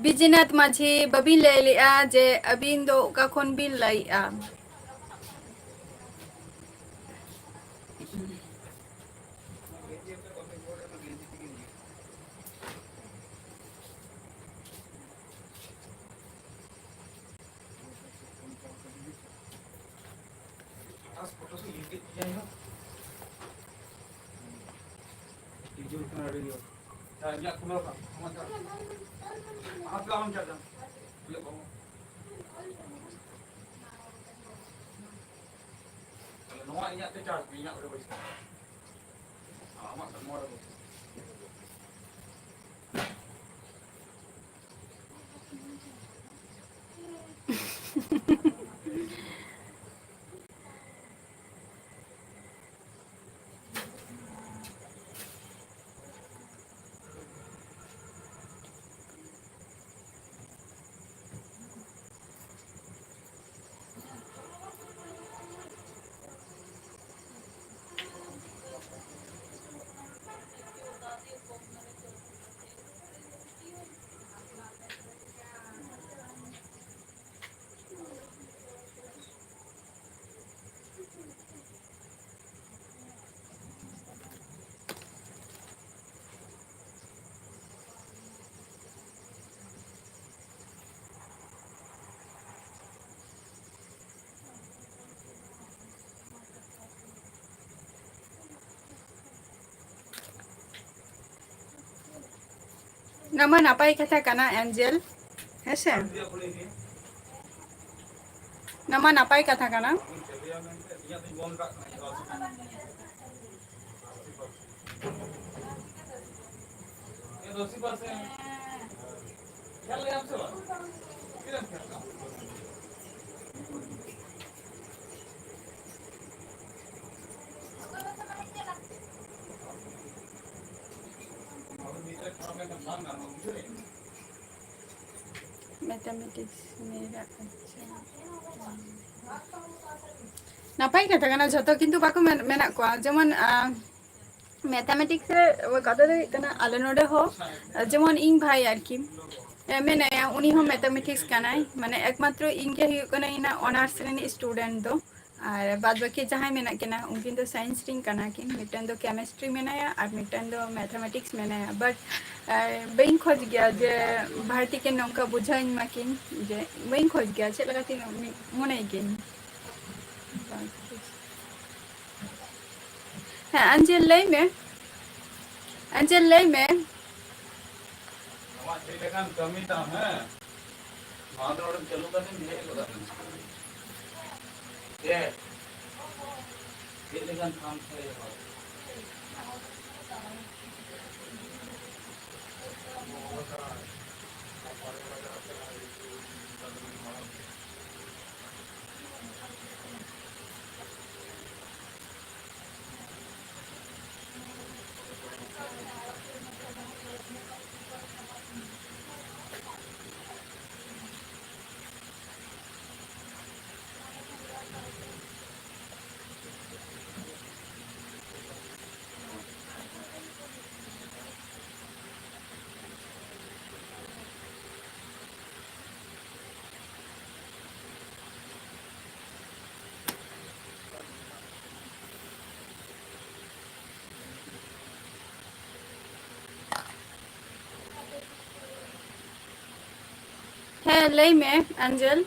ᱵᱤᱡᱤᱱᱟᱛᱷ ᱢᱟᱹᱡᱷᱤ, ᱵᱟᱹᱵᱤᱱ ᱞᱟᱹᱭ ᱞᱮᱜᱼᱟ ᱡᱮ ᱟᱹᱵᱤᱱ ᱫᱚ ᱚᱠᱟ ᱠᱷᱚᱱ ᱵᱤᱱ ᱞᱟᱹᱭᱮᱜᱼᱟ? ᱛᱟᱦᱞᱮ ᱱᱚᱣᱟ ᱤᱧᱟᱹᱜ ᱛᱮ ᱪᱟᱨᱡᱽ ᱢᱮ, ᱤᱧᱟᱹᱜ ᱨᱮ ᱵᱟᱹᱲᱤᱡ ᱠᱟᱱᱟ᱾ ᱟᱢᱟᱜ ᱫᱚ ᱱᱚᱣᱟ ᱨᱮ ᱵᱟᱹᱲᱤᱡ ᱠᱟᱱᱟ᱾ ᱱᱚᱣᱟ ᱢᱟ ᱱᱟᱯᱟᱭ ᱠᱟᱛᱷᱟ ᱠᱟᱱᱟ, ᱮᱱᱡᱮᱞ᱾ ᱦᱮᱸᱥᱮ? ᱱᱚᱣᱟ ᱢᱟ ᱱᱟᱯᱟᱭ ᱠᱟᱛᱷᱟ ᱠᱟᱱᱟ᱾ Mathematics ᱢᱮᱱᱟᱜ, ᱟᱪᱪᱷᱟ᱾ ᱱᱟᱯᱟᱭ ᱠᱟᱛᱷᱟ ᱠᱟᱱᱟ, ᱡᱷᱚᱛᱚ ᱠᱤᱱᱛᱩ ᱵᱟᱠᱚ ᱢᱮᱱ-, ᱢᱮᱱᱟᱜ ᱠᱚᱣᱟ, ᱡᱮᱢᱚᱱ, ᱟᱸ, ᱢᱮᱛᱷᱟᱢᱮᱴᱤᱠᱥ ᱨᱮ ᱠᱟᱛᱷᱟ ᱫᱚ ᱦᱩᱭᱩᱜ ᱠᱟᱱᱟ, ᱟᱞᱮ ᱱᱚᱰᱮ ᱦᱚᱸ, ᱡᱮᱢᱚᱱ ᱤᱧ ᱵᱷᱟᱭ ᱟᱨᱠᱤ, ᱮ, ᱢᱮᱱᱟᱭᱟ, ᱩᱱᱤ ᱦᱚᱸ ᱢᱮᱛᱷᱟᱢᱮᱴᱤᱠᱥ ᱠᱟᱱᱟᱭ, ᱢᱟᱱᱮ ᱮᱠᱢᱟᱛᱨᱚ ᱤᱧ ᱜᱮ ᱦᱩᱭᱩᱜ ᱠᱟᱱᱟ ᱤᱧᱟᱹᱜ ᱚᱱᱟᱨᱥ ᱨᱤᱱᱤᱡ ᱥᱴᱩᱰᱮᱱᱴ ᱫᱚ, ᱟᱨ ᱵᱟᱫ ᱵᱟᱹᱠᱤ ᱡᱟᱦᱟᱸᱭ ᱢᱮᱱᱟᱜ ᱠᱤᱱᱟ ᱩᱱᱠᱤᱱ ᱫᱚ ᱥᱟᱭᱮᱱᱥ ᱨᱤᱱ ᱠᱟᱱᱟ ᱠᱤᱱ, ᱢᱤᱫᱴᱮᱱ ᱫᱚ ᱠᱮᱢᱮᱥᱴᱨᱤ ᱢᱮᱱᱟᱭᱟ ᱟᱨ ᱢᱤᱫᱴᱮᱱ ᱫᱚ ᱢᱮᱛᱷᱟᱢᱮᱴᱤᱠᱥ ᱢᱮᱱᱟᱭᱟ, ᱵᱟᱴ ᱵᱟᱹᱧ ᱠᱷᱚᱡᱽ ᱜᱮᱭᱟ ᱡᱮ ᱵᱷᱟᱨᱛᱤ ᱠᱤᱱ ᱱᱚᱝᱠᱟ ᱵᱩᱡᱷᱟᱹᱣ ᱟᱹᱧ ᱢᱟᱠᱤᱱ, ᱡᱮ ᱵᱟᱹᱧ ᱠᱷᱚᱡᱽ ᱜᱮᱭᱟ, ᱪᱮᱫ ᱞᱮᱠᱟ ᱠᱤᱱ ᱢᱚᱱᱮᱭ ᱜᱮᱭᱟᱹᱧ᱾ ᱦᱮᱸ, ᱟᱧᱡᱮᱞ, ᱞᱟᱹᱭ ᱢᱮ᱾ ᱟᱧᱡᱮᱞ, ᱞᱟᱹᱭ ᱢᱮ᱾ ᱱᱚᱣᱟ ᱪᱮᱫ ᱞᱮᱠᱟᱱ ᱠᱟᱹᱢᱤ ᱛᱟᱢ, ᱦᱮᱸ? ᱱᱚᱣᱟ ᱫᱚ ᱚᱸᱰᱮ ᱪᱟᱹᱞᱩ ᱠᱟᱛᱮᱧ ᱦᱮᱡ ᱜᱚᱫ ᱟᱠᱟᱱᱟ᱾ ᱪᱮᱫ? ᱪᱮᱫ ᱞᱮᱠᱟᱱ ᱠᱟᱢ ᱥᱟᱹᱨᱤ ᱦᱚᱲ? ᱦᱮᱸ, ᱞᱟᱹᱭ ᱢᱮ, ᱟᱧᱡᱮᱞ᱾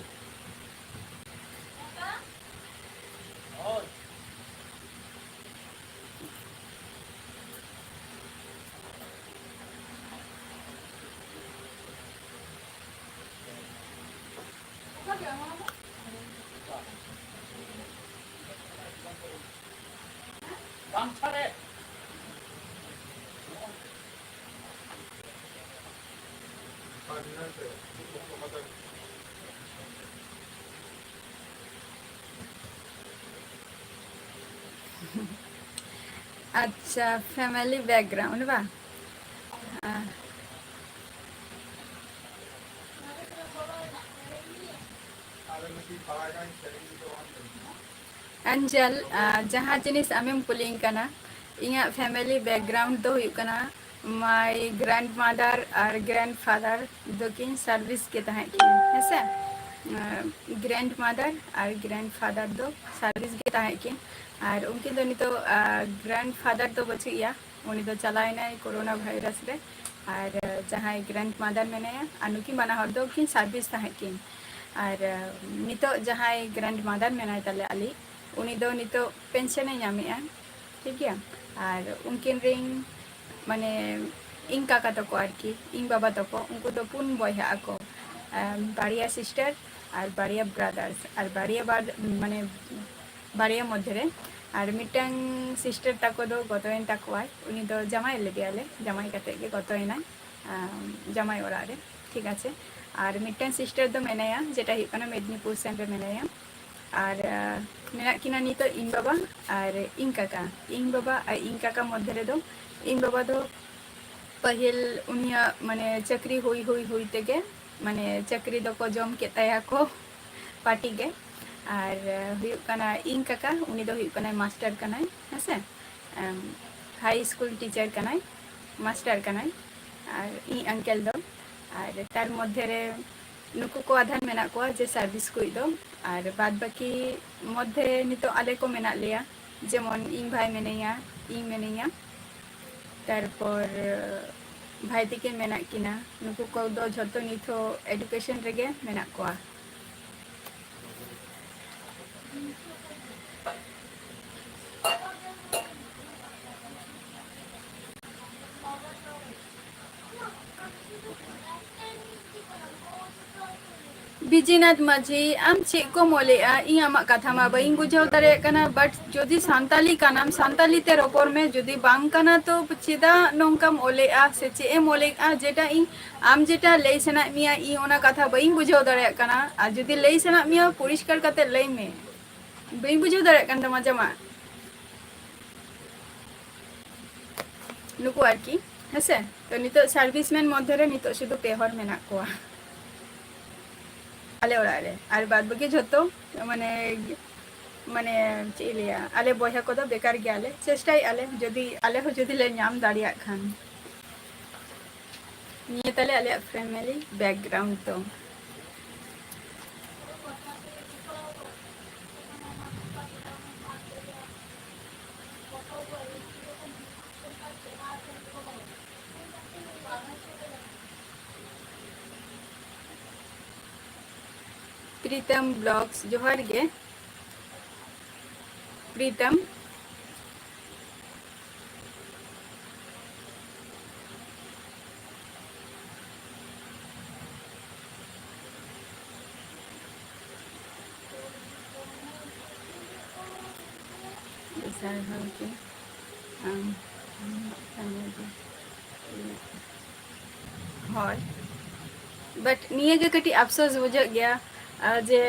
ᱟᱪᱪᱷᱟ, family background ᱵᱟ? ᱟᱸ᱾ ᱟᱧᱡᱟᱞ, ᱟᱸ, ᱡᱟᱦᱟᱸ ᱡᱤᱱᱤᱥ ᱟᱢᱮᱢ ᱠᱩᱞᱤᱧ ᱠᱟᱱᱟ, ᱤᱧᱟᱹᱜ family background ᱫᱚ ᱦᱩᱭᱩᱜ ᱠᱟᱱᱟ, my grandmother ᱟᱨ grandfather ᱫᱚᱠᱤᱱ service ᱜᱮ ᱛᱟᱦᱮᱸ ᱠᱤᱱ, ᱦᱮᱸᱥᱮ? ᱟᱸ, grandmother ᱟᱨ grandfather ᱫᱚ service ᱜᱮ ᱛᱟᱦᱮᱸ ᱠᱤᱱ᱾ ᱟᱨ ᱩᱱᱠᱤᱱ ᱫᱚ ᱱᱤᱛᱚᱜ, ᱟᱸ, grandfather ᱫᱚ ᱵᱟᱹᱪᱩᱜ ᱮᱭᱟ, ᱩᱱᱤ ᱫᱚ ᱪᱟᱞᱟᱣ ᱮᱱᱟᱭ corona virus ᱨᱮ᱾ ᱟᱨ, ᱟᱸ, ᱡᱟᱦᱟᱸᱭ grandmother ᱢᱮᱱᱟᱭᱟ, ᱟᱨ ᱱᱩᱠᱤᱱ ᱵᱟᱱᱟ ᱦᱚᱲ ᱫᱚ ᱠᱤᱱ service ᱛᱟᱦᱮᱸ ᱠᱤᱱ᱾ ᱟᱨ, ᱟᱸ, ᱱᱤᱛᱚᱜ ᱡᱟᱦᱟᱸᱭ grandmother ᱢᱮᱱᱟᱭ ᱛᱟᱞᱮ ᱟᱞᱮ, ᱩᱱᱤ ᱫᱚ ᱱᱤᱛᱚᱜ pension ᱮ ᱧᱟᱢᱮᱜᱼᱟ, ᱴᱷᱤᱠ ᱜᱮᱭᱟ᱾ ᱟᱨ ᱩᱱᱠᱤᱱ ᱨᱮᱱ, ᱢᱟᱱᱮ, ᱤᱧ ᱠᱟᱠᱟ ᱛᱟᱠᱚ ᱟᱨᱠᱤ, ᱤᱧ ᱵᱟᱵᱟ ᱛᱟᱠᱚ, ᱩᱱᱠᱩ ᱫᱚ ᱯᱩᱱ ᱵᱚᱭᱦᱟᱜ ᱟᱠᱚ, ᱟᱢ, ᱵᱟᱨᱭᱟ sister ᱟᱨ ᱵᱟᱨᱭᱟ brothers, ᱟᱨ ᱵᱟᱨᱭᱟ ᱵᱟᱨ, ᱢᱟᱱᱮ, ᱵᱟᱨᱭᱟ ᱢᱚᱫᱽᱫᱷᱮ ᱨᱮ᱾ ᱟᱨ ᱢᱤᱫᱴᱟᱝ sister ᱛᱟᱠᱚ ᱫᱚ ᱜᱚᱛᱚᱭᱮᱱ ᱛᱟᱠᱚᱣᱟᱭ, ᱩᱱᱤ ᱫᱚ ᱡᱟᱶᱟᱭ ᱞᱮᱫᱮᱭᱟᱞᱮ, ᱡᱟᱶᱟᱭ ᱠᱟᱛᱮᱫ ᱜᱮ ᱜᱚᱛᱚᱭᱮᱱᱟᱭ, ᱟᱢ, ᱡᱟᱶᱟᱭ ᱚᱲᱟᱜ ᱨᱮ, ᱴᱷᱤᱠ ᱟᱪᱷᱮ᱾ ᱟᱨ ᱢᱤᱫᱴᱟᱝ sister ᱫᱚ ᱢᱮᱱᱟᱭᱟ, ᱡᱮᱴᱟ ᱦᱩᱭᱩᱜ ᱠᱟᱱᱟ ᱢᱮᱫᱽᱱᱤᱯᱩᱨ ᱥᱮᱱ ᱨᱮ ᱢᱮᱱᱟᱭᱟ᱾ ᱟᱨ, ᱟᱸ, ᱢᱮᱱᱟᱜ ᱠᱤᱱᱟ ᱱᱤᱛᱚᱜ ᱤᱧ ᱵᱟᱵᱟ ᱟᱨ ᱤᱧ ᱠᱟᱠᱟ᱾ ᱤᱧ ᱵᱟᱵᱟ ᱟᱨ ᱤᱧ ᱠᱟᱠᱟ ᱢᱚᱫᱽᱫᱷᱮ ᱨᱮᱫᱚ ᱤᱧ ᱵᱟᱵᱟ ᱫᱚ ᱯᱟᱹᱦᱤᱞ ᱩᱱᱤᱭᱟᱜ, ᱢᱟᱱᱮ, ᱪᱟᱹᱠᱨᱤ ᱦᱩᱭ, ᱦᱩᱭ, ᱦᱩᱭ ᱛᱮᱜᱮ, ᱢᱟᱱᱮ, ᱪᱟᱹᱠᱨᱤ ᱫᱚᱠᱚ ᱡᱚᱢ ᱠᱮᱫ ᱛᱟᱭᱟ ᱠᱚ party ᱜᱮ᱾ ᱟᱨ, ᱟᱸ, ᱦᱩᱭᱩᱜ ᱠᱟᱱᱟ ᱤᱧ ᱠᱟᱠᱟ, ᱩᱱᱤ ᱫᱚ ᱦᱩᱭᱩᱜ ᱠᱟᱱᱟᱭ master ᱠᱟᱱᱟᱭ, ᱦᱮᱸᱥᱮ? ᱟᱢ, high school teacher ᱠᱟᱱᱟᱭ, master ᱠᱟᱱᱟᱭ᱾ ᱟᱨ ᱤᱧ uncle ᱫᱚ, ᱟᱨ ᱛᱟᱨ ᱢᱚᱫᱽᱫᱷᱮ ᱨᱮ ᱱᱩᱠᱩ ᱠᱚ ᱟᱫᱷᱟᱱ ᱢᱮᱱᱟᱜ ᱠᱚᱣᱟ ᱡᱮ service ᱠᱚ ᱫᱚ, ᱟᱨ ᱵᱟᱫ ᱵᱟᱹᱠᱤ ᱢᱚᱫᱽᱫᱷᱮ ᱱᱤᱛᱚᱜ ᱟᱞᱮ ᱠᱚ ᱢᱮᱱᱟᱜ ᱞᱮᱭᱟ, ᱡᱮᱢᱚᱱ ᱤᱧ ᱵᱷᱟᱭ ᱢᱮᱱᱟᱭᱟ, ᱤᱧ ᱢᱮᱱᱟᱹᱧᱟ, ᱛᱟᱨᱯᱚᱨ ᱵᱷᱟᱭ ᱛᱟᱹᱠᱤᱱ ᱢᱮᱱᱟᱜ ᱠᱤᱱᱟ, ᱱᱩᱠᱩ ᱠᱚᱫᱚ ᱡᱷᱚᱛᱚ ᱱᱤᱛᱚᱜ education ᱨᱮᱜᱮ ᱢᱮᱱᱟᱜ ᱠᱚᱣᱟ᱾ ᱵᱤ ᱡᱤᱱᱟᱛ ᱢᱟᱹᱡᱷᱤ, ᱟᱢ ᱪᱮᱫ ᱠᱚᱢ ᱚᱞᱮᱜᱼᱟ? ᱤᱧ ᱟᱢᱟᱜ ᱠᱟᱛᱷᱟ ᱢᱟ ᱵᱟᱹᱧ ᱵᱩᱡᱷᱟᱹᱣ ᱫᱟᱲᱮᱭᱟᱜ ᱠᱟᱱᱟ, but ᱡᱩᱫᱤ ᱥᱟᱱᱛᱟᱞᱤ ᱠᱟᱱᱟᱢ, ᱥᱟᱱᱛᱟᱞᱤ ᱛᱮ ᱨᱚᱯᱚᱲ ᱢᱮ, ᱡᱩᱫᱤ ᱵᱟᱝ ᱠᱟᱱᱟ ᱛᱚ ᱪᱮᱫᱟᱜ ᱱᱚᱝᱠᱟᱢ ᱚᱞᱮᱜᱼᱟ? ᱥᱮ ᱪᱮᱫ ᱮᱢ ᱚᱞᱮᱜᱼᱟ ᱡᱮᱴᱟ ᱤᱧ, ᱟᱢ ᱡᱮᱴᱟ ᱞᱟᱹᱭ ᱥᱟᱱᱟᱭᱮᱫ ᱢᱮᱭᱟ, ᱤᱧ ᱚᱱᱟ ᱠᱟᱛᱷᱟ ᱵᱟᱹᱧ ᱵᱩᱡᱷᱟᱹᱣ ᱫᱟᱲᱮᱭᱟᱜ ᱠᱟᱱᱟ? ᱟᱨ ᱡᱩᱫᱤ ᱞᱟᱹᱭ ᱥᱟᱱᱟᱭᱮᱫ ᱢᱮᱭᱟ, ᱯᱚᱨᱤᱥᱠᱟᱨ ᱠᱟᱛᱮ ᱞᱟᱹᱭ ᱢᱮ, ᱵᱟᱹᱧ ᱵᱩᱡᱷᱟᱹᱣ ᱫᱟᱲᱮᱭᱟᱜ ᱠᱟᱱ ᱛᱟᱢᱟ ᱡᱟᱢᱟ᱾ ᱱᱩᱠᱩ ᱟᱨᱠᱤ, ᱦᱮᱸᱥᱮ? ᱛᱚ ᱱᱤᱛᱚᱜ serviceman ᱢᱚᱫᱽᱫᱷᱮ ᱨᱮ ᱱᱤᱛᱚᱜ ᱥᱩᱫᱷᱩ ᱯᱮ ᱦᱚᱲ ᱢᱮᱱᱟᱜ ᱠᱚᱣᱟ᱾ ᱟᱞᱮ ᱚᱲᱟᱜ ᱨᱮ᱾ ᱟᱨ ᱵᱟᱫ ᱵᱟᱹᱠᱤ ᱡᱷᱚᱛᱚ, ᱢᱟᱱᱮ, ᱢᱟᱱᱮ, ᱪᱮᱫ ᱤᱧ ᱞᱟᱹᱭᱟ, ᱟᱞᱮ ᱵᱚᱭᱦᱟ ᱠᱚᱫᱚ ᱵᱮᱠᱟᱨ ᱜᱮᱭᱟᱞᱮ᱾ ᱪᱮᱥᱴᱟᱭᱮᱫᱼᱟ ᱞᱮ, ᱡᱩᱫᱤ ᱟᱞᱮ ᱦᱚᱸ ᱡᱩᱫᱤ ᱞᱮ ᱧᱟᱢ ᱫᱟᱲᱮᱭᱟᱜ ᱠᱷᱟᱱ᱾ ᱱᱤᱭᱟᱹ ᱛᱟᱞᱮ ᱟᱞᱮᱭᱟᱜ family background ᱫᱚ᱾ ᱯᱨᱤᱛᱟᱢ Vlogs, ᱡᱚᱦᱟᱨ ᱜᱮ ᱯᱨᱤᱛᱟᱢ᱾ ᱵᱤᱥᱟᱞ ᱦᱚᱲ ᱜᱮ ᱟᱢ᱾ ᱦᱳᱭ, but ᱱᱤᱭᱟᱹ ᱜᱮ ᱠᱟᱹᱴᱤᱡ ᱟᱯᱥᱳᱥ ᱵᱩᱡᱷᱟᱹᱜ ᱜᱮᱭᱟ, ᱟᱨ ᱡᱮ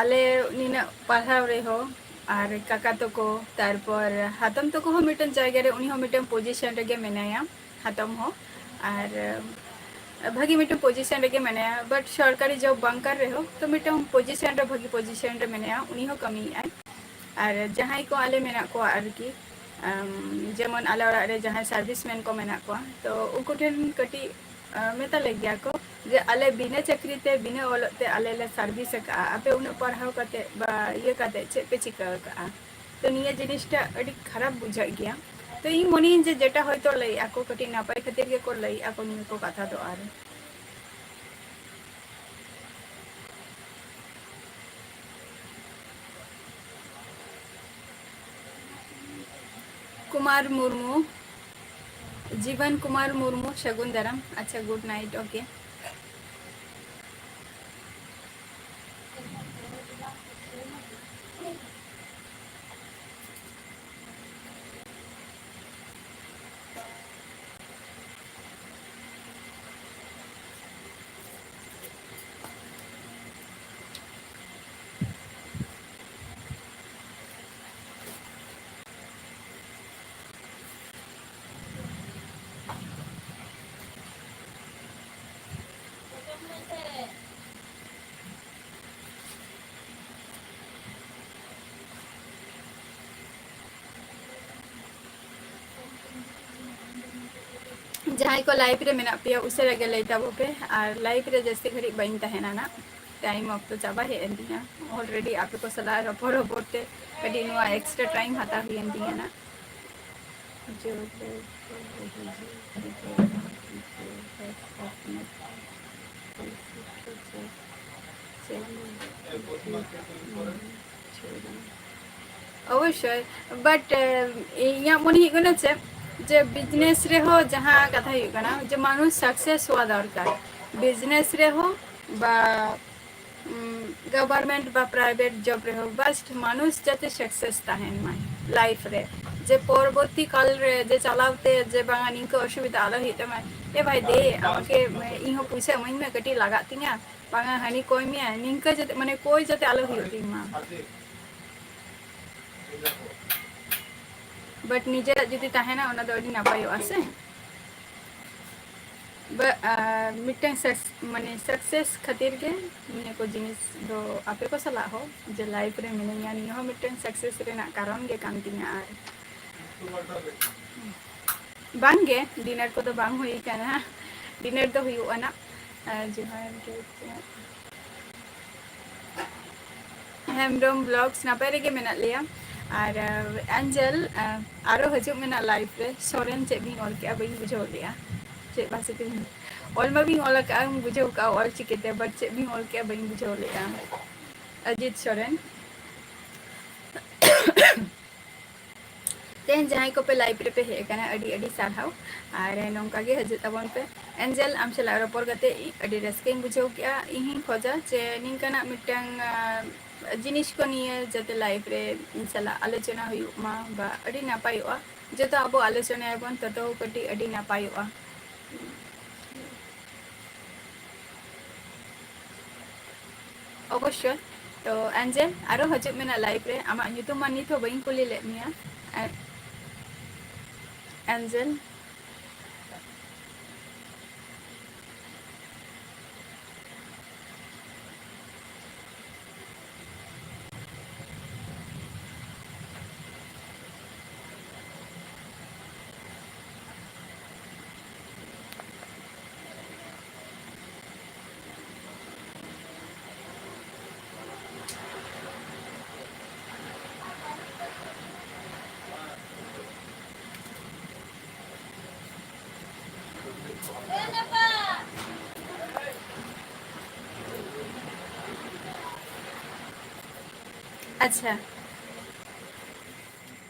ᱟᱞᱮ ᱱᱤᱱᱟᱹᱜ ᱯᱟᱲᱦᱟᱣ ᱨᱮᱦᱚᱸ, ᱟᱨ ᱠᱟᱠᱟ ᱛᱟᱠᱚ, ᱛᱟᱨᱯᱚᱨ ᱦᱟᱛᱚᱢ ᱛᱟᱠᱚ ᱦᱚᱸ ᱢᱤᱫᱴᱮᱱ ᱡᱟᱭᱜᱟ ᱨᱮ, ᱩᱱᱤ ᱦᱚᱸ ᱢᱤᱫᱴᱮᱱ position ᱨᱮᱜᱮ ᱢᱮᱱᱟᱭᱟ, ᱦᱟᱛᱚᱢ ᱦᱚᱸ, ᱟᱨ ᱵᱷᱟᱹᱜᱤ ᱢᱤᱫᱴᱮᱱ position ᱨᱮᱜᱮ ᱢᱮᱱᱟᱭᱟ, but ᱥᱚᱨᱠᱟᱨᱤ job ᱵᱟᱝ ᱠᱟᱱ ᱨᱮᱦᱚᱸ, ᱛᱚ ᱢᱤᱫᱴᱮᱱ position ᱨᱮ, ᱵᱷᱟᱹᱜᱤ position ᱨᱮ ᱢᱮᱱᱟᱭᱟ, ᱩᱱᱤ ᱦᱚᱸ ᱠᱟᱹᱢᱤᱭᱮᱫᱼᱟᱭ᱾ ᱟᱨ ᱡᱟᱦᱟᱸᱭ ᱠᱚ ᱟᱞᱮ ᱢᱮᱱᱟᱜ ᱠᱚᱣᱟ ᱟᱨᱠᱤ, ᱟᱢ, ᱡᱮᱢᱚᱱ ᱟᱞᱮ ᱚᱲᱟᱜ ᱨᱮ ᱡᱟᱦᱟᱸᱭ serviceman ᱠᱚ ᱢᱮᱱᱟᱜ ᱠᱚᱣᱟ, ᱛᱚ ᱩᱱᱠᱩ ᱴᱷᱮᱱ ᱠᱟᱹᱴᱤᱡ, ᱟᱸ, ᱢᱮᱛᱟ ᱞᱮ ᱜᱮᱭᱟ ᱠᱚ ᱡᱮ ᱟᱞᱮ ᱵᱤᱱᱟᱹ ᱪᱟᱹᱠᱨᱤ ᱛᱮ, ᱵᱤᱱᱟᱹ ᱚᱞᱚᱜ ᱛᱮ ᱟᱞᱮ ᱞᱮ service ᱟᱠᱟᱫᱼᱟ, ᱟᱯᱮ ᱩᱱᱟᱹᱜ ᱯᱟᱲᱦᱟᱣ ᱠᱟᱛᱮ ᱵᱟ ᱤᱭᱟᱹ ᱠᱟᱛᱮ ᱪᱮᱫ ᱯᱮ ᱪᱤᱠᱟᱹ ᱟᱠᱟᱫᱼᱟ? ᱛᱚ ᱱᱤᱭᱟᱹ ᱡᱤᱱᱤᱥᱴᱟ ᱟᱹᱰᱤ ᱠᱷᱟᱨᱟᱯ ᱵᱩᱡᱷᱟᱹᱜ ᱜᱮᱭᱟ᱾ ᱛᱚ ᱤᱧ ᱢᱚᱱᱮᱭᱟᱹᱧ ᱡᱮ ᱡᱮᱴᱟ ᱦᱚᱭᱛᱳ ᱞᱟᱹᱭᱮᱫᱼᱟ ᱠᱚ, ᱠᱟᱹᱴᱤᱡ ᱱᱟᱯᱟᱭ ᱠᱷᱟᱹᱛᱤᱨ ᱜᱮᱠᱚ ᱞᱟᱹᱭᱮᱫᱼᱟ ᱠᱚ ᱱᱤᱭᱟᱹ ᱠᱚ ᱠᱟᱛᱷᱟ ᱫᱚ᱾ ᱟᱨ ᱠᱩᱢᱟᱨ ᱢᱩᱨᱢᱩ, ᱡᱤᱵᱚᱱ ᱠᱩᱢᱟᱨ ᱢᱩᱨᱢᱩ, ᱥᱟᱹᱜᱩᱱ ᱫᱟᱨᱟᱢ᱾ ᱟᱪᱪᱷᱟ, good night, okay᱾ ᱡᱟᱦᱟᱸᱭ ᱠᱚ live ᱨᱮ ᱢᱮᱱᱟᱜ ᱯᱮᱭᱟ, ᱩᱥᱟᱹᱨᱟ ᱜᱮ ᱞᱟᱹᱭ ᱛᱟᱵᱚ ᱯᱮ᱾ ᱟᱨ live ᱨᱮ ᱡᱟᱹᱥᱛᱤ ᱜᱷᱟᱹᱲᱤᱡ ᱵᱟᱹᱧ ᱛᱟᱦᱮᱱᱟ ᱱᱟᱜ, time ᱚᱠᱛᱚ ᱪᱟᱵᱟ ᱦᱮᱡ ᱮᱱ ᱛᱤᱧᱟ already᱾ ᱟᱯᱮ ᱠᱚ ᱥᱟᱞᱟᱜ ᱨᱚᱯᱚᱲ ᱨᱚᱯᱚᱲ ᱛᱮ ᱠᱟᱹᱴᱤᱡ ᱱᱚᱣᱟ extra time ᱦᱟᱛᱟᱣ ᱦᱩᱭᱮᱱ ᱛᱤᱧᱟ ᱱᱟᱜ᱾ ᱚᱵᱚᱥᱥᱳᱭ, but, ᱮ, ᱤᱧᱟᱹᱜ ᱢᱚᱱᱮ ᱦᱩᱭᱩᱜ ᱠᱟᱱᱟ ᱪᱮᱫ, ᱡᱮ business ᱨᱮᱦᱚᱸ ᱡᱟᱦᱟᱸ ᱠᱟᱛᱷᱟ ᱦᱩᱭᱩᱜ ᱠᱟᱱᱟ ᱡᱮ ᱢᱟᱱᱩᱥ success ᱦᱚᱣᱟ ᱫᱚᱨᱠᱟᱨ, business ᱨᱮᱦᱚᱸ ᱵᱟ, ᱩᱢ, government ᱵᱟ private job ᱨᱮᱦᱚᱸ, just ᱢᱟᱱᱩᱥ ᱡᱟᱛᱮ success ᱛᱟᱦᱮᱱ ᱢᱟᱭ life ᱨᱮ, ᱡᱮ ᱯᱚᱨᱚᱵᱚᱨᱛᱤ ᱠᱟᱞ ᱨᱮ ᱡᱮ ᱪᱟᱞᱟᱣ ᱛᱮ ᱡᱮ ᱵᱟᱝᱟ ᱱᱤᱝᱠᱟᱹ ᱚᱥᱩᱵᱤᱫᱷᱟ ᱟᱞᱚ ᱦᱩᱭᱩᱜ ᱛᱟᱢᱟ, ᱮ ᱵᱷᱟᱭ ᱫᱮ, ᱟᱢ ᱠᱮ, ᱤᱧ ᱦᱚᱸ ᱯᱩᱭᱥᱟᱹ ᱤᱢᱟᱹᱧ ᱢᱮ, ᱠᱟᱹᱴᱤᱡ ᱞᱟᱜᱟᱜ ᱛᱤᱧᱟ, ᱵᱟᱝᱟ ᱦᱟᱹᱱᱤ ᱠᱚᱭ ᱢᱮᱭᱟ, ᱱᱤᱝᱠᱟᱹ ᱡᱟᱛᱮ, ᱢᱟᱱᱮ, ᱠᱚᱭ ᱡᱟᱛᱮ ᱟᱞᱚ ᱦᱩᱭᱩᱜ ᱛᱤᱧ ᱢᱟ᱾ But ᱱᱤᱡᱮᱨᱟᱜ ᱡᱩᱫᱤ ᱛᱟᱦᱮᱱᱟ, ᱚᱱᱟ ᱫᱚ ᱟᱹᱰᱤ ᱱᱟᱯᱟᱭᱚᱜᱼᱟ ᱥᱮ᱾ But, ᱟᱨ ᱢᱤᱫᱴᱟᱝ ᱥᱟᱠ-, ᱢᱟᱱᱮ, success ᱠᱷᱟᱹᱛᱤᱨ ᱜᱮ ᱱᱤᱭᱟᱹ ᱠᱚ ᱡᱤᱱᱤᱥ ᱫᱚ ᱟᱯᱮ ᱠᱚ ᱥᱟᱞᱟᱜ ᱦᱚᱸ, ᱡᱮ life ᱨᱮ ᱢᱤᱱᱟᱹᱧᱟ, ᱱᱤᱭᱟᱹ ᱦᱚᱸ ᱢᱤᱫᱴᱟᱝ success ᱨᱮᱱᱟᱜ ᱠᱟᱨᱚᱱ ᱜᱮ ᱠᱟᱱ ᱛᱤᱧᱟ᱾ ᱟᱨ ᱵᱟᱝᱜᱮ, dinner ᱠᱚᱫᱚ ᱵᱟᱝ ᱦᱩᱭ ᱠᱟᱱᱟ, dinner ᱫᱚ ᱦᱩᱭᱩᱜᱼᱟ ᱱᱟᱜ᱾ ᱟᱨ ᱡᱚᱦᱟᱨ ᱜᱮ᱾ ᱦᱮᱢᱵᱨᱚᱢ Vlogs ᱱᱟᱯᱟᱭ ᱨᱮᱜᱮ ᱢᱮᱱᱟᱜ ᱞᱮᱭᱟ᱾ ᱟᱨ, ᱟᱸ, ᱮᱱᱡᱮᱞ, ᱟᱸ, ᱟᱨᱚ ᱦᱤᱡᱩᱜ ᱢᱮᱱᱟᱜ live ᱨᱮ᱾ ᱥᱚᱨᱮᱱ ᱪᱮᱫ ᱵᱤᱱ ᱚᱞ ᱠᱮᱜᱼᱟ? ᱵᱟᱹᱧ ᱵᱩᱡᱷᱟᱹᱣ ᱞᱮᱜᱼᱟ᱾ ᱪᱮᱫ ᱵᱷᱟᱥᱟ ᱛᱮᱵᱤᱱ ᱚᱞ ᱢᱟᱵᱤᱱ ᱚᱞ ᱟᱠᱟᱜᱼᱟ, ᱵᱩᱡᱷᱟᱹᱣ ᱠᱟᱜᱼᱟ ᱚᱞ ᱪᱤᱠᱤᱛᱮ, but ᱪᱮᱫ ᱵᱤᱱ ᱚᱞ ᱠᱮᱜᱼᱟ ᱵᱟᱹᱧ ᱵᱩᱡᱷᱟᱹᱣ ᱞᱮᱜᱼᱟ᱾ ᱚᱡᱤᱛ ᱥᱚᱨᱮᱱ᱾ ᱛᱮᱦᱮᱧ ᱡᱟᱦᱟᱸᱭ ᱠᱚᱯᱮ live ᱨᱮᱯᱮ ᱦᱮᱡ ᱟᱠᱟᱱᱟ, ᱟᱹᱰᱤ ᱟᱹᱰᱤ ᱥᱟᱨᱦᱟᱣ᱾ ᱟᱨ ᱱᱚᱝᱠᱟ ᱜᱮ ᱦᱤᱡᱩᱜ ᱛᱟᱵᱚᱱ ᱯᱮ᱾ ᱮᱱᱡᱮᱞ, ᱟᱢ ᱥᱟᱞᱟᱜ ᱨᱚᱯᱚᱲ ᱠᱟᱛᱮ ᱟᱹᱰᱤ ᱨᱟᱹᱥᱠᱟᱹᱧ ᱵᱩᱡᱷᱟᱹᱣ ᱠᱮᱜᱼᱟ᱾ ᱤᱧ ᱦᱚᱸᱧ ᱠᱷᱚᱡᱟ ᱡᱮ ᱱᱤᱝᱠᱟᱱᱟᱜ ᱢᱤᱫᱴᱟᱝ, ᱟᱸ, ᱡᱤᱱᱤᱥ ᱠᱚ ᱱᱤᱭᱮ ᱡᱟᱛᱮ live ᱨᱮ ᱤᱧ ᱥᱟᱞᱟᱜ ᱟᱞᱳᱪᱚᱱᱟ ᱦᱩᱭᱩᱜ ᱢᱟ, ᱵᱟ ᱟᱹᱰᱤ ᱱᱟᱯᱟᱭᱚᱜᱼᱟ᱾ ᱡᱚᱛᱚ ᱟᱵᱚ ᱟᱞᱳᱪᱚᱱᱟᱭᱟᱵᱚᱱ, ᱛᱚᱛᱚ ᱠᱟᱹᱴᱤᱡ ᱟᱹᱰᱤ ᱱᱟᱯᱟᱭᱚᱜᱼᱟ᱾ ᱚᱵᱚᱥᱥᱳᱭ᱾ ᱛᱚ, ᱮᱱᱡᱮᱞ, ᱟᱨᱚ ᱦᱤᱡᱩᱜ ᱢᱮ ᱱᱟᱜ live ᱨᱮ᱾ ᱟᱢᱟᱜ ᱧᱩᱛᱩᱢ ᱢᱟ ᱱᱤᱛ ᱦᱚᱸ ᱵᱟᱹᱧ ᱠᱩᱞᱤ ᱞᱮᱫ ᱢᱮᱭᱟ᱾ ᱮ-, ᱮᱱᱡᱮᱞ᱾ ᱟᱪᱪᱷᱟ᱾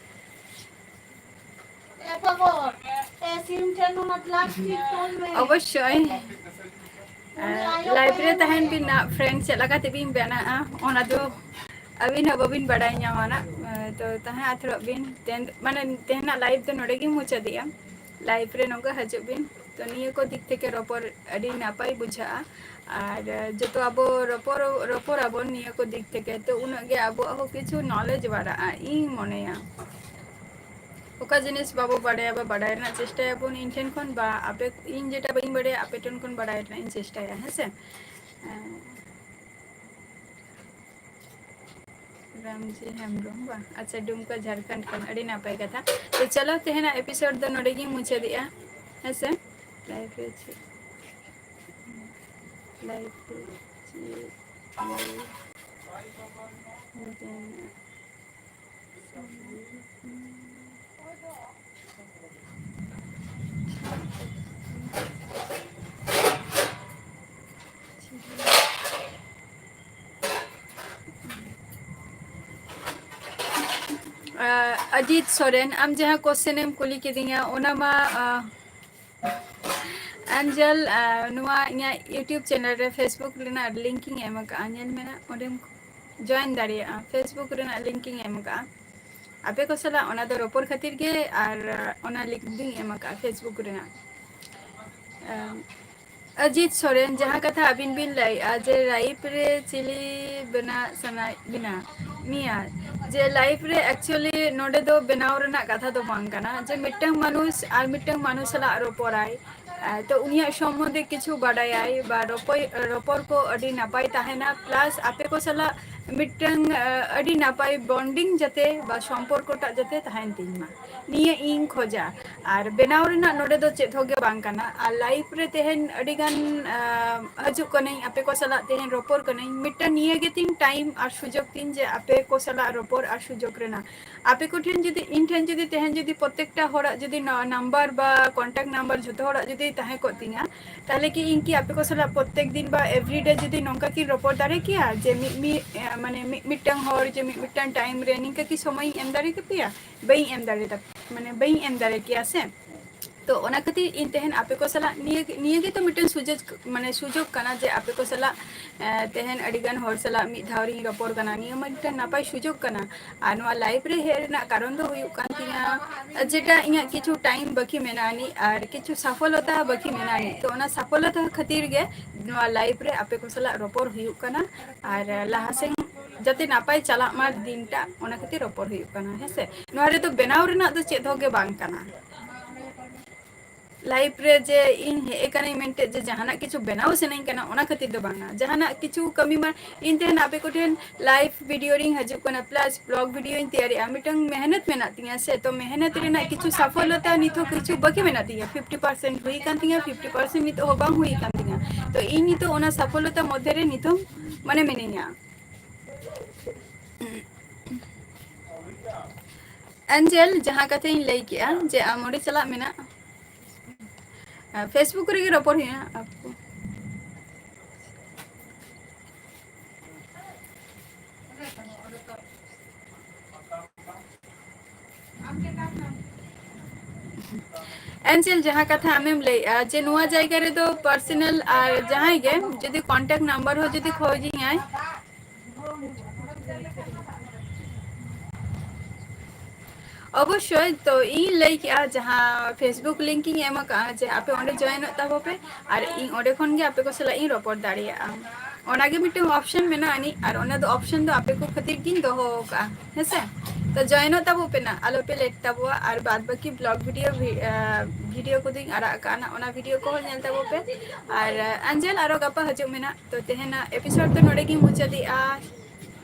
ᱮ ᱵᱟᱵᱟ, ᱮ ᱥᱤᱢ ᱴᱷᱮᱱ ᱚᱱᱟ ᱯᱞᱟᱥᱴᱤᱠ ᱛᱚᱞ ᱢᱮ᱾ ᱚᱵᱚᱥᱥᱳᱭ᱾ ᱞᱟᱭᱤᱵᱷ ᱨᱮ ᱛᱟᱦᱮᱱ ᱵᱤᱱ ᱱᱟᱜ, ᱯᱷᱨᱮᱱᱰ ᱪᱮᱫ ᱞᱮᱠᱟ ᱛᱮᱵᱤᱱ ᱵᱮᱱᱟᱜᱼᱟ, ᱚᱱᱟ ᱫᱚ ᱟᱹᱵᱤᱱ ᱦᱚᱸ ᱵᱟᱹᱵᱤᱱ ᱵᱟᱰᱟᱭ ᱧᱟᱢᱟ ᱱᱟᱜ᱾ ᱛᱚ ᱛᱟᱦᱮᱸ ᱦᱟᱛᱟᱲᱚᱜ ᱵᱤᱱ᱾ ᱛᱮᱦᱮᱧ, ᱢᱟᱱᱮ, ᱛᱮᱦᱮᱧᱟᱜ ᱞᱟᱭᱤᱵᱷ ᱫᱚ ᱱᱚᱰᱮ ᱜᱤᱧ ᱢᱩᱪᱟᱹᱫᱮᱜᱼᱟ᱾ ᱞᱟᱭᱤᱵᱷ ᱨᱮ ᱱᱚᱝᱠᱟ ᱦᱤᱡᱩᱜ ᱵᱤᱱ᱾ ᱛᱚ ᱱᱤᱭᱟᱹ ᱠᱚ ᱫᱤᱠ ᱛᱷᱮᱠᱮ ᱨᱚᱯᱚᱲ ᱟᱹᱰᱤ ᱱᱟᱯᱟᱭ ᱵᱩᱡᱷᱟᱹᱜᱼᱟ᱾ ᱟᱨ ᱡᱚᱛᱚ ᱟᱵᱚ ᱨᱚᱯᱚᱲ, ᱨᱚᱯᱚᱲ ᱟᱵᱚᱱ ᱱᱤᱭᱟᱹ ᱠᱚ ᱫᱤᱠ ᱛᱷᱮᱠᱮ, ᱛᱚ ᱩᱱᱟᱹᱜ ᱜᱮ ᱟᱵᱚᱣᱟᱜ ᱦᱚᱸ ᱠᱤᱪᱷᱩ ᱱᱚᱞᱮᱡᱽ ᱵᱟᱲᱟᱜᱼᱟ, ᱤᱧ ᱢᱚᱱᱮᱭᱟ᱾ ᱚᱠᱟ ᱡᱤᱱᱤᱥ ᱵᱟᱵᱚ ᱵᱟᱰᱟᱭᱟ, ᱵᱟ ᱵᱟᱰᱟᱭ ᱨᱮᱱᱟᱜ ᱪᱮᱥᱴᱟᱭᱟᱵᱚᱱ ᱤᱧ ᱴᱷᱮᱱ ᱠᱷᱚᱱ, ᱵᱟ ᱟᱯᱮ, ᱤᱧ ᱡᱮᱴᱟ ᱵᱟᱹᱧ ᱵᱟᱰᱟᱭᱟ, ᱟᱯᱮ ᱴᱷᱮᱱ ᱠᱷᱚᱱ ᱵᱟᱰᱟᱭ ᱨᱮᱱᱟᱜ ᱤᱧ ᱪᱮᱥᱴᱟᱭᱟ, ᱦᱮᱸ ᱥᱮ? ᱨᱟᱢᱡᱤ ᱦᱮᱢᱵᱨᱚᱢ ᱵᱟ? ᱟᱪᱪᱷᱟ, ᱰᱩᱢᱠᱟ, ᱡᱷᱟᱲᱠᱷᱚᱸᱰ ᱠᱷᱚᱱ, ᱟᱹᱰᱤ ᱱᱟᱯᱟᱭ ᱠᱟᱛᱷᱟ᱾ ᱛᱚ ᱪᱚᱞᱚ, ᱛᱮᱦᱮᱧᱟᱜ ᱮᱯᱤᱥᱳᱰ ᱫᱚ ᱱᱚᱰᱮ ᱜᱤᱧ ᱢᱩᱪᱟᱹᱫᱮᱜᱼᱟ, ᱦᱮᱸ ᱥᱮ? ᱞᱟᱭᱤᱵᱷ ᱨᱮ ᱪᱮᱫ, ᱞᱟᱭᱤᱵᱷ ᱨᱮ ᱪᱮᱫ, ᱟᱸ, ᱚᱡᱤᱛ ᱥᱚᱨᱮᱱ, ᱟᱢ ᱡᱟᱦᱟᱸ question ᱮᱢ ᱠᱩᱞᱤ ᱠᱤᱫᱤᱧᱟ, ᱚᱱᱟ ᱢᱟ, ᱟᱸ, ᱟᱧᱡᱚᱞ, ᱟᱸ, ᱱᱚᱣᱟ ᱤᱧᱟᱹᱜ YouTube channel ᱨᱮ Facebook ᱨᱮᱱᱟᱜ link ᱤᱧ ᱮᱢ ᱟᱠᱟᱫᱼᱟ, ᱧᱮᱞ ᱢᱮ ᱱᱟᱜ, ᱚᱸᱰᱮᱢ join ᱫᱟᱲᱮᱭᱟᱜᱼᱟ᱾ Facebook ᱨᱮᱱᱟᱜ link ᱤᱧ ᱮᱢ ᱟᱠᱟᱫᱼᱟ ᱟᱯᱮ ᱠᱚ ᱥᱟᱞᱟᱜ, ᱚᱱᱟ ᱫᱚ ᱨᱚᱯᱚᱲ ᱠᱷᱟᱹᱛᱤᱨ ᱜᱮ, ᱟᱨ ᱚᱱᱟ link ᱫᱚᱧ ᱮᱢ ᱟᱠᱟᱫᱼᱟ Facebook ᱨᱮᱱᱟᱜ᱾ ᱟᱸ, ᱚᱡᱤᱛ ᱥᱚᱨᱮᱱ, ᱡᱟᱦᱟᱸ ᱠᱟᱛᱷᱟ ᱟᱹᱵᱤᱱ ᱵᱤᱱ ᱞᱟᱹᱭᱮᱜᱼᱟ ᱡᱮ live ᱨᱮ ᱪᱤᱞᱤ ᱵᱮᱱᱟᱜ ᱥᱟᱱᱟᱭᱮᱫ ᱵᱤᱱᱟ, ᱢᱮᱭᱟ, ᱡᱮ live ᱨᱮ actually ᱱᱚᱰᱮ ᱫᱚ ᱵᱮᱱᱟᱣ ᱨᱮᱱᱟᱜ ᱠᱟᱛᱷᱟ ᱫᱚ ᱵᱟᱝ ᱠᱟᱱᱟ, ᱡᱮ ᱢᱤᱫᱴᱟᱝ ᱢᱟᱱᱩᱥ ᱟᱨ ᱢᱤᱫᱴᱟᱝ ᱢᱟᱱᱩᱥ ᱥᱟᱞᱟᱜ ᱨᱚᱯᱚᱲᱟᱭ, ᱟᱨ ᱛᱚ ᱩᱱᱤᱭᱟᱜ ᱥᱚᱢᱵᱚᱱᱫᱷᱮ ᱠᱤᱪᱷᱩ ᱵᱟᱰᱟᱭᱟᱭ, ᱵᱟ ᱨᱚᱯᱚᱭ-, ᱨᱚᱯᱚᱲ ᱠᱚ ᱟᱹᱰᱤ ᱱᱟᱯᱟᱭ ᱛᱟᱦᱮᱱᱟ, plus ᱟᱯᱮ ᱠᱚ ᱥᱟᱞᱟᱜ ᱢᱤᱫᱴᱟᱝ, ᱟᱹᱰᱤ ᱱᱟᱯᱟᱭ bonding ᱡᱟᱛᱮ ᱵᱟ ᱥᱚᱢᱯᱚᱨᱠᱚ ᱴᱟᱜ ᱡᱟᱛᱮ ᱛᱟᱦᱮᱱ ᱛᱤᱧ ᱢᱟ, ᱱᱤᱭᱟᱹ ᱤᱧ ᱠᱷᱚᱡᱟ᱾ ᱟᱨ ᱵᱮᱱᱟᱣ ᱨᱮᱱᱟᱜ ᱱᱚᱰᱮ ᱫᱚ ᱪᱮᱫ ᱦᱚᱸ ᱜᱮ ᱵᱟᱝ ᱠᱟᱱᱟ᱾ ᱟᱨ live ᱨᱮ ᱛᱮᱦᱮᱧ ᱟᱹᱰᱤ ᱜᱟᱱ, ᱟᱸ, ᱦᱤᱡᱩᱜ ᱠᱟᱹᱱᱟᱹᱧ, ᱟᱯᱮ ᱠᱚ ᱥᱟᱞᱟᱜ ᱛᱮᱦᱮᱧ ᱨᱚᱯᱚᱲ ᱠᱟᱹᱱᱟᱹᱧ, ᱢᱤᱫᱴᱟᱝ ᱱᱤᱭᱟᱹ ᱜᱮ ᱛᱤᱧ time ᱟᱨ ᱥᱩᱡᱳᱜᱽ ᱛᱤᱧ ᱡᱮ ᱟᱯᱮ ᱠᱚ ᱥᱟᱞᱟᱜ ᱨᱚᱯᱚᱲ ᱟᱨ ᱥᱩᱡᱳᱜᱽ ᱨᱮᱱᱟᱜ᱾ ᱟᱯᱮ ᱠᱚᱴᱷᱮᱱ ᱡᱩᱫᱤ, ᱤᱧ ᱴᱷᱮᱱ ᱡᱩᱫᱤ ᱛᱮᱦᱮᱧ ᱡᱩᱫᱤ ᱯᱨᱚᱛᱮᱠᱴᱟ ᱦᱚᱲᱟᱜ ᱡᱩᱫᱤ ᱱᱚ-, number ᱵᱟ contact number ᱡᱷᱚᱛᱚ ᱦᱚᱲᱟᱜ ᱡᱩᱫᱤ ᱛᱟᱦᱮᱸ ᱠᱚᱜ ᱛᱤᱧᱟ, ᱛᱟᱦᱞᱮ ᱠᱤ ᱤᱧ ᱠᱤ ᱟᱯᱮ ᱠᱚ ᱥᱟᱞᱟᱜ ᱯᱨᱚᱛᱮᱠ ᱫᱤᱱ ᱵᱟ everyday ᱡᱩᱫᱤ ᱱᱚᱝᱠᱟ ᱠᱤ ᱨᱚᱯᱚᱲ ᱫᱟᱲᱮ ᱠᱮᱭᱟ ᱡᱮ ᱢᱤᱫ, ᱢᱤᱫ, ᱮ, ᱢᱟᱱᱮ ᱢᱤᱫ ᱢᱤᱫᱴᱟᱝ ᱦᱚᱲ ᱡᱮ ᱢᱤᱫ ᱢᱤᱫᱴᱟᱝ time ᱨᱮ ᱱᱤᱝᱠᱟᱹ ᱠᱤ ᱥᱚᱢᱚᱭᱤᱧ ᱮᱢ ᱫᱟᱲᱮ ᱠᱮᱯᱮᱭᱟ? ᱵᱟᱹᱧ ᱮᱢ ᱫᱟᱲᱮ ᱛᱟᱯᱮ, ᱢᱟᱱᱮ ᱵᱟᱹᱧ ᱮᱢ ᱫᱟᱲᱮ ᱠᱮᱭᱟ ᱥᱮ᱾ ᱛᱚ ᱚᱱᱟ ᱠᱷᱟᱹᱛᱤᱨ ᱤᱧ ᱛᱮᱦᱮᱧ ᱟᱯᱮ ᱠᱚ ᱥᱟᱞᱟᱜ ᱱᱤᱭᱟᱹ, ᱱᱤᱭᱟᱹ ᱜᱮᱛᱚ ᱢᱤᱫᱴᱮᱱ ᱥᱩᱡᱳᱜᱽ, ᱢᱟᱱᱮ ᱥᱩᱡᱳᱜᱽ ᱠᱟᱱᱟ ᱡᱮ ᱟᱯᱮ ᱠᱚ ᱥᱟᱞᱟᱜ, ᱮ, ᱛᱮᱦᱮᱧ ᱟᱹᱰᱤ ᱜᱟᱱ ᱦᱚᱲ ᱥᱟᱞᱟᱜ ᱢᱤᱫ ᱫᱷᱟᱣ ᱨᱤᱧ ᱨᱚᱯᱚᱲ ᱠᱟᱱᱟ᱾ ᱱᱤᱭᱟᱹ ᱢᱟ ᱢᱤᱫᱴᱮᱱ ᱱᱟᱯᱟᱭ ᱥᱩᱡᱳᱜᱽ ᱠᱟᱱᱟ᱾ ᱟᱨ ᱱᱚᱣᱟ live ᱨᱮ ᱦᱮᱡ ᱨᱮᱱᱟᱜ ᱠᱟᱨᱚᱱ ᱫᱚ ᱦᱩᱭᱩᱜ ᱠᱟᱱ ᱛᱤᱧᱟ, ᱡᱮᱴᱟ ᱤᱧᱟᱹᱜ ᱠᱤᱪᱷᱩ time ᱵᱟᱹᱠᱤ ᱢᱮᱱᱟᱜ ᱟᱹᱱᱤᱡ ᱟᱨ ᱠᱤᱪᱷᱩ ᱥᱟᱯᱷᱚᱞᱚᱛᱟ ᱵᱟᱹᱠᱤ ᱢᱮᱱᱟᱜ ᱟᱹᱱᱤᱡ᱾ ᱛᱚ ᱚᱱᱟ ᱥᱟᱯᱷᱚᱞᱚᱛᱟ ᱠᱷᱟᱹᱛᱤᱨ ᱜᱮ ᱱᱚᱣᱟ live ᱨᱮ ᱟᱯᱮ ᱠᱚ ᱥᱟᱞᱟᱜ ᱨᱚᱯᱚᱲ ᱦᱩᱭᱩᱜ ᱠᱟᱱᱟ᱾ ᱟᱨ ᱞᱟᱦᱟ ᱥᱮᱱ ᱡᱟᱛᱮ ᱱᱟᱯᱟᱭ ᱪᱟᱞᱟᱜ ᱢᱟ ᱫᱤᱱᱴᱟ, ᱚᱱᱟ ᱠᱷᱟᱹᱛᱤᱨ ᱨᱚᱯᱚᱲ ᱦᱩᱭᱩᱜ ᱠᱟᱱᱟ, ᱦᱮᱸ ᱥᱮ᱾ ᱱᱚᱣᱟ ᱨᱮᱫᱚ ᱵᱮᱱᱟᱣ ᱨᱮᱱᱟᱜ ᱫᱚ ᱪᱮᱫ ᱦᱚᱸ ᱜᱮ ᱵᱟᱝ ᱠᱟᱱᱟ᱾ Live ᱨᱮ ᱡᱮ ᱤᱧ ᱦᱮᱡ ᱟᱠᱟᱱᱟᱹᱧ ᱢᱮᱱᱛᱮ ᱡᱮ ᱡᱟᱦᱟᱱᱟᱜ ᱠᱤᱪᱷᱩ ᱵᱮᱱᱟᱣ ᱥᱟᱱᱟᱧ ᱠᱟᱱᱟ, ᱚᱱᱟ ᱠᱷᱟᱹᱛᱤᱨ ᱫᱚ ᱵᱟᱝᱟ᱾ ᱡᱟᱦᱟᱱᱟᱜ ᱠᱤᱪᱷᱩ ᱠᱟᱹᱢᱤ ᱢᱟ ᱤᱧ ᱛᱮᱦᱮᱧ ᱟᱯᱮ ᱠᱚᱴᱷᱮᱱ live video ᱨᱤᱧ ᱦᱤᱡᱩᱜ ᱠᱟᱱᱟ, plus vlog video ᱤᱧ ᱛᱮᱭᱟᱨᱮᱜᱼᱟ, ᱢᱤᱫᱴᱟᱝ ᱢᱮᱦᱱᱚᱛ ᱢᱮᱱᱟᱜ ᱛᱤᱧᱟ ᱥᱮ᱾ ᱛᱚ ᱢᱮᱦᱱᱚᱛ ᱨᱮᱱᱟᱜ ᱠᱤᱪᱷᱩ ᱥᱟᱯᱷᱚᱞᱚᱛᱟ ᱱᱤᱛ ᱦᱚᱸ ᱠᱤᱪᱷᱩ ᱵᱟᱹᱠᱤ ᱢᱮᱱᱟᱜ ᱛᱤᱧᱟ, fifty percent ᱦᱩᱭ ᱠᱟᱱ ᱛᱤᱧᱟ, fifty percent ᱱᱤᱛᱚᱜ ᱦᱚᱸ ᱵᱟᱝ ᱦᱩᱭ ᱠᱟᱱ ᱛᱤᱧᱟ᱾ ᱛᱚ ᱤᱧ ᱱᱤᱛᱚᱜ ᱚᱱᱟ ᱥᱟᱯᱷᱚᱞᱚᱛᱟ ᱢᱚᱫᱽᱫᱷᱮ ᱨᱮ ᱱᱤᱛᱚᱝ ᱢᱟᱱᱮ ᱢᱤᱱᱟᱹᱧᱟ᱾ ᱮᱱᱡᱮᱞ, ᱡᱟᱦᱟᱸ ᱠᱟᱛᱷᱟᱧ ᱞᱟᱹᱭ ᱠᱮᱜᱼᱟ ᱡᱮ ᱟᱢ ᱚᱸᱰᱮ ᱪᱟᱞᱟᱜ ᱢᱮᱱᱟᱜ, ᱟᱨ Facebook ᱨᱮᱜᱮ ᱨᱚᱯᱚᱲ ᱦᱩᱭᱩᱜᱼᱟ ᱟᱯᱠᱚ᱾ ᱮᱱᱡᱮᱞ, ᱡᱟᱦᱟᱸ ᱠᱟᱛᱷᱟ ᱟᱢᱮᱢ ᱞᱟᱹᱭᱮᱜᱼᱟ ᱡᱮ ᱱᱚᱣᱟ ᱡᱟᱭᱜᱟ ᱨᱮᱫᱚ personal ᱟᱨ ᱡᱟᱦᱟᱸᱭ ᱜᱮ ᱡᱩᱫᱤ contact number ᱦᱚᱸ ᱡᱩᱫᱤ ᱠᱷᱚᱡᱤᱧᱟᱭ, ᱚᱵᱚᱥᱥᱳᱭ, ᱛᱚ ᱤᱧ ᱞᱟᱹᱭ ᱠᱮᱜᱼᱟ ᱡᱟᱦᱟᱸ Facebook link ᱤᱧ ᱮᱢ ᱟᱠᱟᱫᱼᱟ ᱡᱮ ᱟᱯᱮ ᱚᱸᱰᱮ join ᱚᱜ ᱛᱟᱵᱚ ᱯᱮ ᱟᱨ ᱤᱧ ᱚᱸᱰᱮ ᱠᱷᱚᱱ ᱜᱮ ᱟᱯᱮ ᱠᱚ ᱥᱟᱞᱟᱜ ᱤᱧ ᱨᱚᱯᱚᱲ ᱫᱟᱲᱮᱭᱟᱜᱼᱟ᱾ ᱚᱱᱟ ᱜᱮ ᱢᱤᱫᱴᱟᱝ option ᱢᱮᱱᱟᱜ ᱟᱹᱱᱤᱡ ᱟᱨ ᱚᱱᱟ ᱫᱚ option ᱫᱚ ᱟᱯᱮ ᱠᱚ ᱠᱷᱟᱹᱛᱤᱨ ᱜᱤᱧ ᱫᱚᱦᱚ ᱟᱠᱟᱫᱼᱟ, ᱦᱮᱸ ᱥᱮ? ᱛᱚ join ᱚᱜ ᱛᱟᱵᱚ ᱯᱮ ᱱᱟ, ᱟᱞᱚ ᱯᱮ late ᱛᱟᱵᱚᱣᱟ᱾ ᱟᱨ ᱵᱟᱫ ᱵᱟᱹᱠᱤ vlog video, ᱵᱷᱤ-, ᱟᱸ, video ᱠᱚᱫᱚᱧ ᱟᱲᱟᱜ ᱟᱠᱟᱫᱼᱟ ᱱᱟ, ᱚᱱᱟ video ᱠᱚᱦᱚᱸ ᱧᱮᱞ ᱛᱟᱵᱚ ᱯᱮ᱾ ᱟᱨ, ᱟᱸ, ᱮᱱᱡᱮᱞ ᱟᱨᱚ ᱜᱟᱯᱟ ᱦᱤᱡᱩᱜ ᱢᱮᱱᱟᱜ᱾ ᱛᱚ ᱛᱮᱦᱮᱧᱟᱜ episode ᱫᱚ ᱱᱚᱰᱮ ᱜᱤᱧ ᱢᱩᱪᱟᱹᱫᱮᱜᱼᱟ᱾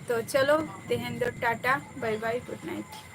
ᱛᱚ ᱪᱚᱞᱚ, ᱛᱮᱦᱮᱧ ᱫᱚ Tata, bye bye, good night᱾